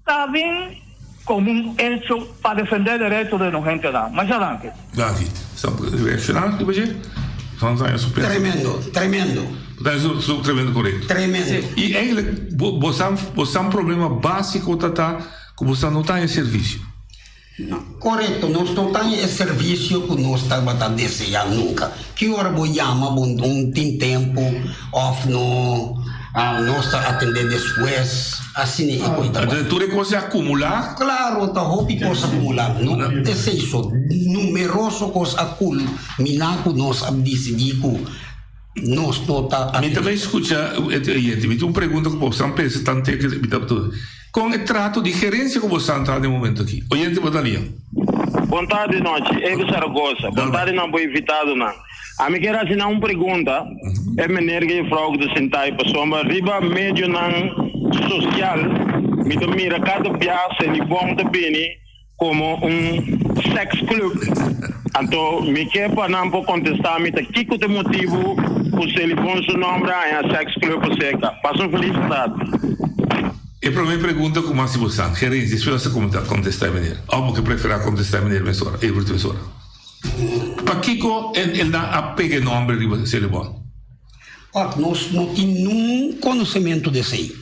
Ta bin como un hecho pa defende derecho de nos hentenan. Masha danki. Danki. Sa reacciona riba dje? Hans a su pensa. Tremendo, tremendo. Ta su su tremendo correcto. Tremendo. Y eigenlijk bo bo san bo san problema basico ta ta cu bo san no ta en servicio. Correcto, nos no ta e servicio cu nos tabata desea nunca. Ki ora bo yama bo no tin tempo of no nos ta atende despues, asina e coi ta bai. Tur e cos a acumula? Claro, ta hopi cos a acumula. No esey so, numeroso cos a culmina cu nos a dicidi cu nos no ta Mi ta bay scucha e oyente, mi tin un pregunta cu bo san pensa tante que mi ta. Kon e trato di gerencia ku bo sa ta den momento aki? Oyente bo ta lia. Bon tardi nochi, Ego Saragoza. Bon tardi nan bo invitadonan. Ami kier hasi nan un pregunta, e meneer ku e juffrouw ku ta sentá ei pasobra riba medionan sosial mi ta mira kada biaha Selibon ta bini komo un sex club. Anto mi ke pa nan por kontestá mi ta kiko ta e motibu ku Selibon su nòmber a haña sex club aserka. Pasa un felis tardi. E promé pregunta ku mas importante, gerencia, espero sa komo ta kontestá e meneer. Òf bo ke preferá kontestá e meneer mesora, Evert mesora. Pakiko el nan a pega e nòmber riba Selibon? Òf nos no tin nun konosementu di esei.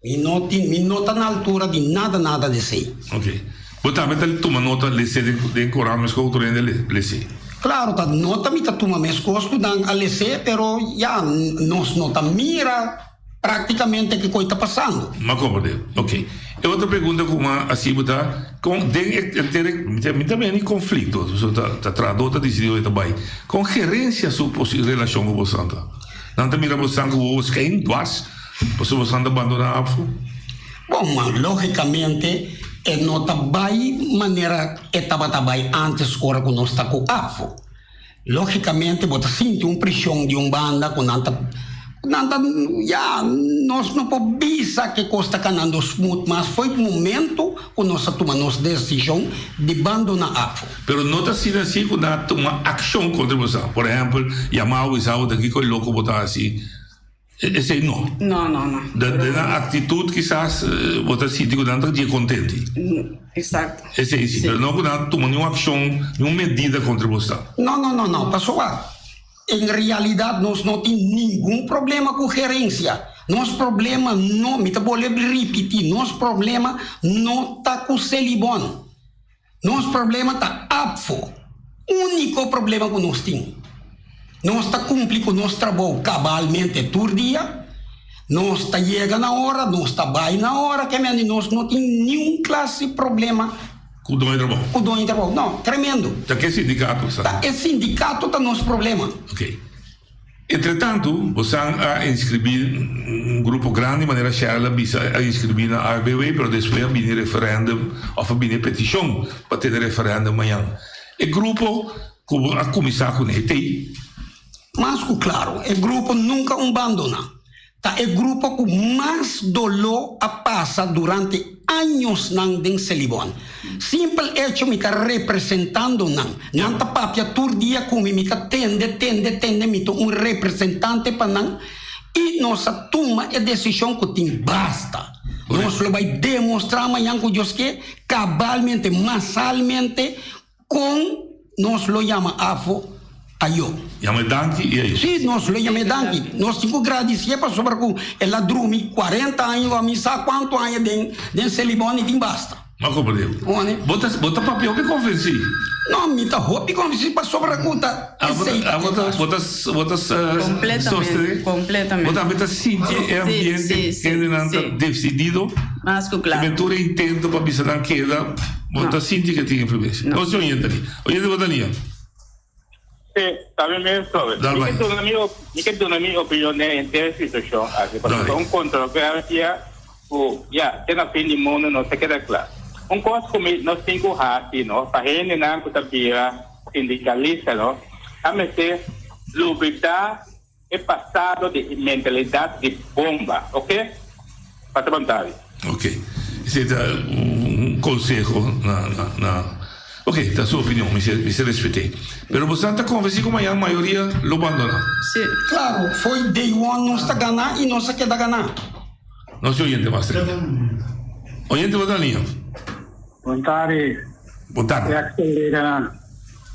Mi no tin, mi no ta na altura di nada nada di esei. Ok. Bo tambe ta tuma nota les'é den koran meskos ku tur hende les'é. Klaro, ta nota mi ta tuma meskos ku nan a les'é, pero ya, nos no ta mira práktikamente kiko ta pasando. M'a komprendé. Oké. E otro pregunta ku m'a hasi bo ta, kon den e henter e, mi ta mira ni konflikto, pasobra ta trahadó ta disidí ora e ta bai. Kon gerensia su relashon ku boso ta? Nan ta mira boso ku wowo skein dwars pasobra boso ta bandoná ABVO? Bon, ma lógikamente e no ta bai manera e tabata bai ántes ora ku nos ta ku ABVO. Lógikamente bo ta sinti un preshon di un banda ku nan ta nan ta ya nos no por bisa ke kos ta kanando smooth mas fo'i momento ku nos a tuma nos desishon di bandoná ABVO. Pero no ta asina si ku nan a tuma akshon kontra boso. Por ehèmpel, yama bo bisa bo ta kiko e loko bo ta hasi. Esei no. No, no, no. Den nan aktitut kisas bo ta sinti ku nan ta dje kontenti. Eksakto. Esei si, pero no ku nan a tuma niun akshon, niun medida kontra boso. No, no, no, no. Pasobra en realidat nos no tin ningun problema ku gerensia. Nos problema no, mi ta bolbe ripití, nos problema no ta ku Selibon. Nos problema ta ABVO. Úniko problema ku nos tin. Nos ta kumpli ku nos trabou kabalmente tur dia, nos ta yega na ora, nos ta bai na ora, ke mende nos no tin niun klase problema. Ku doño trabou. Ku doño trabou. No, tremendo. Ta ke sindikato sa? Ta e sindikato ta nos problema. Oké. Entretantu, bosan a inskribí un grupo grandi, manera Sherla a bisa, a inskribí na AFBW, pero despues a bini referèndum òf a bini e petishon pa tene referèndum mañan. E grupo ku bo a kuminsá kuné t'ei? Mas ku klaru, e grupo nunka un bandoná. Ta e grupo ku mas doló a pasa durante añosnan den Selibon. Simpel echo mi ta representando nan. Nan ta papia tur dia ku mi, mi ta tende, tende, tende, mi ta un representante pa nan i nos a tuma e desishon ku tin basta. Nos lo bai demostrá mañan ku Dios ke, kabalmente, masalmente, Kon nos lo yama afo ayo? Yama e danki i ayo. Sí, nos lo yama e danki. Nos tin ku gradisié pasobra ku el a drumi kuarenta aña o mi sa kuantu aña den den Selibon i tin basta. M'a komprendé. Bo ta bo ta papia hopi konvensí. No, mi ta hopi konvensí pasobra ku ta esei ta e kaso. Bo ta bo ta sostené? Kompletamente. Bo tambe ta sinti e ambiente kendenan ta desidido? Mas ku klaro. Tur e intento pa bisa nan keda. Bo ta sinti ke tin influensia. Nos tin oyente aki. Oyente bo ta lia. Sí, ta bien mes sobre. Dal Mi bai. ke duna mi op, mi ke duna mi opinion den henter situashon aki, pasobra ta un kontroversia ku ya, te na fin di mundu no ta keda kla. Un kos ku mi nos tin ku hasi no, pa hendenan ku ta bira sindikalista no, a mester lubida e pasado di e mentalidat di bomba, ok? Pasa bon tardi. Ok, esei ta un conseho na na na ok ta su opinion mi mi se respet'é pero bosan ta convenci cu mañan mayoria lo bandona? Si. Claro, fo'i day one nos ta gana y nos a keda gana. Nos tin oyente mas ta liña. Oyente bo ta liña. Bon tardi. Bon tardi. Ex coleganan.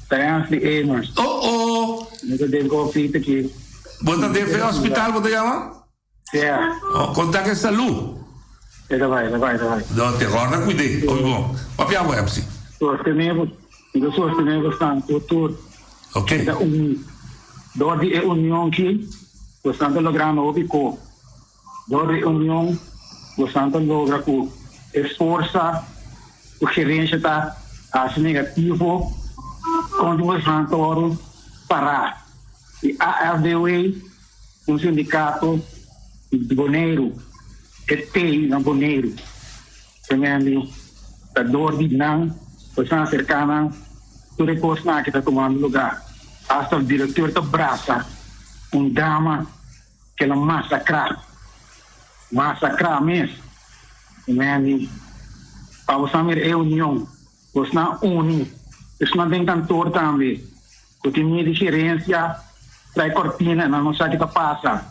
Ta Ansley Emers. Oh oh. Mi ta den conflicto aki. Bo ta den fe hospital bo ta yama? Yeah. Oh, konta ke salu. E ta bai, ta bai, ta bai. No, te gorda cuide. Obi bon. Papia bo MC. Sostené bo, mi ta sostené bosnan tur tur. Ok. Ta uni. Dor di e union ki, bosnan ta logrando hopi ko. Dor di union bosan ta logra ku e forsa ku gerencia ta hasi negativo kontra bosan ta wòrdu pará. I AFBW, un sindikato di Boneiru, e tei na Boneiru. Tremendo ta dor di nan bosan aserká nan tur e kosnan aki ta tumando lugá. Hasta direkteur ta brasa un dama. Kel a masakrá, masakrá mes. Amen. Pa boso mira e union, bosnan uni, esnan den kantor tambe, ku tin miedu di gerensia, trae kortina, nan no sa ki ta pasa.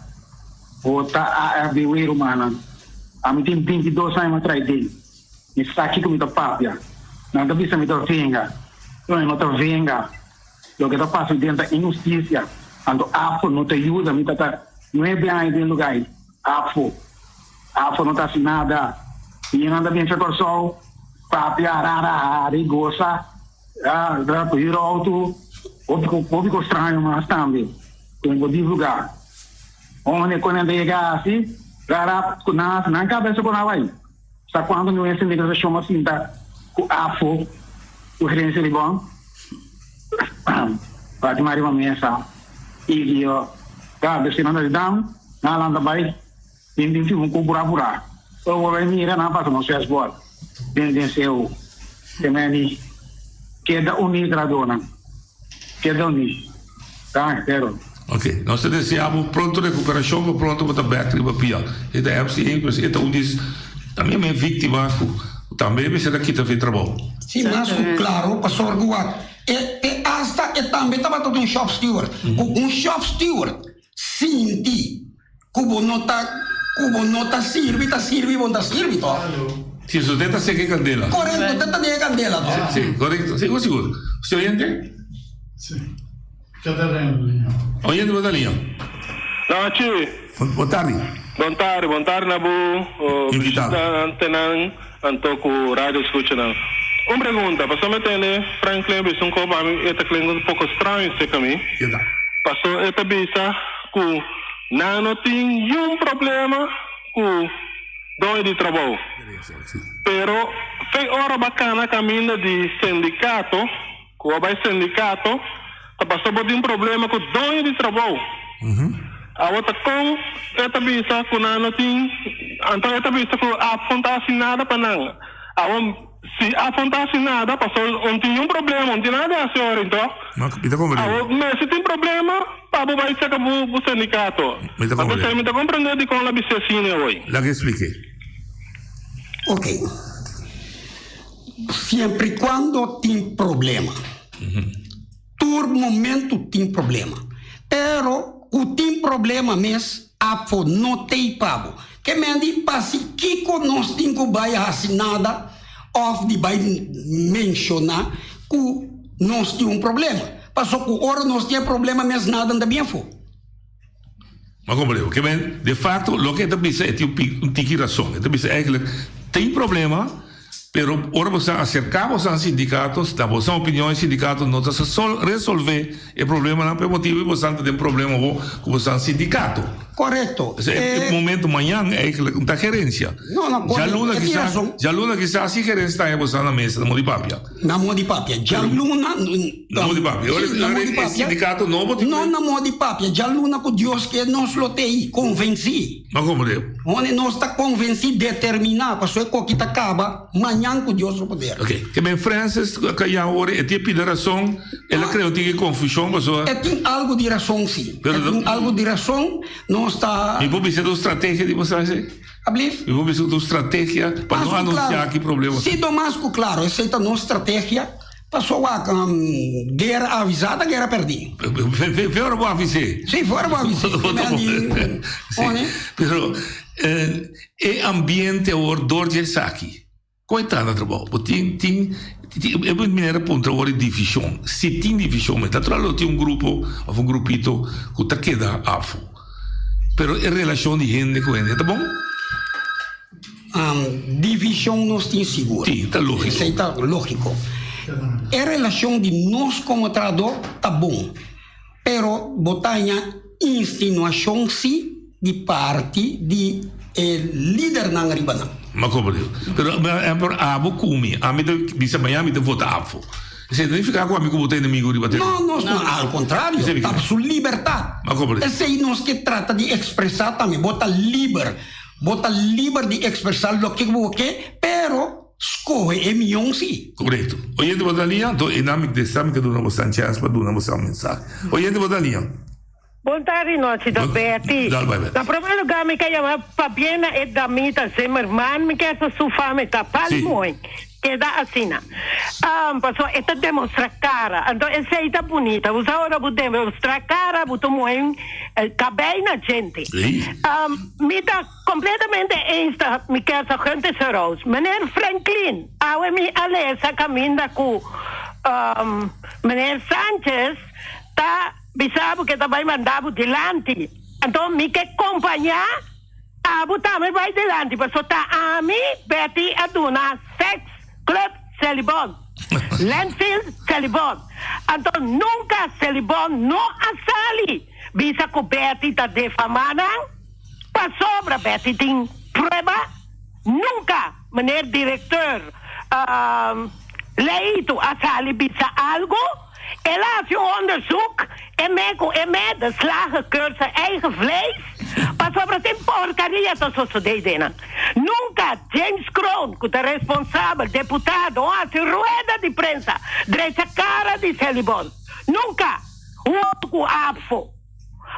Bo ta AFBW rumannan. Ami tin 22 aña mi a trae den. Mi sa kiko mi ta papia. Nan ta bisa mi ta venga. No, mi no ta venga. Loke ta pasa den ta inhustisia, anto afo no ta yuda. Mi ta ta nuebe aña den luga ei, afo. Afo no ta hasi nada. Mi nan ta bin fe Kòrsou. Papia, rara, hari, gosa, ya, dra ku huur auto, hopi ku hopi ku straño mas tambe, ku bo divulgá. Onde ku nan ta yega hasi, rara ku nan hasi nan kabesa ku nan bai. Sa kuantu mi wens sindikalisashon a sinta ku afo ku gerensia di bon? Bati mas riba mesa i yo ta besi nan ta di dam, nan a lanta bai den den firma ku bura bura. Ora bo bai mira nan a pasa nos dashboard den den seu. Te meni keda uní trahadónan. Keda uní. Ta, pero. Ok, nos ta desea bo pronto recuperacion pa pronto bo ta bek riba pia. E ta MCA, pues e ta un di tambe e victima cu tambe mester a kita fe trabou. Si, mas cu claro, pasobra cu wak, e te hasta e tambe tabata un shop steward. Cu un shop steward sinti Ku bo no ta ku bo no ta sirbi ta sirbi bo no ta sirbi to. Si su te ta seka e kandela. Korekto te ta den e kandela to. Si korekto sigur sigur. Usted oyente? Si. Ke ta den liña. Oyente bo ta liña. Nochi. Bon tardi. Bon tardi bon tardi na bo Invitado. bishitantenan anto ku radio escuchanan. Un pregunta pasobra mi tende Franklin bisa un koba mi e ta klinka un poko straño seka mi. Pasobra e ta bisa ku Nan no tin niun problema ku doño di trabou. Pero fe ora bo a kana kaminda di sindikato, ku bo bai sindikato, ta pasobra bo tin problema ku doño di trabou. Awor ta kon e ta bisa ku nan no tin, anto e ta bisa ku APFO no ta hasi nada pa nan. Awor. Si APFO ta hasi nada, pasobra no tin niun problema, no tin nada di hasi ora enton. Mi ta comprende. Awor mester tin problema pa bo bai saka bo bo sindikato. Mi ta comprende. Anto mi ta comprende dikon la bisa asina awor. Laga explique. Ok. Siempre y cuando tin problema. Tur momento tin problema. Pero ku tin problema mes APFO no tei pa bo. Ke men di pasi kiko nos tin ku bai hasi nada òf di bai menshoná ku nos tin un problema. Paso ku ora nos tin e problema mes nada no ta bien afó. Ma komprende? Ke men de facto loke e ta bisa e tin un tiki rason. E ta bisa eigenlijk tin problema pero ora bo sa aserka boso nan sindikato na boso opinion e sindikato no ta sa resolve e problemanan pa e motibu bo ta den problema bo ku boso sindikato. Korekto. E momento mañan eigenlijk no ta gerensia. No, no, korekto. E tin rason. Djaluna kisas si gerensia ta haña boso na mesa na modi papia. Na modi papia. Djaluna. Na modi papia. Sí, na modi papia. E sindicato nobo tin. No na modi papia. Djaluna ku Dios ke nos lo tei konvensí. Ma komo de? Hone nos ta konvensí, determiná, pasobra e koki ta kaba mañan ku Dios lo poder. Ok. Ke men Francis ka ya ora e tin pida rason, el a krea un tiki konfushon pasobra. E tin algu di rason si. E tin algu di rason. Nos ta. Mi por bisa ta un strategia di bo sa esei? Ablief? Mi por bisa ku ta un strategia pa no anunsiá ki problema. Si, do mas ku klaro. Esei ta nos strategia. Paso wak, guera avisá ta guera pèrdí. Fe ora bo avis'é. Sí, fe ora bo avis'é. Sí, pero e ambiente awor dor di esaki, kon e ta na trabou? Bo tin, tin, e manera puntra awor e divishon, si tin divishon mes. Natural lo tin un grupo òf un grupito ku ta keda afo, pero e relashon di hende ku hende ta bon? Divishon nos tin sigur. Sí, ta lógiko. Esei ta lógiko. E relashon di nos komo trahadó ta bon, pero bo ta haña insinuashon sí di parti di e lidernan riba nan. Ma komo diu? Pero, por abo ku mi, ami ta bisa mañana mi ta vota afo. Esei no nifiká ku ami ku bo ta enemigo riba tera. No, nos no, al kontrario, ta su libertat. Ma komo diu? Esei nos ke trata di ekspresá tambe, bo ta liber. Bo ta liber di ekspresá loke ku bo ke, pero skohe e mion sí. Korekto. Oyente bo ta liña? Anto e nan mi desa mi ta duna bosan chèns pa duna bosan un mensahe. Oyente bo ta liña? Bon tardi nochi don Betty. Dal bai Betty. Na prome lugar mi ke yama pabien na e damita Zimmerman mi ke sa su fama e ta pali mooi. Keda asina. Pasobra e ta demostra cara. Anto esey ta bunita. Bo sa ora bo demostra cara bo ta muhe cabey na djente. Mi ta completamente eens ta mi kier sa Gunther Serous. Meneer Franklin, awe mi a lesa caminda cu meneer Sanchez ta bisa bo ke ta bay manda bo dilanti. Anto mi ke compaña. Abo tambe bai dilanti paso ta ami Betty a duna sex. Club Selibon. Landfill Selibon. Anto nunca Selibon no a sali bisa cu Betty ta defama nan pasobra Betty tin prueba. Nunca meneer directeur Leito a sali bisa algo. El a haci un onderzoek e me cu e me de slager keurt zijn eigen vlees pasobra tin porcaria ta sosode den nan. Nunca James Kroon cu ta responsabel deputado a haci rueda di prensa drecha cara di Selibon. Nunca! Hunto cu ABVO.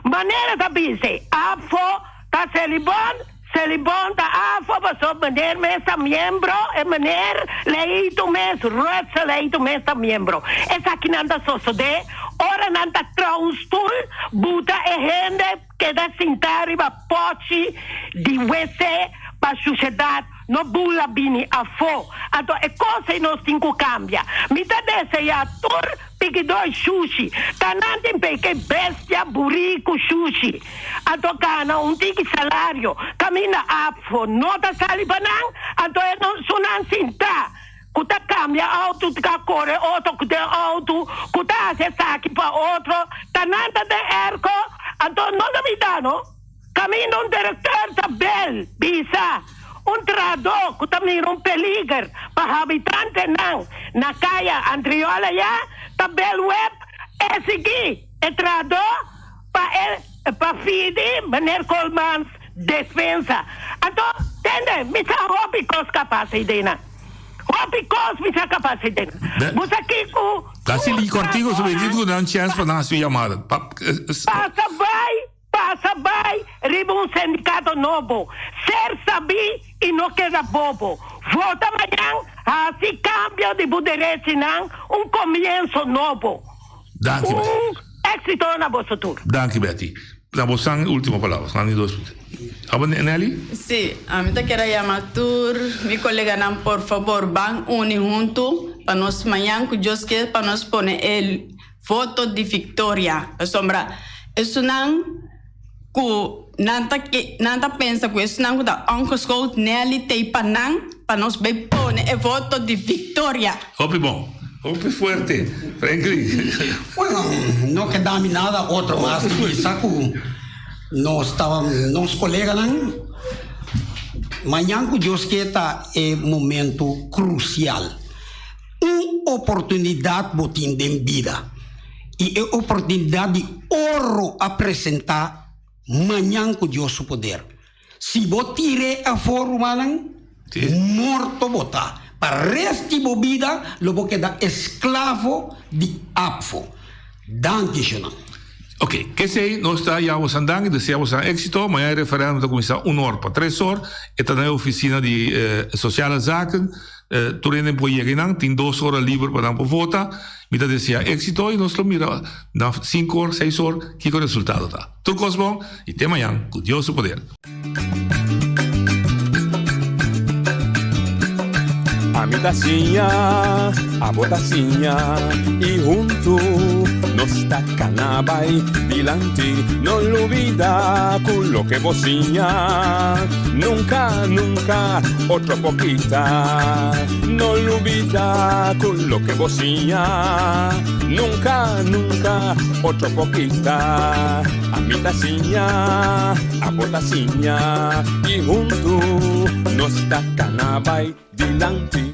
Manera ta bise ABVO ta Selibon, Selibon ta ABVO pasobra meneer mes ta miembro e meneer Leito mes, Rutsel Leito mes ta miembro. Esakinan ta sosode ora nan ta traha un stoel buta e hende Keda sintá riba pochi di wc pa shushedat no bula bini afó. Anto e kos ei nos tin ku kambia. Mi ta deseá tur pikidó shushi. Ta nan tin peke bestia, buriku, shushi. Anto gana un tiki salario kaminda afó no ta sali pa nan, anto e no su nan sintá. Ku ta kambia outo, ku ta kore otro ku den outo, ku ta hasi esaki pa otro, ta nan ta den erko, anto no ta bida no. Kaminda un direkteur ta bel bisa un trahadó ku ta mira un peliger pa habitantenan na kaya Antriola ya, ta bel web e sigui e trahadó pa e pa fidi meneer Koolmans despensa. Anto, tende, mi sa hopi kos kapas ei-dena. Hopi kos mi sa kapas ei-dena. Bo sa kiko Casi li cortico so bendito ku nan chance pa nan hasi un yamada. Pa, Pasa bai, pasa bai riba un sindikato nobo. Ser sabí i no keda bobo. Vota mañan, hasi kambio di bo derechinan un komienso nobo. Danki, Betty. Un éxito na boso tur. Danki, Betty. Na bo san ultimo palabra. Nan di dos. Abo Nelly? Sí, ami ta kere yama tur mi koleganan por fabor ban uni huntu pa nos mañan ku Dios ke pa nos pone e voto di viktoria pasobra esunnan ku nan ta nan ta pensa ku esunnan ku ta ongeschoold Nelly tei pa nan pa nos bai pone e voto di viktoria. Hopi bon. Hopi fuerte, Franklin. Bueno, no keda mi nada otro mas di bisa ku nos ta nos koleganan. Mañan ku Dios ke ta e momento krusial. Un oportunidat bo tin den bida i e oportunidat di oro a presentá mañan ku Dios su poder. Si bo tir'é afó, rumannan, morto bo ta. Pa rest di bo bida lo bo keda esklavo di APFO. Danki, Shunan. Ok, kesei nos ta ya bosan danki, desea bosan éxito. Mañana e referéndum ta kuminsá un or pa tres or. E ta na e ofisina di Sociale Zaken. Tur hende por yega einan. Tin dos ora liber pa nan por vota. Mi ta desea éxito i nos lo mira na sinku or, seis or kiko e resultado ta. Tur kos bon i te mañan ku Dios su poder. Ami ta siña, abo ta siña i huntu nos ta kana bai dilanti. No lubida ku loke bo siña nunka, nunka otro por kita. No lubida ku loke bo siña nunka, nunka otro por kita. Ami ta siña, abo ta siña i huntu nos ta kana bai dilanti.